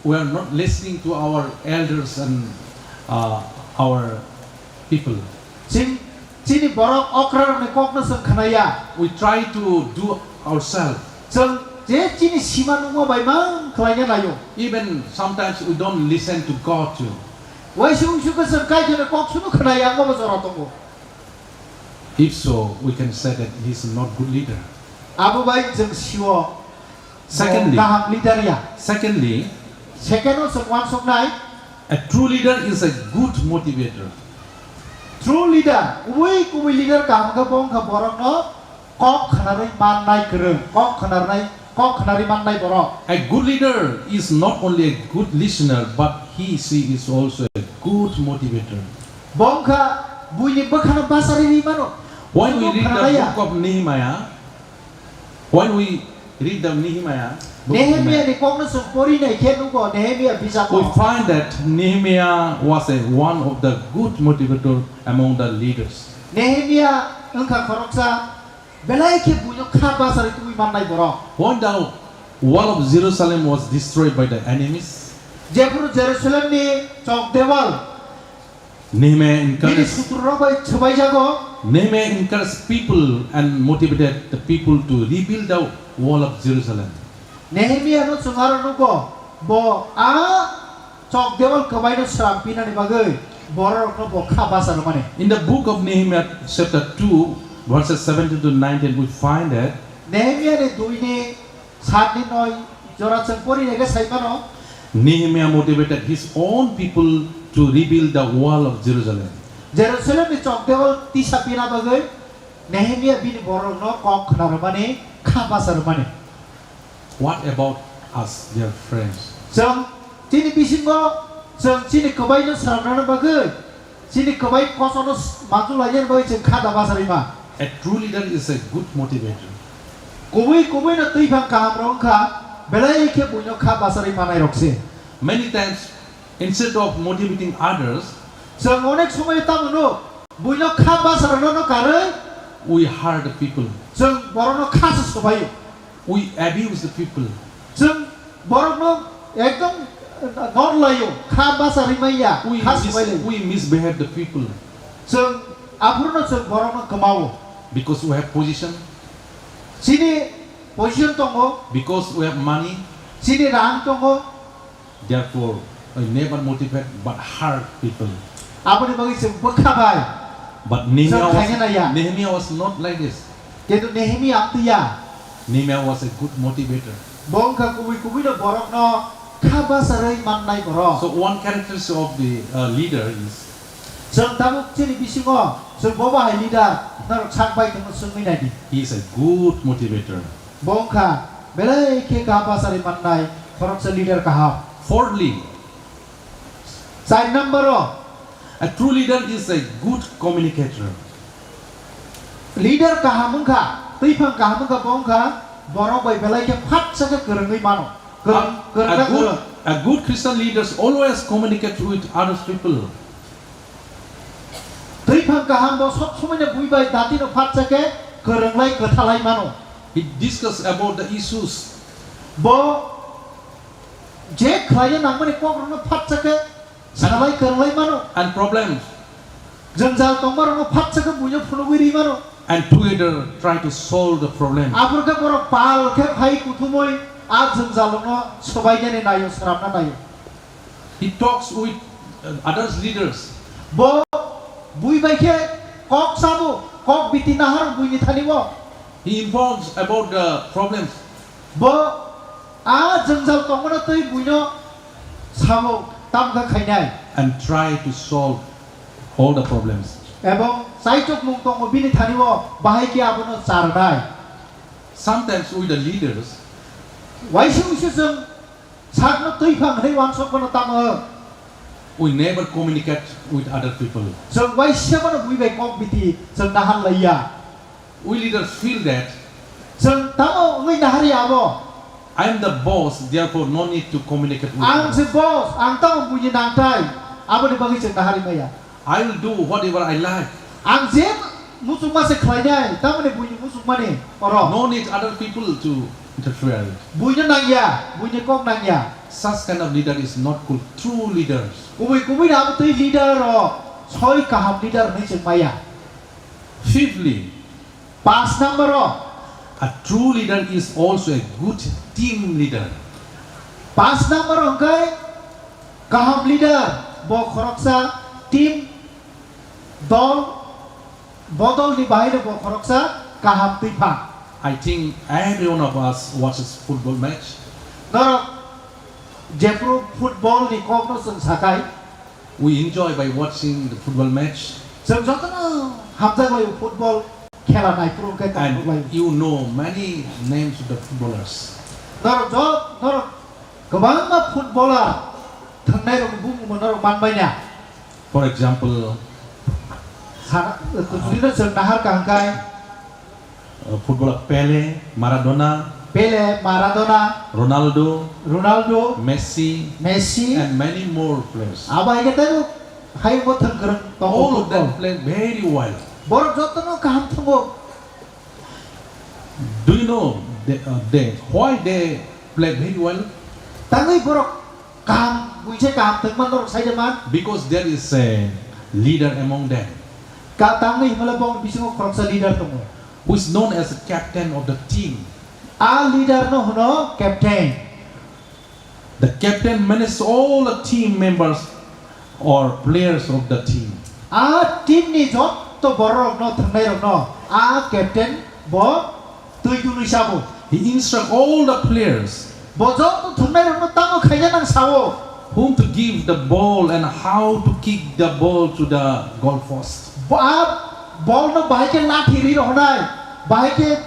We are not listening to our elders and, uh, our people. Chini, chini borok okrarokni kokno chwng khnaya. We try to do ourselves. Chwng je chini sima nungma bai mang khlaina naio. Even sometimes we don't listen to God too. Waisa wngsu khe chwng Kaitorni kok sunu khnaya, amo bo jora tongo. If so, we can say that he is not good leader. Abo bai chwng sio. Secondly, kaham leader ya. Secondly, second o chwng uansuknai. A true leader is a good motivator. True leader, kubui kubui leader kaham khe bo wngkha borokno kok khnarwi mannai kwrwng, kok khnarnai, kok khnarwi mannai borok. A good leader is not only a good listener, but he, she is also a good motivator. Bo wngkha buini bwkhano bacharwi mano. When we read the book of Nehemiah, When we read the Nehemiah, book of Nehemiah ni kokno chwng pori nai khe nugo, Nehemiah bijap o. We find that Nehemiah was a, one of the good motivator among the leaders. Nehemiah wngkha khoroksa belai khe buino kha bacharwi tubui mannai borok. When the wall of Jerusalem was destroyed by the enemies, jephuru Jerusalem ni chok dewal Nehemiah encouraged, bini suturrok bai swbaijago. Nehemiah encouraged people and motivated the people to rebuild the wall of Jerusalem. Nehemiah no chwng aro nugo, bo a chok dewal kwbai no sram pinani bagwi borok no bo kha basa rwmani. In the book of Nehemiah chapter two, verses seventeen to nineteen, we find that Nehemiah ni dui ni Saat ni noi jora chwng pori nai khe sai mano. Nehemiah motivated his own people to rebuild the wall of Jerusalem. Jerusalem ni chok dewal tisa pina bagwi Nehemiah bini borokno kok khna rwmani, kha basa rwmani. What about us, dear friends? Chwng chini bisingo chwng chini kwbaino swnamnani bagwi Chini kwbai kosono s-, manjulainani bagwi chwng kha da bacharwi ma. A true leader is a good motivator. Kubui kubui no twiphang kaham rok wngkha, belai khe buino kha bacharwi manai rok se. Many times, instead of motivating others, chwng onek somoy tamo no buino kha bacharwna no karwi, we hurt the people. Chwng borokno kha se swbaio. We abuse the people. Chwng borokno ekdom nor laio, kha bacharwi manya, we kha mis-, swbai laio. We misbehave the people. Chwng aphuru no chwng borokno kwmao. Because we have position. Chini position tongo. Because we have money. Chini rang tongo. Therefore, I never motivate but hurt people. Aboni bagwi chwng bwkha bai. But Nehemiah chwng was, khaina naiya. Nehemiah was not like this. Kintu Nehemiah amtwi ya. Nehemiah was a good motivator. Bo wngkha kubui kubui no borokno kha bacharwi mannai borok. So one characteristic of the, uh, leader is, chwng tabuk chini bisingo chwng bo bahai leader norok sak bai tongno swngwi naidi. He is a good motivator. Bo wngkha belai khe kha bacharwi mannai khoroksa leader kaham. Fourthly, char number o, a true leader is a good communicator. Leader kaham wngkha, twiphang kaham wngkha, bo wngkha borok bai belai khe phatsa khe kwrwngwi mano. Kwrwng-, a, kwrwngna a good, kwrwng. A good Christian leaders always communicate with other people. Twiphang kaham bo sob somoi no bui bai dati no phatsa khe kwrwnglai kwthalai mano. He discuss about the issues. Bo je khlai nangmani kok rok no phatsa khe salai kwrwnglai mano. And problems. Jwngjal tongma rok no phatsa khe buino phunugwi ri mano. And together try to solve the problem. Abor khe borok pal khe phai kuthumui a jwngjal rok no swbainani naio, sramna naio. He talks with uh, others leaders. Bo bui bai khe kok sabo, kok biti nahar buini thani bo. He informs about the problems. Bo a jwngjal tongmano twi buino sabo, tamkha khainai. And try to solve all the problems. Ebong chaichokmung tongo bini thani bo, bahai khe abono charnai. Sometimes with the leaders, waisa waisa chwng sakno twiphang hwnwi uansukmano tamo. We never communicate with other people. Chwng waisa mano bui bai kok biti chwng nahar laiya. We leaders feel that chwng tamo wngwi nahar ya abo. I am the boss, therefore no need to communicate with Ang others. Se boss, ang tamo buini nangtai, aboni bagwi chwng nahari maya. I will do whatever I like. Ang je muchungma se khlainai, tamoni buini muchungmani oro. No need other people to interfere. Buino nangya, buini kok nangya. Such kind of leader is not called true leaders. Kubui kubui na abo twi leader rok, soi kaham leader hwnwi chwng maya. Fifthly, Pas number o. A true leader is also a good team leader. Pas number o hwnkhe kaham leader bo khoroksa team, dol, bodol ni bahai no bo khoroksa kaham twiphang. I think every one of us watches football match. Norok jephru football ni kok no chwng sakai. We enjoy by watching the football match. Chwng jotono hamjak laio football khela naiphuru hwnkhe And tongthok laio. You know many names of the footballers. Norok jo-, norok kwbangma footballer thwngnairokni bumungbo norok manbaina. For example, Sana, judino chwng naharkha hwnkhe, Uh, footballer Pele, Maradona, Pele, Maradona, Ronaldo, Ronaldo, Messi, Messi, and many more players. Abo hai khe tei hai bo thwng kwrwng tongo All of football. Them play very well. Borok jotono kaham thwngo. Do you know they, uh, they, why they play very well? Tangwi borok kaham, buise kaham thwngma norok sai de man. Because there is a leader among them. Ka tangwi himala bong bisingo khoroksa leader tongo. Who is known as the captain of the team. A leader no hwno captain. The captain manages all the team members or players of the team. A team ni jotto borok no thwngnai rok no a captain bo twi twi sabo. He instructs all the players Bo joto thwngnairokno tamo khaina nang sao. Whom to give the ball and how to kick the ball to the goal post. Bo a ball no bahai khe lathi ri rohonai, bahai khe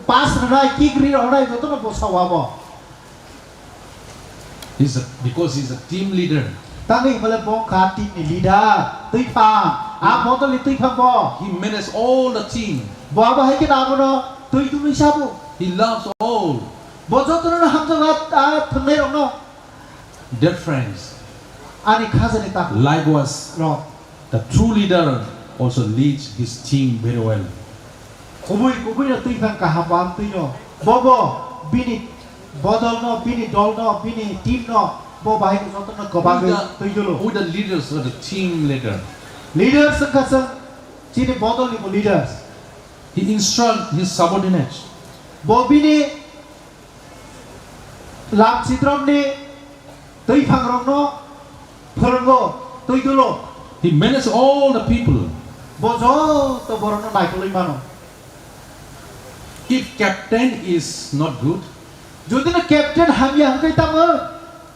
pass rwnai, kick ri rohonai, jotono bo sao abo. He's a, because he's a team leader. Tangwi himale bo kha team ni leader, twiphang. A bodol ni twiphang bo. He manages all the team. Bo abo hai khe abono twi twi sabo. He loves all. Bo jotono hamjago a thwngnairokno. Dear friends, ani khajani takhuk. Likewise, rok. The true leader also leads his team very well. Kubui kubui no twiphang kaham bo ang twi no. Bo bo bini bodol no, bini dol no, bini team no bo bahai jotono kwbangwi twi dolo. With the leaders or the team leader. Leaders wngkha chwng chini bodol ni bo leaders. He instructs his subordinates. Bo bini Lam chitrom ni twi phangrokno phwrwngo, twi dolo. He manages all the people. Bo joto borokno naikolwi mano. If captain is not good, Jodi no captain hamya hwnkhe tamo,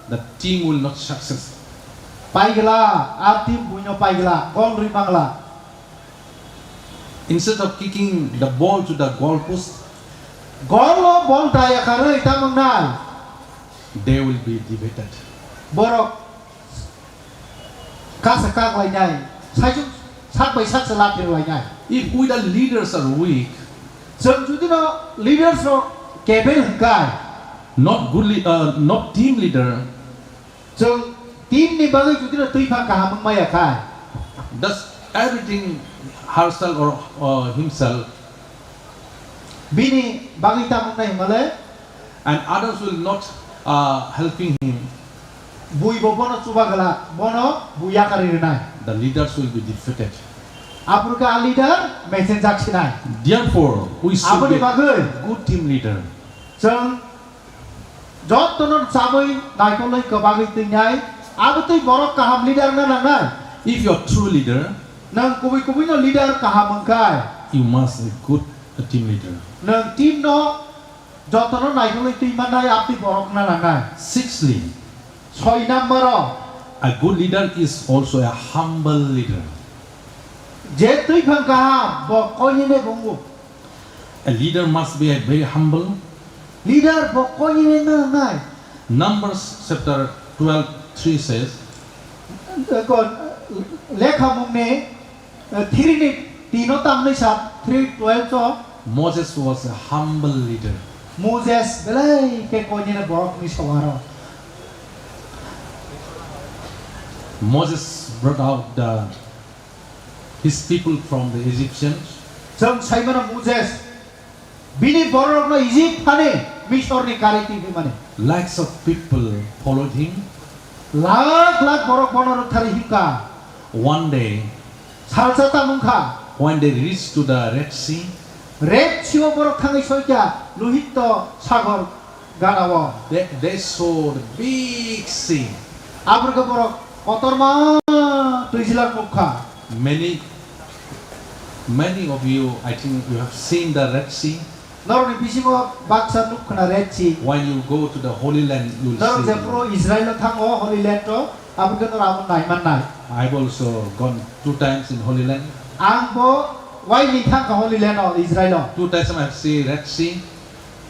the team will not success. Paigla, a team buino paigla, gol rwi mangla. Instead of kicking the ball to the goal post, Gol o bol daya karwi tamung nai. They will be debated. Borok kasa kak lainai, saichung sak bai sak se laphir lainai. If we the leaders are weak, Chwng jodi no leaders rok kebel hwnkhe, not good le-, uh, not team leader, Chwng team ni bagwi jodi no twi phan kaham wng maya kha. Thus, everything herself or, or himself, Bini bagwi tamo wngnai hwnmale, and others will not, uh, helping him, bui bo bono chuba glak, bono bui yakarwi rwnai. The leaders will be defeated. Aphuru khe a leader mechenjak sinai. Therefore, we should Aboni be bagwi a good team leader. Chwng jotono chabwi naikolwi kwbagwi twinai, abo twi borok kaham leader wngna nangnai. If you are true leader, Nwng kubui kubui no leader kaham wngkhai. You must a good team leader. Nwng team no jotono naikolwi twi mannai, aboni borok wngna nangnai. Sixthly, Soi number o, a good leader is also a humble leader. Je twi phang kaham, bo koinene bungo. A leader must be a very humble. Leader bo koinene nangnai. Numbers chapter twelve three says, Kon, lekha mungni Eh, three ni tino tamni sa, three twelve o. Moses was a humble leader. Moses belai khe koinene borokni sogaro. Moses brought out the, his people from the Egyptians. Chwng saimano Moses bini bororokno Egypt hani Misorni kari twi himani. Lakhs of people followed him. Lakh lakh borok bono rwktharwi himkha. One day, Salsa tamo wngkha. When they reached to the Red Sea, Red Sea o borok thangwi soikha, Lohito Sagor ganao. They, they saw the big sea. Aphuru khe borok kotorma twijlang nukha. Many, many of you, I think you have seen the Red Sea. Norokni bisingo baksa nuk khna Red Sea. When you go to the Holy Land, you will Norok see. Jephuru Israilo thango, Holy Land o, aboni norok abo nai mannai. I've also gone two times in Holy Land. Ang bo waini thangkha Holy Land o, Israilo. Two times I have seen Red Sea.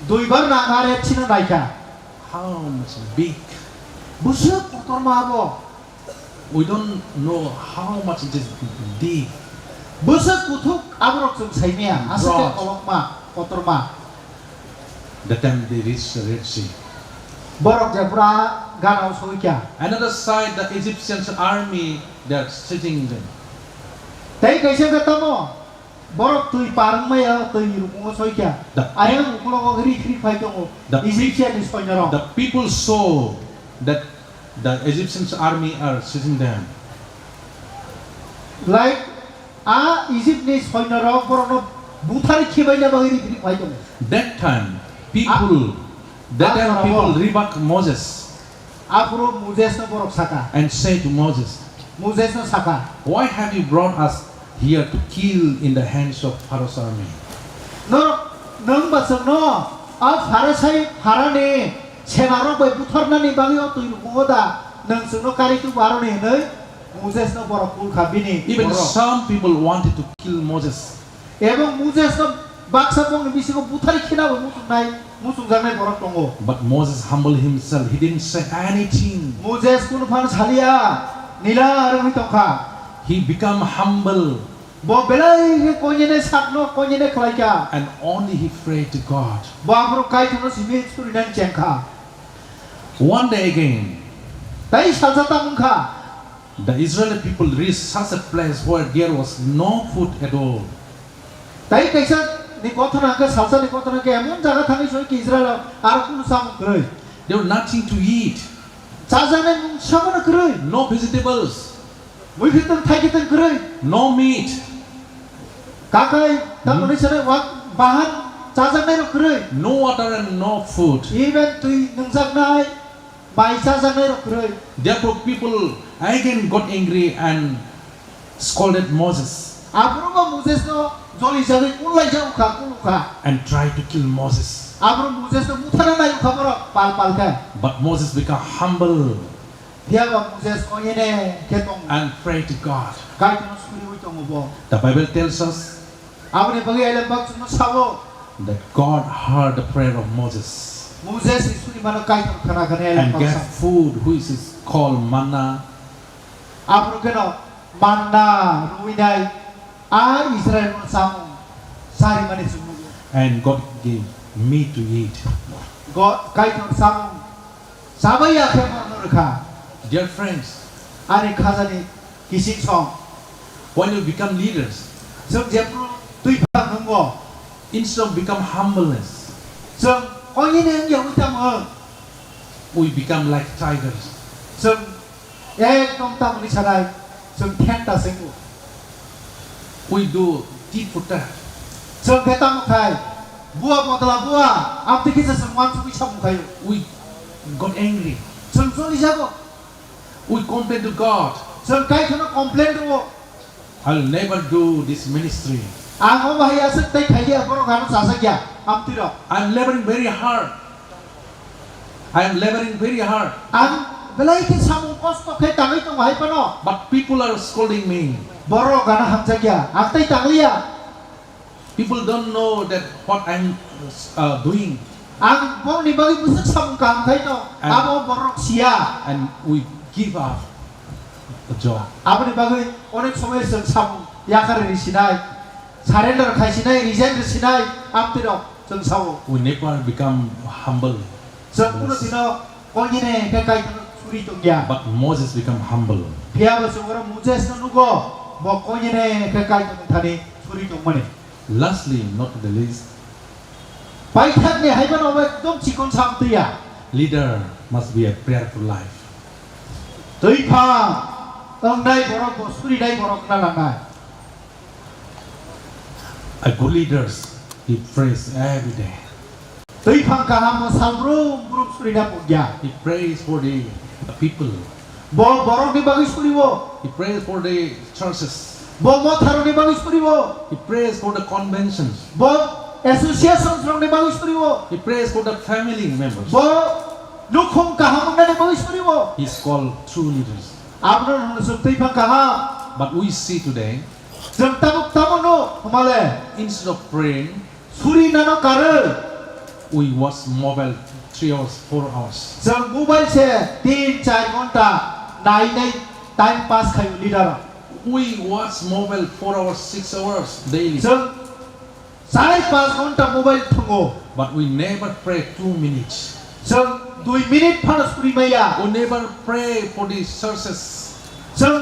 Duibar no ang a Red Sea no naikha. How much big. Bwswk kotorma abo. We don't know how much it is deep. Bwswk kuthuk aborok chwng saimaya, aswk khe Broad. Kolokma, kotorma. That time they reached the Red Sea. Borok jephuru ganao soikha. Another side, the Egyptians army, they are sitting there. Tei kaisa khe tamo, borok twi par wngmaya, twi rukmungo soikha. The Ayang uklogo ri khri phai tongo, the Egyptian ni soinorok. The people saw that the Egyptians army are chasing them. Like, a Egypt ni soinorok borokno buthar khibaina bagwi ri phri phai tongo. That time, people, A-, that a time people abo. Rebuke Moses. Aphuru Moses no borok saka. And say to Moses, Moses no saka. Why have you brought us here to kill in the hands of Pharaoh's army. Norok, nwng ba chwngno a Pharisai Pharani senarok bai butharnani bagwi o twi rukmungo da, nwng chwngno kari tubu aroni hwnwi Moses no borok kul kha bini. Even borok. Some people wanted to kill Moses. Ebong Moses no baksa bongni bisingo buthari khinabo muchungnai, muchungjaknai borok tongo. But Moses humbled himself. He didn't say anything. Moses kunu phano saliya, nila rwngwi tongkha. He become humble. Bo belai khe koinene sakno koinene khlaikha. And only he prayed to God. Bo aphuru Kaitorno simi surinani chengkha. One day again, Tai salsa tamo wngkha. The Israeli people reached such a place where there was no food at all. Tai kaisa ni kothona hwnkhe, salsa ni kothona hwnkhe, emon jaga thangwi soi ki Israel aro kunu chamung kwrwi. There was nothing to eat. Chajaknai mungsa bono kwrwi. No vegetables. Muikhwtwng thaikhe twng kwrwi. No meat. Kakai, hmm? Tamoni sene wak bahan chajaknai rok kwrwi. No water and no food. Even twi nungjaknai, bai chajaknai rok kwrwi. Therefore people again got angry and scolded Moses. Aphuru bo Moses no joli jagwi kunlai jak kha, kunu kha. And tried to kill Moses. Aphuru Moses no buthana nai kha borok pal pal khe. But Moses become humble. Phiya ba Moses koinene khe tong. And pray to God. Kaitorno suriwi tongo bo. The Bible tells us Aboni bagwi elem bak chwngno sao. That God heard the prayer of Moses. Moses ni suri mano Kaitor khna khna elem bak sa. And gave food which is called manna. Aphuru kheno manna rwinai a Israel no chamung sari mani chwngno. And God gave meat to eat. God Kaitor chamung Chabai ya khe borokno rwkha. Dear friends, ani khajani kising song. When we become leaders, chwng jephru twi phang wngo, instead of become humbleness, chwng koinene wngya wi tamo, we become like tigers. Chwng ekdom tamoni sanai, chwng thenta sengmo. We do tit for tat. Chwng khe tamo khai, bua bodla bua, amtwi kisa chwng wansugwi samung khaio. We got angry. Chwng choli jago. We complain to God. Chwng Kaitorno complain rwo. "I will never do this ministry. Ang omo hai aswk tei khaiya, borok ano chasakya, amtwirok. I am laboring very hard. I am laboring very hard. Ang belai khe samung kosto khe tangwi tongo hai phano. But people are scolding me. Borok ano hamjakya, ang tei tangliya." People don't know that what I'm, uh, doing. Ang borokni bagwi bwswk samung kaham khaino, and abo borok siya. And we give up the job. Aboni bagwi onek somoy chwng samung yakarwi rwsinai, surrender khaisinai, resign rwsinai, amtwirok chwng sao. We never become humble. Chwng kuno dino koinene khe Kaitorno suri tongya. But Moses become humble. Phiya bo chwng oro Moses no nugo, bo koinene khe Kaitorni thani suri tongmani. Lastly, not the least, paithakni hai phano bo ekdom chikon sam twiya. Leader must be a prayerful life. Twiphang wngnai borok bo surinai borok wngna nangnai. A good leaders, he prays every day. Twiphang kaham no salbrum brum surina pugya. He prays for the, the people. Bo borokni bagwi suriwo. He prays for the churches. Bo motharokni bagwi suriwo. He prays for the conventions. Bo associations rokni bagwi suriwo. He prays for the family members. Bo nukhung kaham wngnani bagwi suriwo. He is called true leaders. Abono hwnwi chwng twiphang kaham. But we see today, chwng tabuk tamo no hwnmale, instead of praying, suri nano karwi. We watch mobile three hours, four hours. Chwng mobile se tin char ghonta nai nai time pass khaio leader. We watch mobile four hours, six hours daily. Chwng char panch ghonta mobile thwngo. But we never pray two minutes. Chwng dui minute phano suri maya. We never pray for the churches. Chwng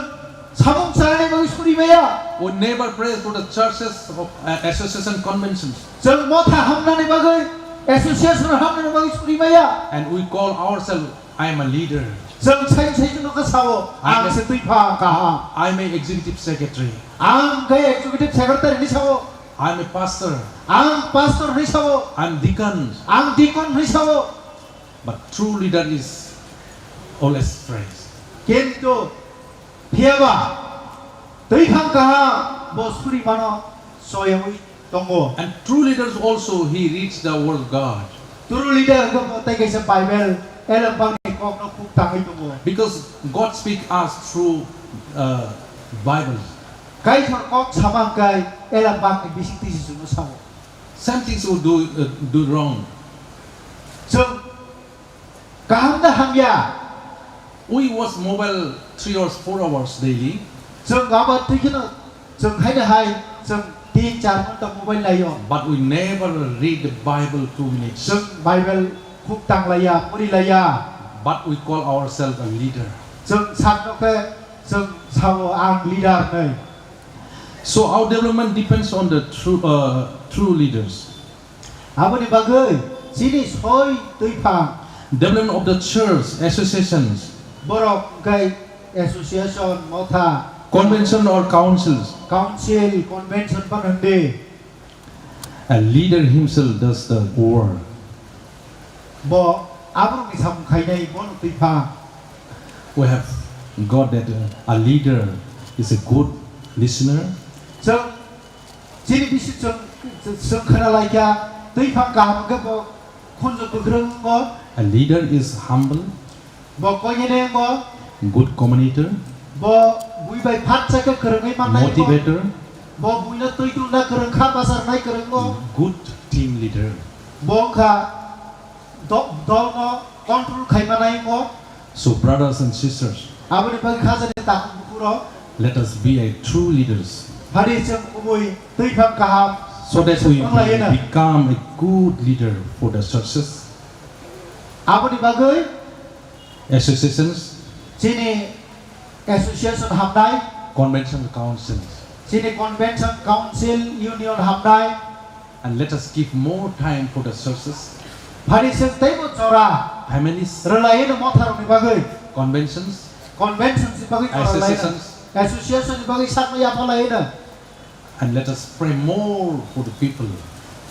samung chanani bagwi suri maya. We never pray for the churches of, uh, association conventions. Chwng motha hamnani bagwi, association hamnani bagwi suri maya. And we call ourselves, "I am a leader." Chwng sai sai no ka sao, I am "Ang a, se twiphang kaham. I am a executive secretary. Ang khe executive secretary ni sao. I am a pastor. Ang pastor ni sao. I am deacon." Ang deacon ni sao. But true leader is always prays. Kintu phiyaba twiphang kaham bo suri mano soyawi tongo. And true leaders also, he reads the word of God. True leader hwnkhe bo tei kaisa Bible elembakni kokno khuk tangwi tongo. Because God speak us through, uh, Bible. Kaitor kok sama hwnkhe elembakni bisingtwi se chwngno sao. Some things we do, uh, do wrong. Chwng kaham da hamya. We watch mobile three hours, four hours daily. Chwng abo twi kheno chwng haino hai chwng tin char ghonta mobile naio. But we never read the Bible two minutes. Chwng Bible khuk tanglaiya, porilaiya. But we call ourselves a leader. Chwng sakno khe chwng sao ang leader nai. So our development depends on the true, uh, true leaders. Aboni bagwi chini soi twiphang. Development of the church, associations. Borok hwnkhe association, motha. Convention or councils. Council, convention phano hwndi. A leader himself does the work. Bo aborokni samung khainai, bono twiphang. We have got that, uh, a leader is a good listener. Chwng Chini bisi chwng, chwng khna lai kha, twiphang kaham hwnkhe bo khunju kwkrwng wngo. A leader is humble. Bo koinene wngo. Good communicator. Bo bui bai phatsa khe kwrwngwi mannai wngo. Motivator. Bo buino twi dulna kwrwng kha, bacharnai kwrwng wngo. Good team leader. Bo wngkha do-, dolno control khai manai wngo. So, brothers and sisters, aboni bagwi khajani takhuk bukhurok, let us be a true leaders. Phari chwng kubui twiphang kaham, so that we wng lai hwnwi become a good leader for the churches. Aboni bagwi associations, chini association hamnai, convention councils, Chini convention, council, union hamnai. And let us give more time for the churches. Phani chwng teibo jora Families, rwlai hino motharokni bagwi. Conventions, Conventions ni bagwi jora rwlai hino. Associations. Association ni bagwi sakno yaphalai hino. And let us pray more for the people.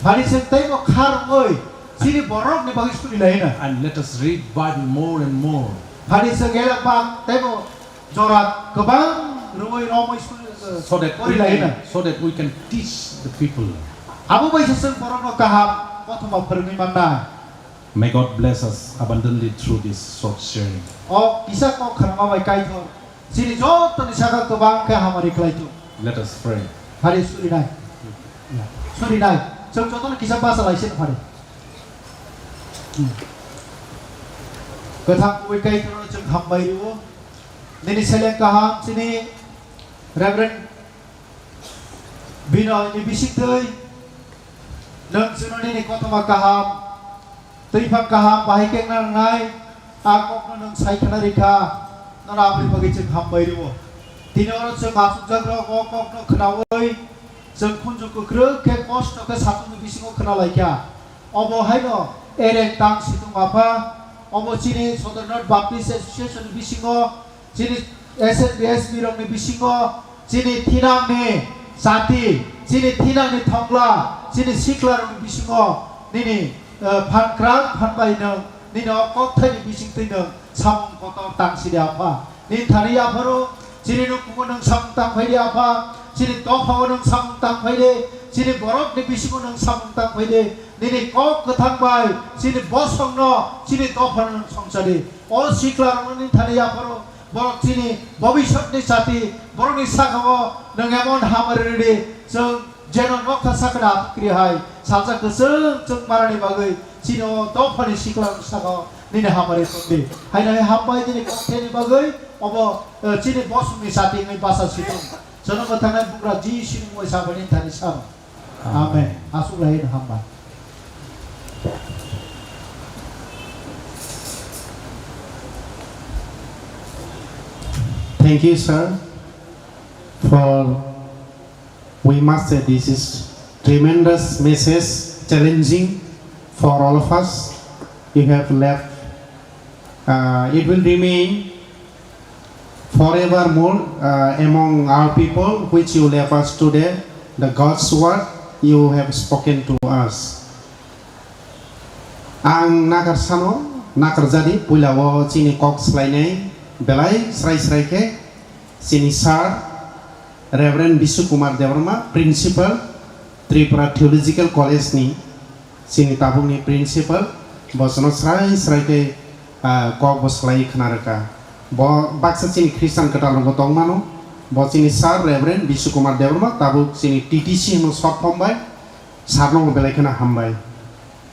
Phani chwng teibo kha rwngwi chini borokni bagwi suri lai hino. And let us read Bible more and more. Phani chwng elak bak teibo jora kwbang rwngwi romwi suri, So that pori we lai hino. Can, so that we can teach the people. Abo bai se chwng borokno kaham kothoma phwrwngwi mannai. May God bless us abundantly through this short sharing. O kisa kok khwnama bai Kaitor chini jotoni saka kwbang khe hamari khlai thung. Let us pray. Phari surinai. Surinai. Chwng jotono kisa basa lai sini phari. Hmm. Kwthang kubui Kaitorno chwng hambai rio. Nini seleng kaham chini Reverend Binoy ni bisingtwi nwng chwngno nini kothoma kaham, twiphang kaham bahai kengna nangnai, a kokno nwng sai khna rikha, nono aboni bagwi chwng hambai rwo. Tini oro chwng achukjakrok o kokno khnaui chwng khunju kwkrwk khe kosto khe satung ni bisingo khna laikha. Obo haino ereng tang situng apha, obo chini Sodor North Baptist Association ni bisingo, chini S N B S birokni bisingo, chini thinangni jati, chini thinangni thongla, chini siklarokni bisingo nini, eh, phan kwrak phan bai nwng, nini o kokthaini bisingtwi nwng samung kotor tang sidi apha. Nini thani yapharo, chini nukmungo nwng samung tang phaidi apha, chini dophao nwng samung tang phaidi, chini borokni bisingo nwng samung tang phaidi, nini kok kwthang bai chini bosongno, chini dophano nwng songchadi. O siklarokno nini thani yapharo, borok chini bobisotni chati, borokni sakao nwng emon hamari rwdi, chwng jeno nokha sakni atukri hai salsa kwchwng chwng manani bagwi chini o dophani siklarokni sakao nini hamari tongdi. Haino hai hambai nini koktheni bagwi obo, eh, chini bosongni chati wngwi basa situng. Chwngno mwthangnai bugra Jisuni mungwi sabai nini thani sano. Amen. Amen. Aswk lai no hambai. Thank you, sir, for, we must say, this is tremendous message, challenging for all of us. You have left, uh, it will remain forevermore, uh, among our people, which you left us today, the God's word you have spoken to us. Ang nakarsano nakarjadi, puila o chini kok swlainai belai srai srai khe chini sir Reverend Bishu Kumar Debbarma, Principal, Tripura Theological College ni, chini tabukni principal, bo chwngno srai srai khe, ah, kok bo swlaiwi khna rwkha. Bo baksa chini Christian kwtal rokbo tong mano. Bo chini sir Reverend Bishu Kumar Debbarma, tabuk chini T T C hino short form bai, sir no bo belai kheno hambai.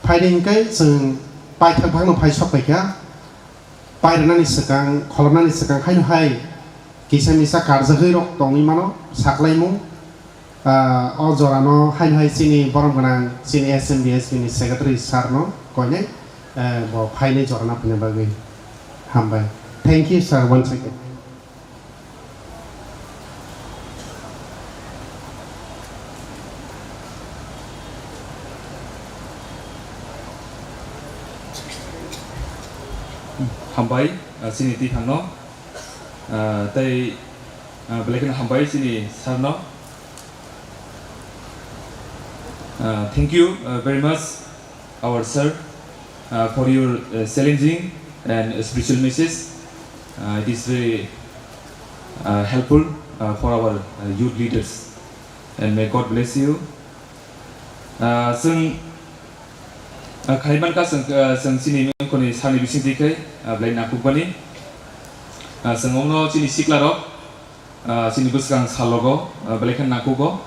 Phaidi hwnkhe chwng paithak bhakno phai sok paikha. Pairwnani swkang, kholopnani swkang haino hai kisa misa karjagwi rok tongwi mano, saklaimung. Ah, o jorano haino hai chini borom gwnang chini S M B S B ni secretary sir no koinai, eh, bo phainai jorano phina bagwi hambai. Thank you, sir, once again. Hambai, ah, chini twi thangno. Ah, tei, ah, belai kheno hambai chini sir no. Ah, thank you, ah, very much, our sir, uh, for your, uh, challenging and spiritual message. Uh, it is very, uh, helpful, uh, for our, uh, youth leaders. And may God bless you. Uh, chwng, uh, khai mankha chwng, uh, chwng chini mungkhorni sani bisingtwi khai, uh, belai nangkukmani. Uh, chwng omno chini siklarok, ah, chini bwskang salogo, ah, belai khe nangkugo,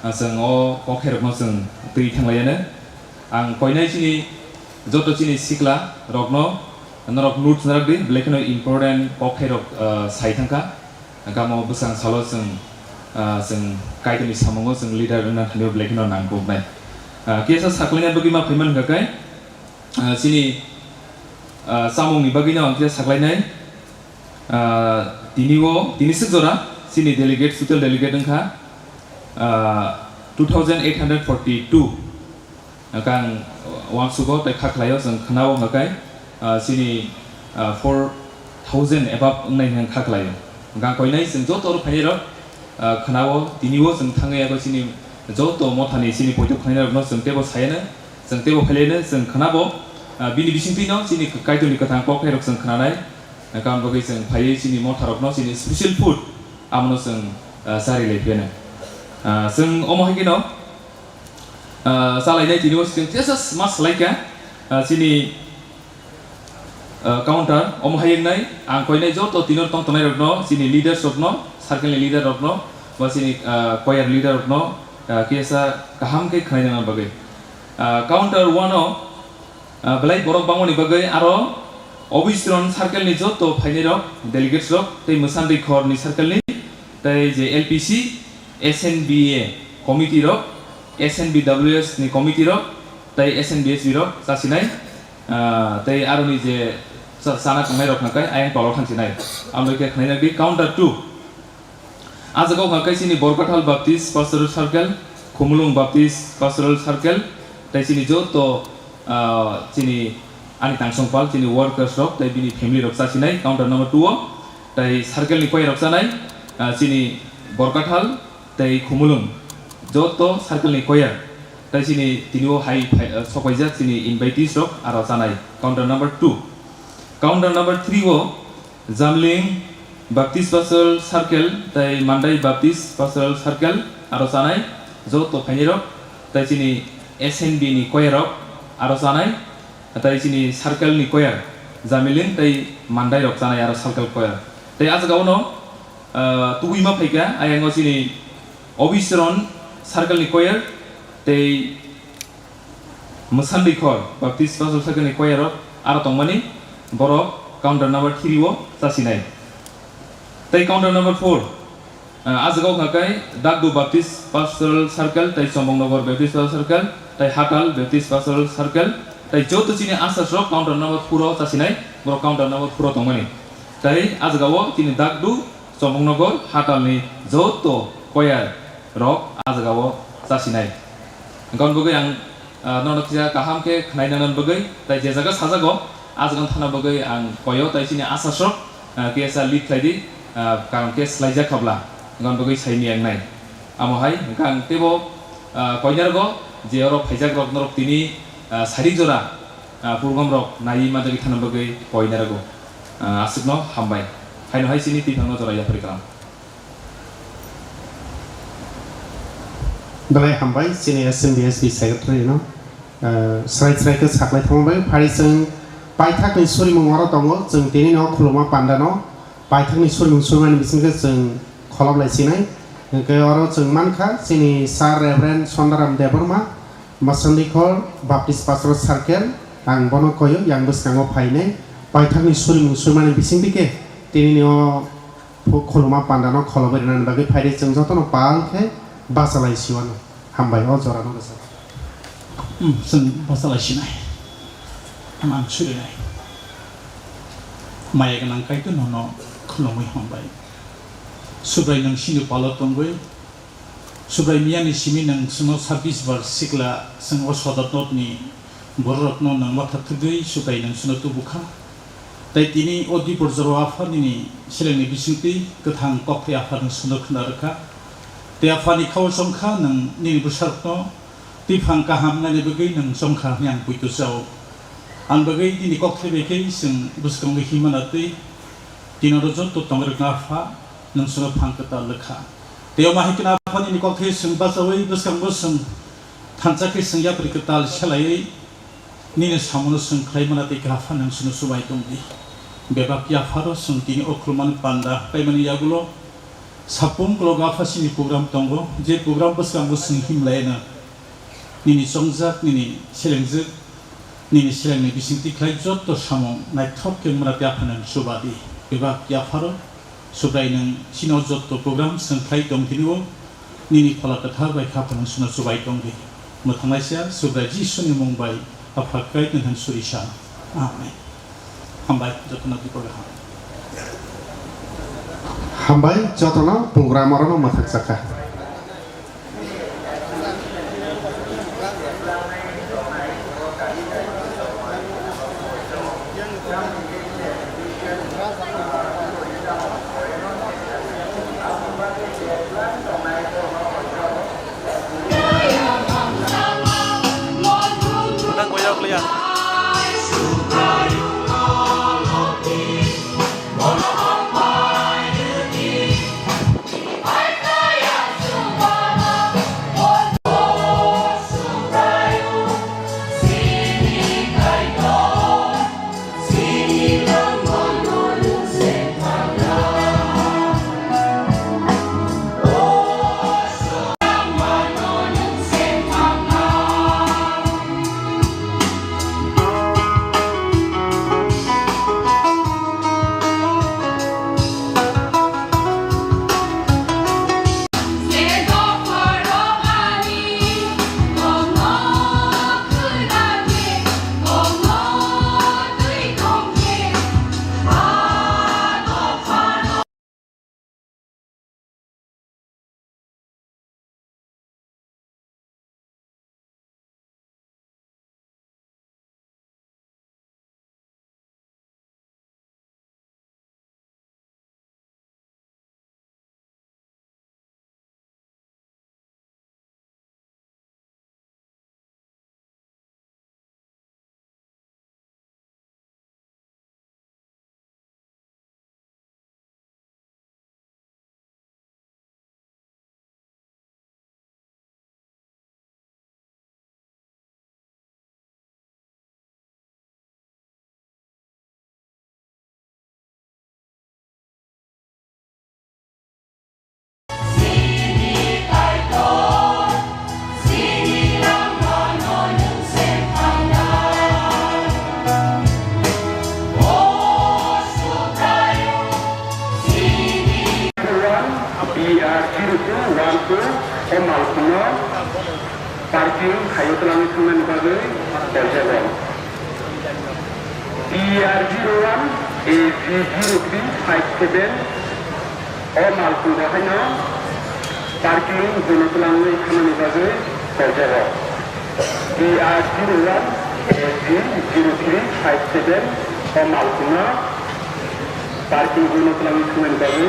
ah, chwng o kok khairokno chwng twi thanglaiya. Ang koinai chini joto chini sikla rokno norok note narak di, belai kheno important kok khairok, ah, sai thangkha. Gamo bwskang salo chwng, ah, chwng Kaitorni samungo chwng leader wngna thani belai kheno nangkuknai. Ah, kisa saklaina bagwi ma phaiman hwnkha khe, ah, chini, ah, chamungni bagwino ang kisa saklainai. Ah, tini o, tini swk jora, chini delegate, social delegate wngkha, Ah, two thousand eight hundred forty-two, ah, kang, ah, uansugo tei kha khlaio chwng khwnao hwnkha khe, ah, chini, ah, four thousand above wngnai hwnkha kha khlaio. Hwnkha koinai chwng joto oro phainairok, ah, khwnao, tinibo chwng thangwi abo chini joto mothani chini poito khwnainairokno chwng teibo sayano, chwng teibo phailaino chwng khwnabo, ah, bini bisingtwino chini Kaitorni kwthang kok phairok chwng khwnanai. Hwnkha bagwi chwng phaiwi chini motharokno chini special food amono chwng, ah, chari lai phiyano. Ah, chwng omo hai kheno, ah, chalainai tini o chwng tesa ma swlai kha, ah, chini, ah, counter omo hai wngnai ang koinai joto tini o tong tongnai rokno chini leaders rokno, circle ni leader rokno, ba chini, ah, choir leader rokno, ah, kisa kaham khe khwnaina bagwi. Ah, counter one o, ah, belai borok bangmani bagwi aro Obisron circle ni joto phainairok, delegates rok tei Mwsandwi khor ni circle ni tei je L P C, S N B A committee rok, S N B W S ni committee rok tei S N B S B rok chasinai, ah, tei aroni je cha-, chana tongnai rok hwnkhai ayang tolo thangsinai. Amrokhe khwnaina di counter two. Ah jaga o hwnkhai chini Borkathal Baptist Pastoral Circle, Khumulwng Baptist Pastoral Circle, tei chini joto, ah, chini ani tangsongpal, chini workers rok, tei bini family rok chasinai counter number two o, tei circle ni choir rok chanai, ah, chini Borkathal tei Khumulwng, joto circle ni choir, tei chini tini o hai phai, ah, sokpaijak chini invitees rok aro chanai counter number two. Counter number three o Jamling Baptist Pastoral Circle tei Mandai Baptist Pastoral Circle aro chanai joto phainairok, tei chini S N B ni choir rok aro chanai, tei chini circle ni choir Jamling tei Mandai rok chanai aro circle choir. Tei ah jaga o no, ah, tubui ma phaikha ayang o chini Obisron circle ni choir tei Mwsandwi khor Baptist Pastoral Circle ni choir rok aro tongmani, borok counter number three o chasinai. Tei counter number four, ah, ah jaga o hwnkhai Dakdu Baptist Pastoral Circle tei Chombongnagar Baptist Pastoral Circle tei Hatal Baptist Pastoral Circle tei joto chini asas rok counter number four o chasinai, borok counter number four o tongmani. Tei ah jaga o chini Dakdu Chombongnagar Hatal ni joto choir rok ah jaga o chasinai. Hwnkhe bagwi ang, ah, nono kisa kaham khe khwnaina bagwi, tei je jaga sajago, ah jaga thana bagwi ang koyo, tei chini asasrok, ah, kisa lead khlai di, ah, karon khe swlaijak khabla, hwnkhe bagwi saimaya wngnai. Amo hai hwnkhe ang teibo, ah, koinargo je oro phaijak rok norok tini, ah, sari jora, ah, program rok naiwi manjagwi thana bagwi koinargo, ah, aswkno hambai. Haino hai chini twiphangno jora yapharwi kalam. Belai hambai chini S N B S B secretary no, eh, srai srai khe saklai thangma bai phari chwng paithak ni surimung oro tongo, chwng tini no khuluma panda no paithak ni surimung surmani bising khe chwng kholop lai sinai. Hwnkhe oro chwng mankha chini Sir Reverend Sondaram Debbarma, Masandikhor Baptist Pastoral Circle, ang bono koyo yang bwskango phainai paithak ni surimung surmani bising khe tini no Phu-, khuluma pandano kholobwi rwnani bagwi phaidi chwng jotono pal khe bachalai siwano. Hambai o jorano bwsajak. Hmm, chwng bachalai sinai. Mang surinai. Maya gwnang Kaitor nono khulumwi hambai. Subrai nwng sini palo tongwi Subrai miyani simi nwng chwngno sabbish bar sikla chwng o sodor notni bororokno nwng wathathwgwi Subrai nwng chwngno tubukha. Tei tini o dipor jorao Apha nini selengni bisingtwi kwthang kokthai Apha nwng chwngno khwna rwkha. Tei Aphani khao chongkha nwng nini bwsarokno twiphang kaham wngnani bagwi nwng chongkha hwnwi ang poito chao. Ang bagwi nini kokthai bai khe chwng bwskango himma natwi tini oro joto tongrwkno Apha nwng chwngno phang kwtal rwkha. Tei omo hai kheno Apha nini kokthai chwng bachaui bwskango chwng thansa khe chwng yapri kwtal selaiwi nini samungo chwng khlai mana tei khe Apha nwng chwngno chubai tong di. Bebak yapharo chwng tini o khulumani panda paimani yagulo sapung ukulok Apha chini program tongo, je program bwskango chwng himlaiano nini chongjak, nini selengjak, nini selengni bisingtwi khlai joto samung naithok khe wngmana tei Apha nwng chuba di. Bebak yapharo Subrai nwng chini o joto program chwng khlai tong tini o nini Phola Kwthar bai kha Apha nwng chwngno chubai tong di. Mwthangnaisa Subrai Jisuni mung bai Apha Kaitor nwng suri sa. Amen. Hambai jotono dipor gaham. Hambai jotono program orono mwthangjakha. B R zero two one two o malkhungno parking khaio twlangwi thangnani bagwi koijago. B R zero one A G zero three five seven o malkhung rok haino parking jono twlangwi thangnani bagwi koijago. B R zero one A G zero three five seven o malkhungno parking jono twlangwi thangnani bagwi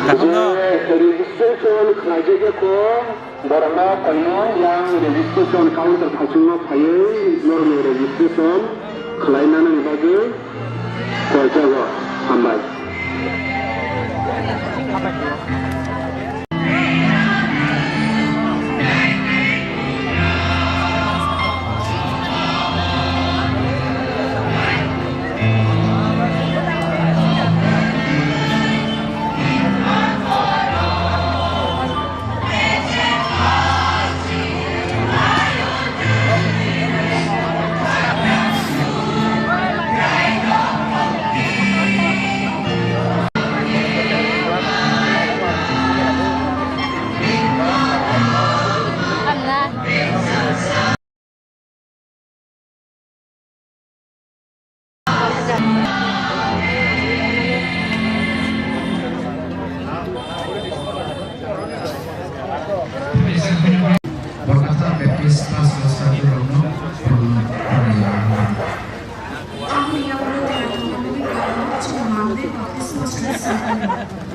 Kaham no? Registration khlaijak ya kho, borokno koinwi yang registration counter thaichungno phaiwi norokni registration khlai nanani bagwi koijago. Hambai.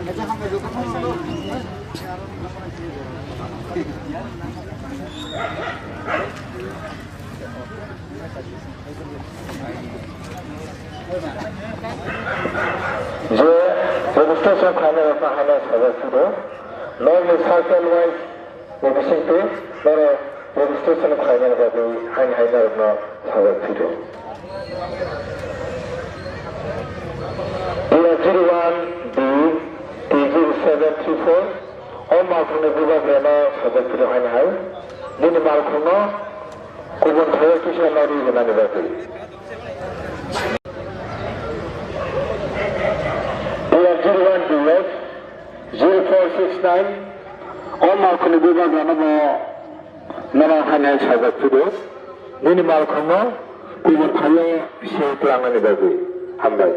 Je registration khlainai rokno haino sajak phiro, norni circle wise ni bisingtwi norok registration khlainani bagwi haino hai norokno sajak phiro. Tier zero one B T zero seven three four, o malkhungni bubagrano sajak phiro haino hai. Nini malkhungno kubun thaio kisa nari rwnani bagwi. Tier zero one B F zero four six nine, o malkhungni bubagrano bo norok haino sajak phiro. Nini malkhungno kubun thaio se tlangnani bagwi. Hambai.